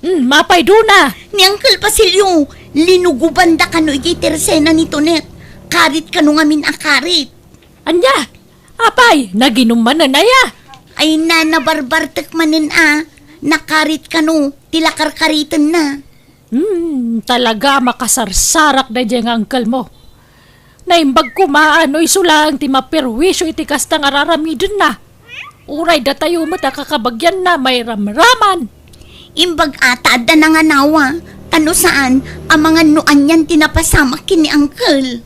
Hmm, mapay duna! Ni Uncle Basilio, linugobanda kano iti tersena ni Tonet. Karit kano ngamin a karit. Ania? Apay, naginum manen aya? Ay na, nabarbartek manen a. Nakarit kano, ti lakarkaritenna. Hmm, talaga a makasarsarak daydiay nga uncle mo. Naimbag koma a no isu laeng ti maperwisyo iti kasta nga raramidenna. Uray datayo met a kakabagianna mairamraman. Imbag a ta adda nanganawa, ta no saan, amangan no anian ti napasamak ken ni uncle.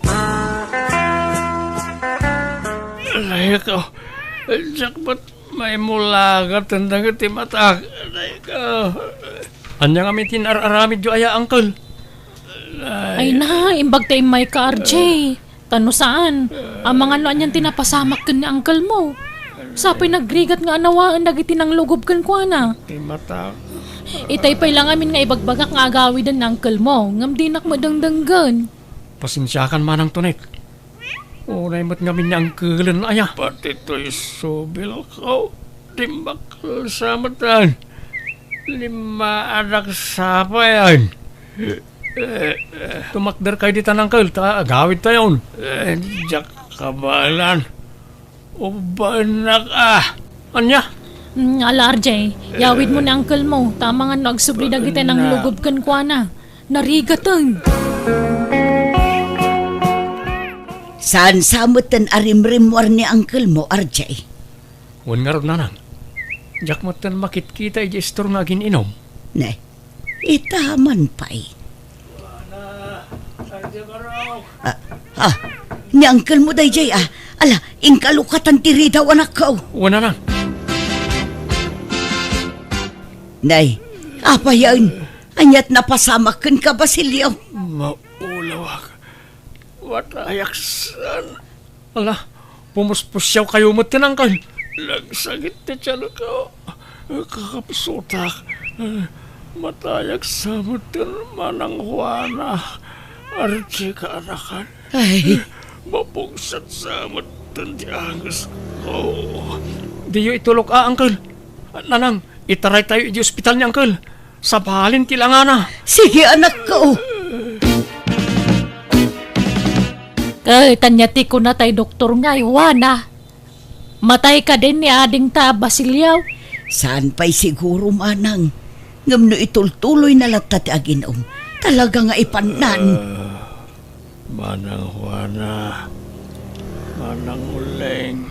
Aray ko, diak met maimulagaten dagiti matak. Aray ko. Ania ngamin ti inar-aramidyo aya, uncle? Ay na, imbag ta immayka, R J. Ta no saan, amangan no anian ti napasamak ken ni uncle mo. Sapay nagrigat nga anawaen dagiti nanglugob kenkuana. Ti mata. Itay pay la ngamin nga ibagbagak nga agawiden ni uncle mo, ngem dinak met dengdenggen. Pasensiakan manang Tonet. Unay met ngamin ni uncle-en aya. Pati toy subilko, dimbakkel sa metten. Limmaadak sa payen. Tumakderkay ditan, uncle, ta agawidtayon. Eh, diak kabaelan. Ubbaennak a. Ania? Mm, ala, R J, yawid mo ni uncle mo, ta amangan no agsubli dagiti nanglugob kenkuana. Narigaten. Saan sa metten a rimrimmuar ni uncle mo, R J? Wen ngarud, nanang. Diak metten makitkita idiay istor nga agin-inom. Ne, ita man pay. Ah, ah, ni uncle mo daydiay, ah. Ala, inka lukatan ti ridaw, anakko. Wen, nanang. Nay, apayen, aniat napasamak kenka, Basilio? Maulawak. Matayak san. Ala, pumuspusiawkayo met ti nangkal. Nagsakit ti tianko. Kakapsutak. Matayak sa metten, Manang Juana. Arti kaanakan. Ay. Mapungset sa metten ti angesko. Diyo itulok a, uncle. Nanang, itaraytayo iti ospital ni uncle. Sabalin ti langana. Sige, anakko. Ket ania ti kuna tay doktor nga, Juana? Matay kadin ni adingta a Basilio? Saan pay siguro, manang. Ngem no itultuloyna latta ti aginum, talaga nga ipannan. Ah, Manang Juana, Manang Uling.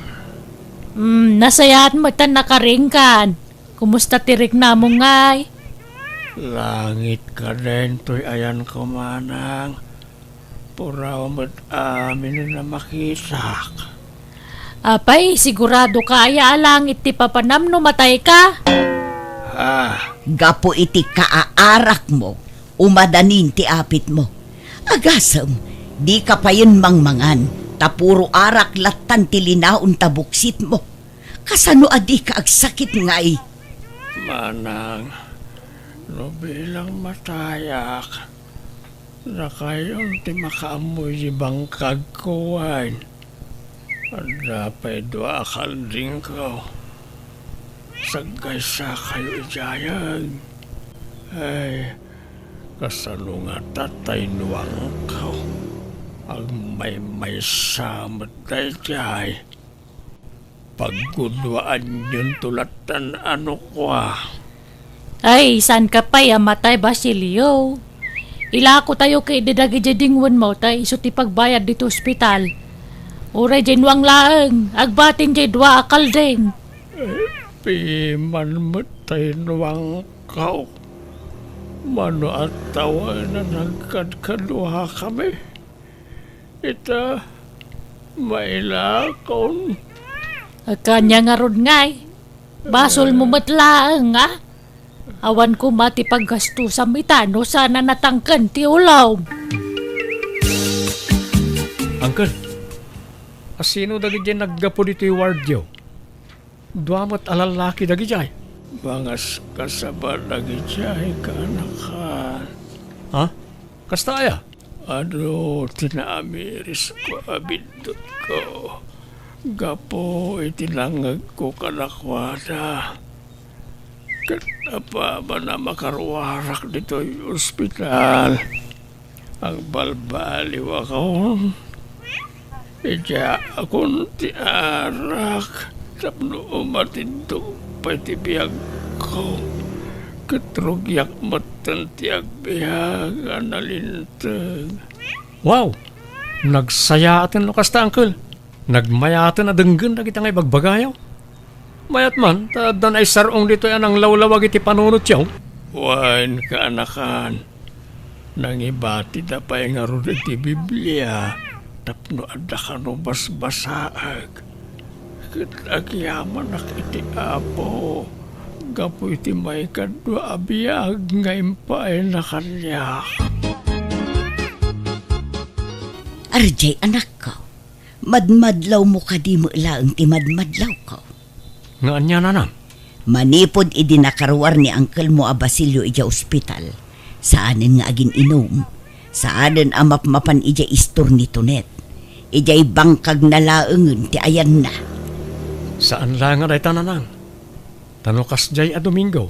Mm, nasayaat met ta nakaringkan. Kumusta ti riknamo ngay? Langit kadin toy ayanko, manang. Puraw met amin a makitak. Apay, sigurado ka aya a langit ti papanam no matay ka? Ah. Gapu iti kaarakmo, umadanin ti apitmo. Agasem, dika payen mangmangan, ta puro arak lattan ti linaon ta buksitmo. Kasano a dika agsakit ngay? Manang, no bilang matayak, dakayon ti makaammoy ti bangkagko wen. Adda pay dua a kaldingko. Saggaysakayo idiayen. Ay, kasano ngata tay nuangko? Agmaymaysa met daydiay. Pagguduaanyonto lattan a nukua. Ay, saanka pay a matay, Basilio. Ilakotayo ketdi dagidiay dingwenmo ta isu ti pagbayad ditoy ospital. Uray diay nuang laeng, agbatin diay dua a kalding. Eh, piman met tay nuangko. Mano a tawen a nagkadkaduakami. Ita, mailakon. Ania ngarud ngay? Basolmo met laeng, a? Awan koma ti paggastusam ita no saan a natangken ti ulom. Uncle, asino dagidiay naggapu ditoy wardyo? Dua met a lallaki dagidiay. Mangaskasaba dagidiay, kaanakan. Ha? Kasta aya? Adu ti naamirisko a biddutko gapu iti nangngegko kadakuada. Ket apaman a makaruarak ditoy ospital, agbalbaliwakon. Idiaakon ti arak tapno umatidto pay ti biagko, ket rugiak metten ti agbiag a nalinteg. Wow! Nagsayaaten no kasta, Uncle. Nagmayaaten a denggen dagiti nga ibagbagayo. Mayat man, ta adda naisar-ong ditoy a nanglawlawag iti panunotyo. Wen, kaanakan, nangibatida pay ngarud iti Biblia tapno adda kano basbasaek. Ket agyamanak iti Apo gapu iti maikadua a biag nga impaayna kaniak. Ardiay, anakko, madmadlawmo kadi met laeng ti madmadlawko. Nga ania, nanang? Manipud idi nakaruar ni angkelmo a Basilio idiay ospital, saanen nga agin-inum, saanen a mapmapan idiay istor ni Tonet. Idiay bangkagna laengen ti ayanna. Saan laeng a dayta, nanang. Ta no kasdiay a Domingo,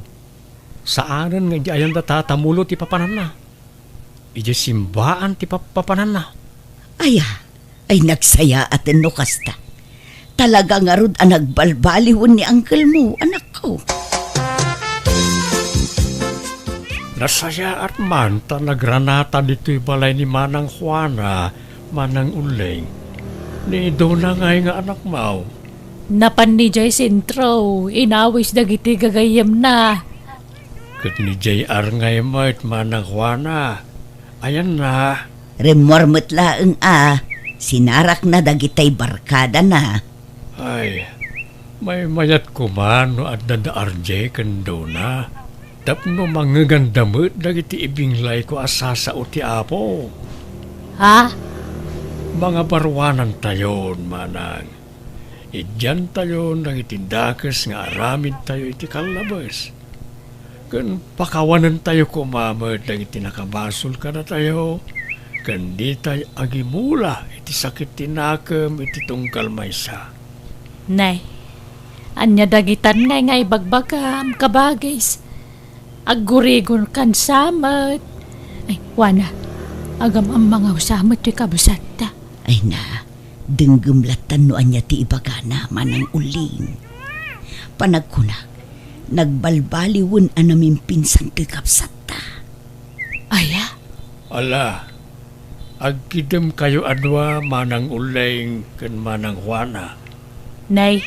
saanen nga idiay ayanda tatamulo ti papananna. Idiay simbaan ti pappapananna. Aya, ay nagsayaaten no kasta. Talaga ngarud a nagbalbaliwen ni angkelmo, anakko. Nasayaat man ta nagranata ditoy balay ni Manang Juana, Manang Uling. Ni Dona ngay nga anakmo. Napan idiay sentro, inawis dagiti gagayyemna. Ket ni J R ngay met, Manang Juana. Ayanna? Rimmuar met laeng a, sinarakna dagitay barkadana. Ay, maymayat koma no adda da R J ken Dona, tapno mangngeganda met dagiti ibinglayko a sasao ti Apo. Ha? Mangabaruanantayon, manang. Idiantayon dagiti dakes nga aramidtayo iti kallabes. Ken pakawanentayo koma met dagiti nakabasol kadatayo, ken ditay agimula iti sakit ti nakem iti tunggal maysa. Nay, ania dagitan ngay nga ibagbagam, kabagis? Aggurigonkan sa met. Ay, Juana, agam-ammangawsa met toy kabsatta. Ay na, denggem lattan no ania ti ibagana, Manang Uling. Panagkunak, nagbalbaliwen a namimpinsan toy kabsatta. Aya? Ala, agkidemkayo a dua, Manang Uling ken Manang Juana. Nay,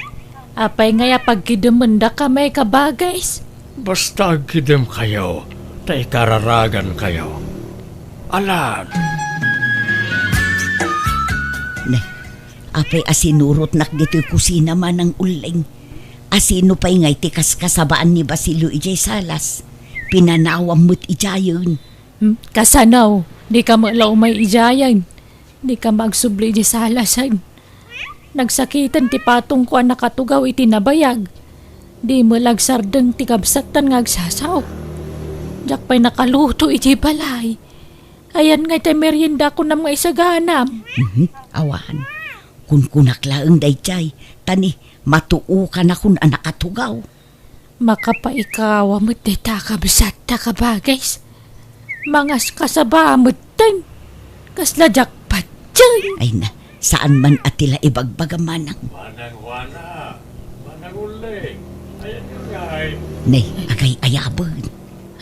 apay ngay a pagkidemendakami, kabagis? Basta agkidemkayo, ta ikararagankayo. Alan! Nay, apay a sinurotnak ditoy kusina, Manang Uling? Asino pay ngay ti kaskasabaan ni Basilio idiay salas? Pinanawam met idiayen. Hmm, kasano? Dika met la umay idiayen. Dika magsubli idiay salasen. Nagsakiten ti patongko a nakatugaw iti nabayag. Di met la agsardeng ti kabsatdan nga agsasao. Diak pay nakaluto iti balay. Ayan ngay ti merienda kunam nga isaganam. Mhm, awan. Kunkunak laeng daydiay, ta ni matuokanakon a nakatugaw. Makapaikawa met dayta a kabsatta, kabagis. Mangaskasaba metten. Kasla jackpot diay. Ay na, saan man a ti la ibagbaga, Manang. Manang Juana, Manang Uling, ayan ngay. Ne, agay-ayaben.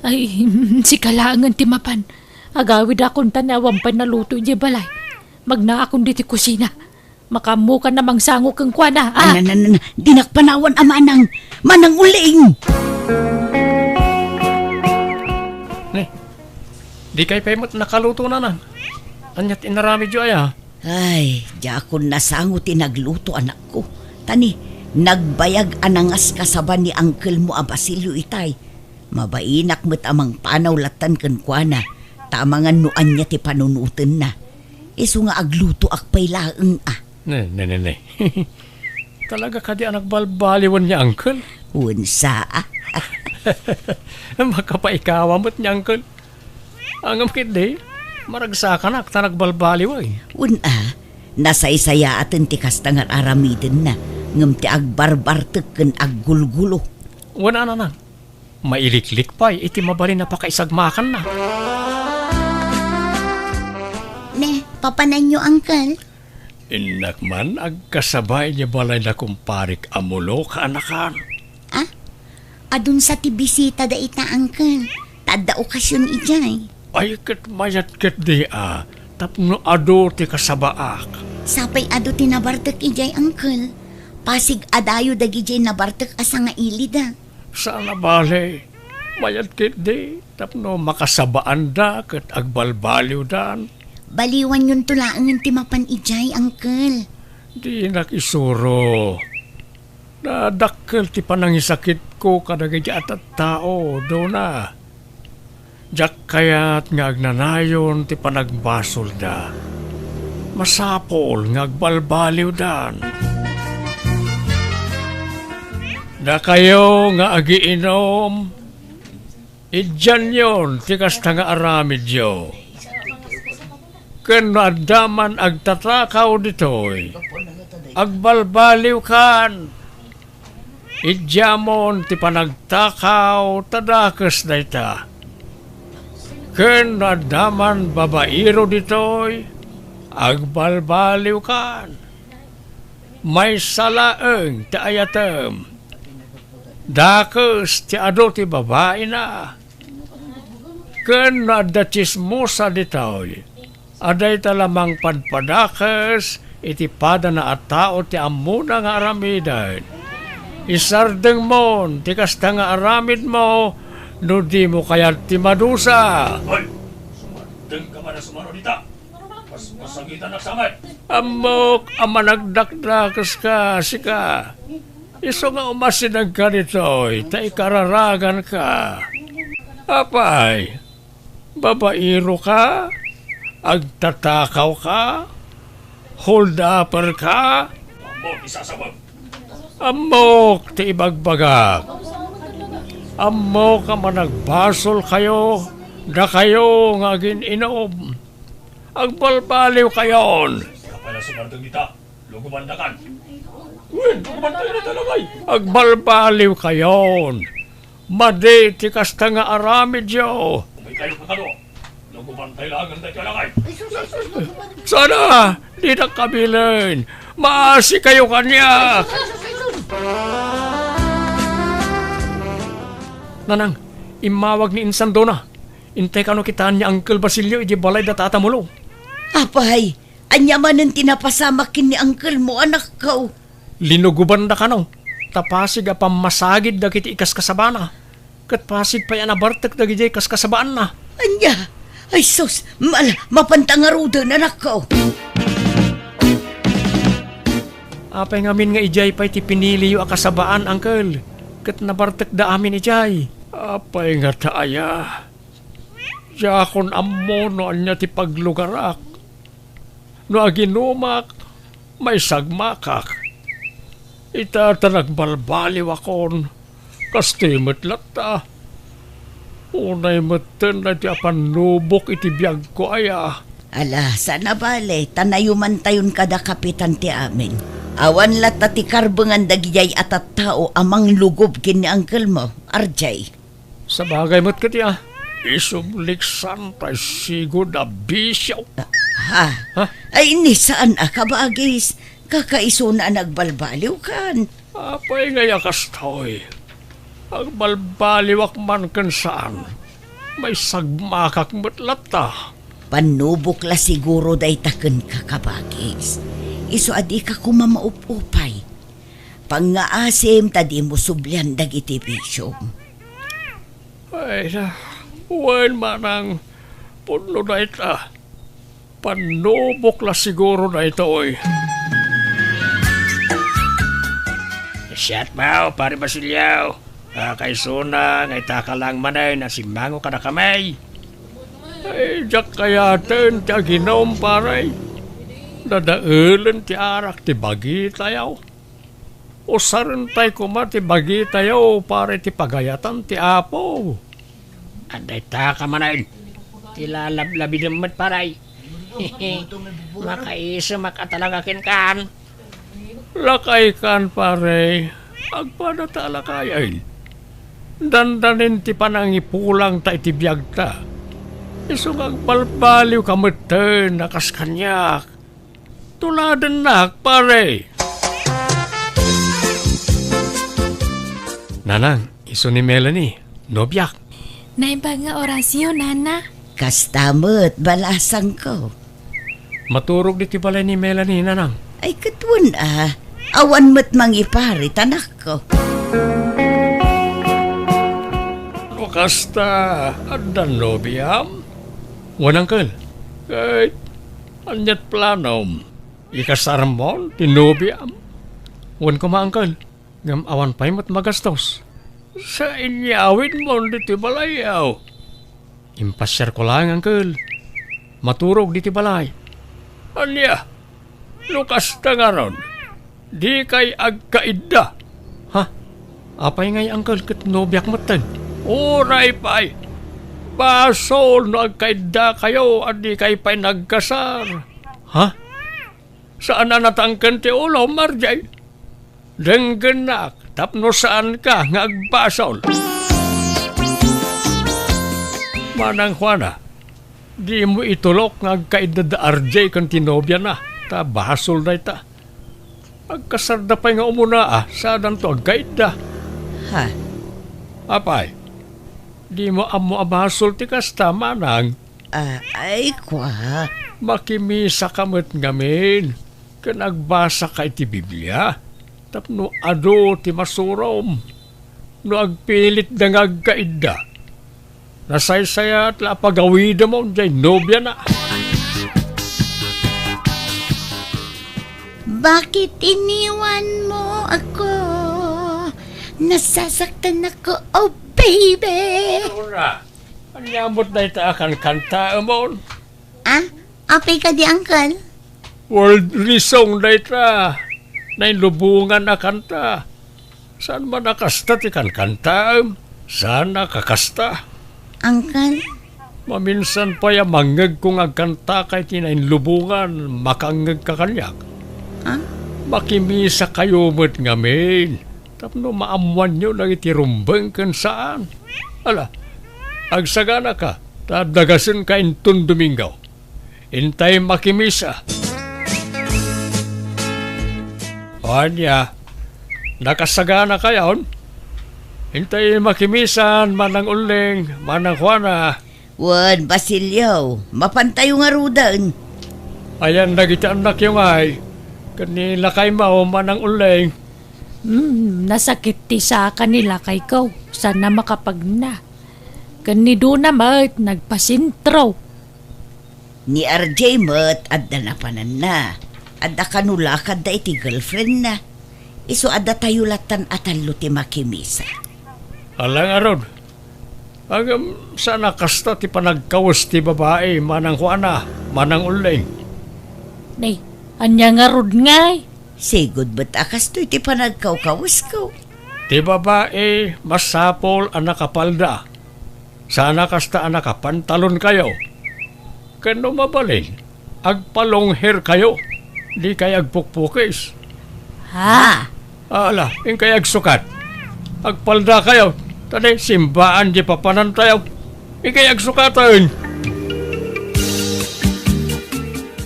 Ay, sika laengen ti mapan. Agawidakon ta ni awan pay naluto idiay balay. Magnaakon ditoy kusina. Makaammokan a mangsango kenkuana, a? Na, na, na, na, dinak panawan a Manang, Manang Uling! Ne, dikay pay met nakaluto, Nanang. Ania ti inaramidyo aya? Ay, diakon nasango ti nagluto, anakko. Ta ni, nagbayag a nangaskasaba ni angkelmo a Basilio itay. Mabainak met a mangpanaw lattan kenkuana, ta amangan no ania ti panunotenna. Isu nga aglutoak pay laeng a. Ne, ne, ne, ne. Talaga kadi a nagbalbaliwen ni Uncle? Wen sa. Makapaikawa met ni Uncle. Ngem ketdi, maragsakanak ta nagbalbaliwen. Wen a, nasaysayaaten ti kasta nga ar-aramidenna, ngem ti agbarbartek ken aggulgulo. Wen a, Nanang. Mailiklik pay iti mabalin a pakaisagmakanna. Ne, papananyo, Uncle? Innak man agkasaba idiay balay da kumparik a Mulo, kaanakan. Ah? Adun sa ti bisita dayta, Uncle. Ta adda okasion idiay. Ay, ket mayat ketdi a, tapno adu ti kasabaak. Sapay adu ti nabartek idiay, Uncle. Pasig a dayo dagidiay nabartek a sangailida. Saan a bale, mayat ketdi tapno makasabaanda ket agbalbaliwdan. Baliwanyonto laengen ti mapan idiay, Uncle. Dinak isuro. Nadakkel ti panangisakitko kadagiti a tattao, Dona. Diak kayat nga agnanayon ti panagbasolda. Masapul nga agbalbaliwdan. Dakayo nga agiinum, idianyon ti kasta nga aramidyo. Ken no adda man agtatakaw ditoy, agbalbaliwkan. Idiamon ti panagtakaw ta dakes dayta. Ken no adda man babairo ditoy, agbalbaliwkan. Maysa laeng ti ayatem. Dakes ti adu ti babaina. Ken no adda tsismosa ditoy, a dayta la mangpadpadakes iti padana a tao ti ammona nga aramiden. Isardengmon ti kasta nga aramidmo no dimo kayat ti madusa. Hoy! Sumardeng ka man a sumaro dita! Paspasagitan a samet! Ammok a managdakdakes ka, sika. Isu nga umasideg ka ditoy, ta ikararagan ka. Apay, babairo ka? Agtatakaw ka? Hold-upper ka? Ammok ti ibagbaga. Ammok a managbasol kayo, dakayo nga agin-inom. Agbalbaliw kayon. Sika pay la sumardeng dita. Lugubandakan. Wen, lugubantay dayta langay. Agbalbaliw kayon. Madi ti kasta nga aramidyo. Umay kayo kakado. Lugubantay laeng dayta langay. Sana, dinak kabilen. Maasi kayo kaniak. Nanang, immawag ni Insan Dona. Intay kano kitaan ni Uncle Basilio iti balay da Tata Mulo. Apay, ania manen ti napasamak ken ni uncle-mo, anakko? Linugobanda kano, ta pasig a pammasagid dagiti ikaskasabana, ket pasig pay a nabartek dagidiay kaskasabaanna. Ania? Ay sus, mala, mapanta ngaruden, anakko. Apay ngamin nga idiay pay ti piniliyo a kasabaan, uncle, ket nabartekda amin idiay? Apay ngata aya? Diakon ammo no ania ti paglugarak. No aginumak, maisagmakak. Ita ta nagbalbaliwakon, kastoy met latta. Unay metten daytoy a pannubok iti biagko aya. Ala, saan a bale, ta nayumantayon kada kapitan ti amin. Awan latta ti karbengan dagidiay a tattao a manglugob ken ni uncle mo, R J. Sabagay met ketdi a, isubliksan tay sigud a bisio. Ha? Ha? Ay, ni saan a kabagis, kakaisuna a nagbalbaliwkan. Apay ngay a kastoy? Agbalbaliwak man ken saan, maisagmakak met latta. Pannubok la siguro dayta kenka, kabagis. Isu a dika koma maup-upay. Pangngaasim ta dimo sublian dagiti bisiom. Ay, na, wen manang pudno dayta. Pannubok la siguro daytoy. Siak, Pare Basilio. Kakaisuna nga itaka lang manen a simmango kadakami. Ay, diak kayaten ti aginum, pare. Dadaelen ti arak ti bagitayo. Usarentayo koma ti bagitayo para iti pagayatan ti Apo. Adda itaka manen ti lalablabidem met, pare. Makaisimak a talaga kenkan. Lakaykan, pare. Agpadata a lakayen. Dandanin ti panangipulangta iti biagta. Isu nga agbalbaliwka metten a kas kaniak. Tuladennak, pare. Nanang, isu ni Melanie, nobiak. Naimbag nga orasyo, Nana. Kasta met, balasangko. Maturog ditoy balay ni Melanie, Nanang. Ay, ket wen a. Awan met mangiparit, anakko. No kasta, adda nobiam? Wen, uncle. Ket aniat planom? Ikasarmon ti nobiam? Wen koma, uncle. Ngem awan pay met magastos. Sa inyawidmon ditoy balay, aw? Impasiarko laeng, uncle. Maturog ditoy balay. Ania? No kasta ngarud, dikay agkaidda. Ha? Apay ngay, uncle, ket nobiak metten? Uray pay. Basol no agkaiddakayo a dikay pay nagkasar. Ha? Saan a natangken ti ulom, R J? Denggennak tapno saanka nga agbasol. Manang Juana, dimo itulok nga agkaidda da R J ken ti nobiana, ta basol dayta. Agkasarda pay nga umuna a, saanto agkaidda. Ha? Apay, dimo ammo a basol ti kasta, manang? Ah, ay, kua. Makimisaka met ngamin, ken agbasaka iti Biblia, tapno adu ti masurom. No agpilitda nga agkaidda, nasaysayat la a pagawidem jay nobiana. Bakit iniwan mo ako? Nasasaktan ako, oh baby! Aura, ania met dayta a kankantaemon? Ah, apay kadi, Uncle? World song dayta. Nainlubongan a kanta. Saan man a kasta ti kankantaem? Saan a kakasta? Uncle? Maminsan pay a mangngegko nga agkantaka iti nainlubongan, makangngegka kaniak? Ah? Makimisakayo met ngamin. Tapno maammoanyo dagiti rumbeng ken saan. Ala, agsaganaka, ta adda gasenka inton Domingo. Intay makimisa. O ania, nakasaganakayon? Intay makimisan, Manang Ulleng, Manang Juana. Wen, Basilio, mapantayo ngaruden. Ayan dagiti annakyo ngay, ken ni lakaymo, Manang Ulleng. Hmm, nasakit ti saka ni lakayko, saan a makapagna. Ken ni Dona met, nagpasentro. Ni R J met, adda napananna. Adda kano lakadda iti girlfriendna. Isu a datayo lattan a tallo ti makimisa. Ala ngarud. Ngem saan a kasta ti panagkawes ti babai, Manang Juana, Manang Ulleng. Nay, Ania ngarud ngay? Sigud met a kastoy ti panagkawkawesko. Ti babai, masapul a nakapalda. Saan a kasta a nakapantalonkayo. Ken no mabalin, agpalongherkayo. Dikay agpukpukis. Ha? Ala, inkay agsukat. Agpaldakayo. Ta di, simbaan di papanantayo. Inkay agsukaten.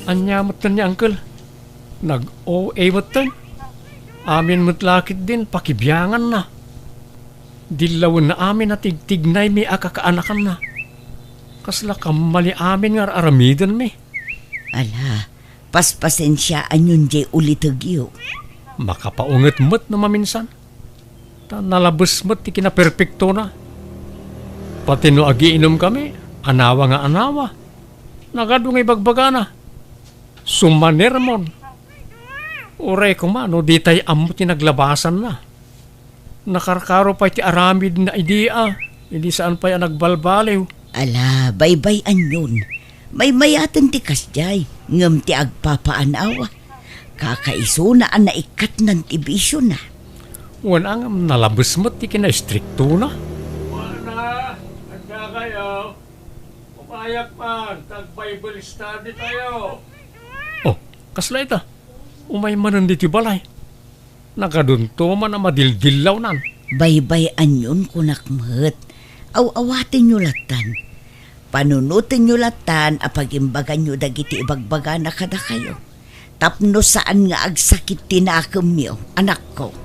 Ania metten ni Uncle? Nag-O A metten. Amin met la ketdin pakibianganna. Dillawenna amin a tigtignaymi a kakaanakanna. Kasla kammali amin nga ar-aramidenmi. Ala, paspasensiaanyon diay ulitegyo. Makapaunget met no maminsan. Ta nalabes met ti kinaperpektona. Pati no agiinumkami, anawa nga anawa. Nagadu nga ibagbagana. Sumanermon. Uray koma no ditay ammo ti naglabasanna. Nakarkaro pay ti aramidna idi a, idi saan pay a nagbalbaliw. Ala, baybay-anyon. Maymayaten ti kasdiay, ngem ti agpapaanawa. Kakaisuna a naikkatnan ti bisiona. Wen a ngem nalabes met ti kinaistriktona. Wana, adda kayo. Umayak man, tag-Bible study tayo. Oh, kasla ita? Umay manen ditoy balay. Nagadunto man a madildillawnan. Baybay-anyon kunak met. Aw-awatenyo lattan. Panunotenyo lattan a pagimbaganyo dagiti ibagbagana kadakayo. Tapno saan nga agsakit ti nakemyo, anakko.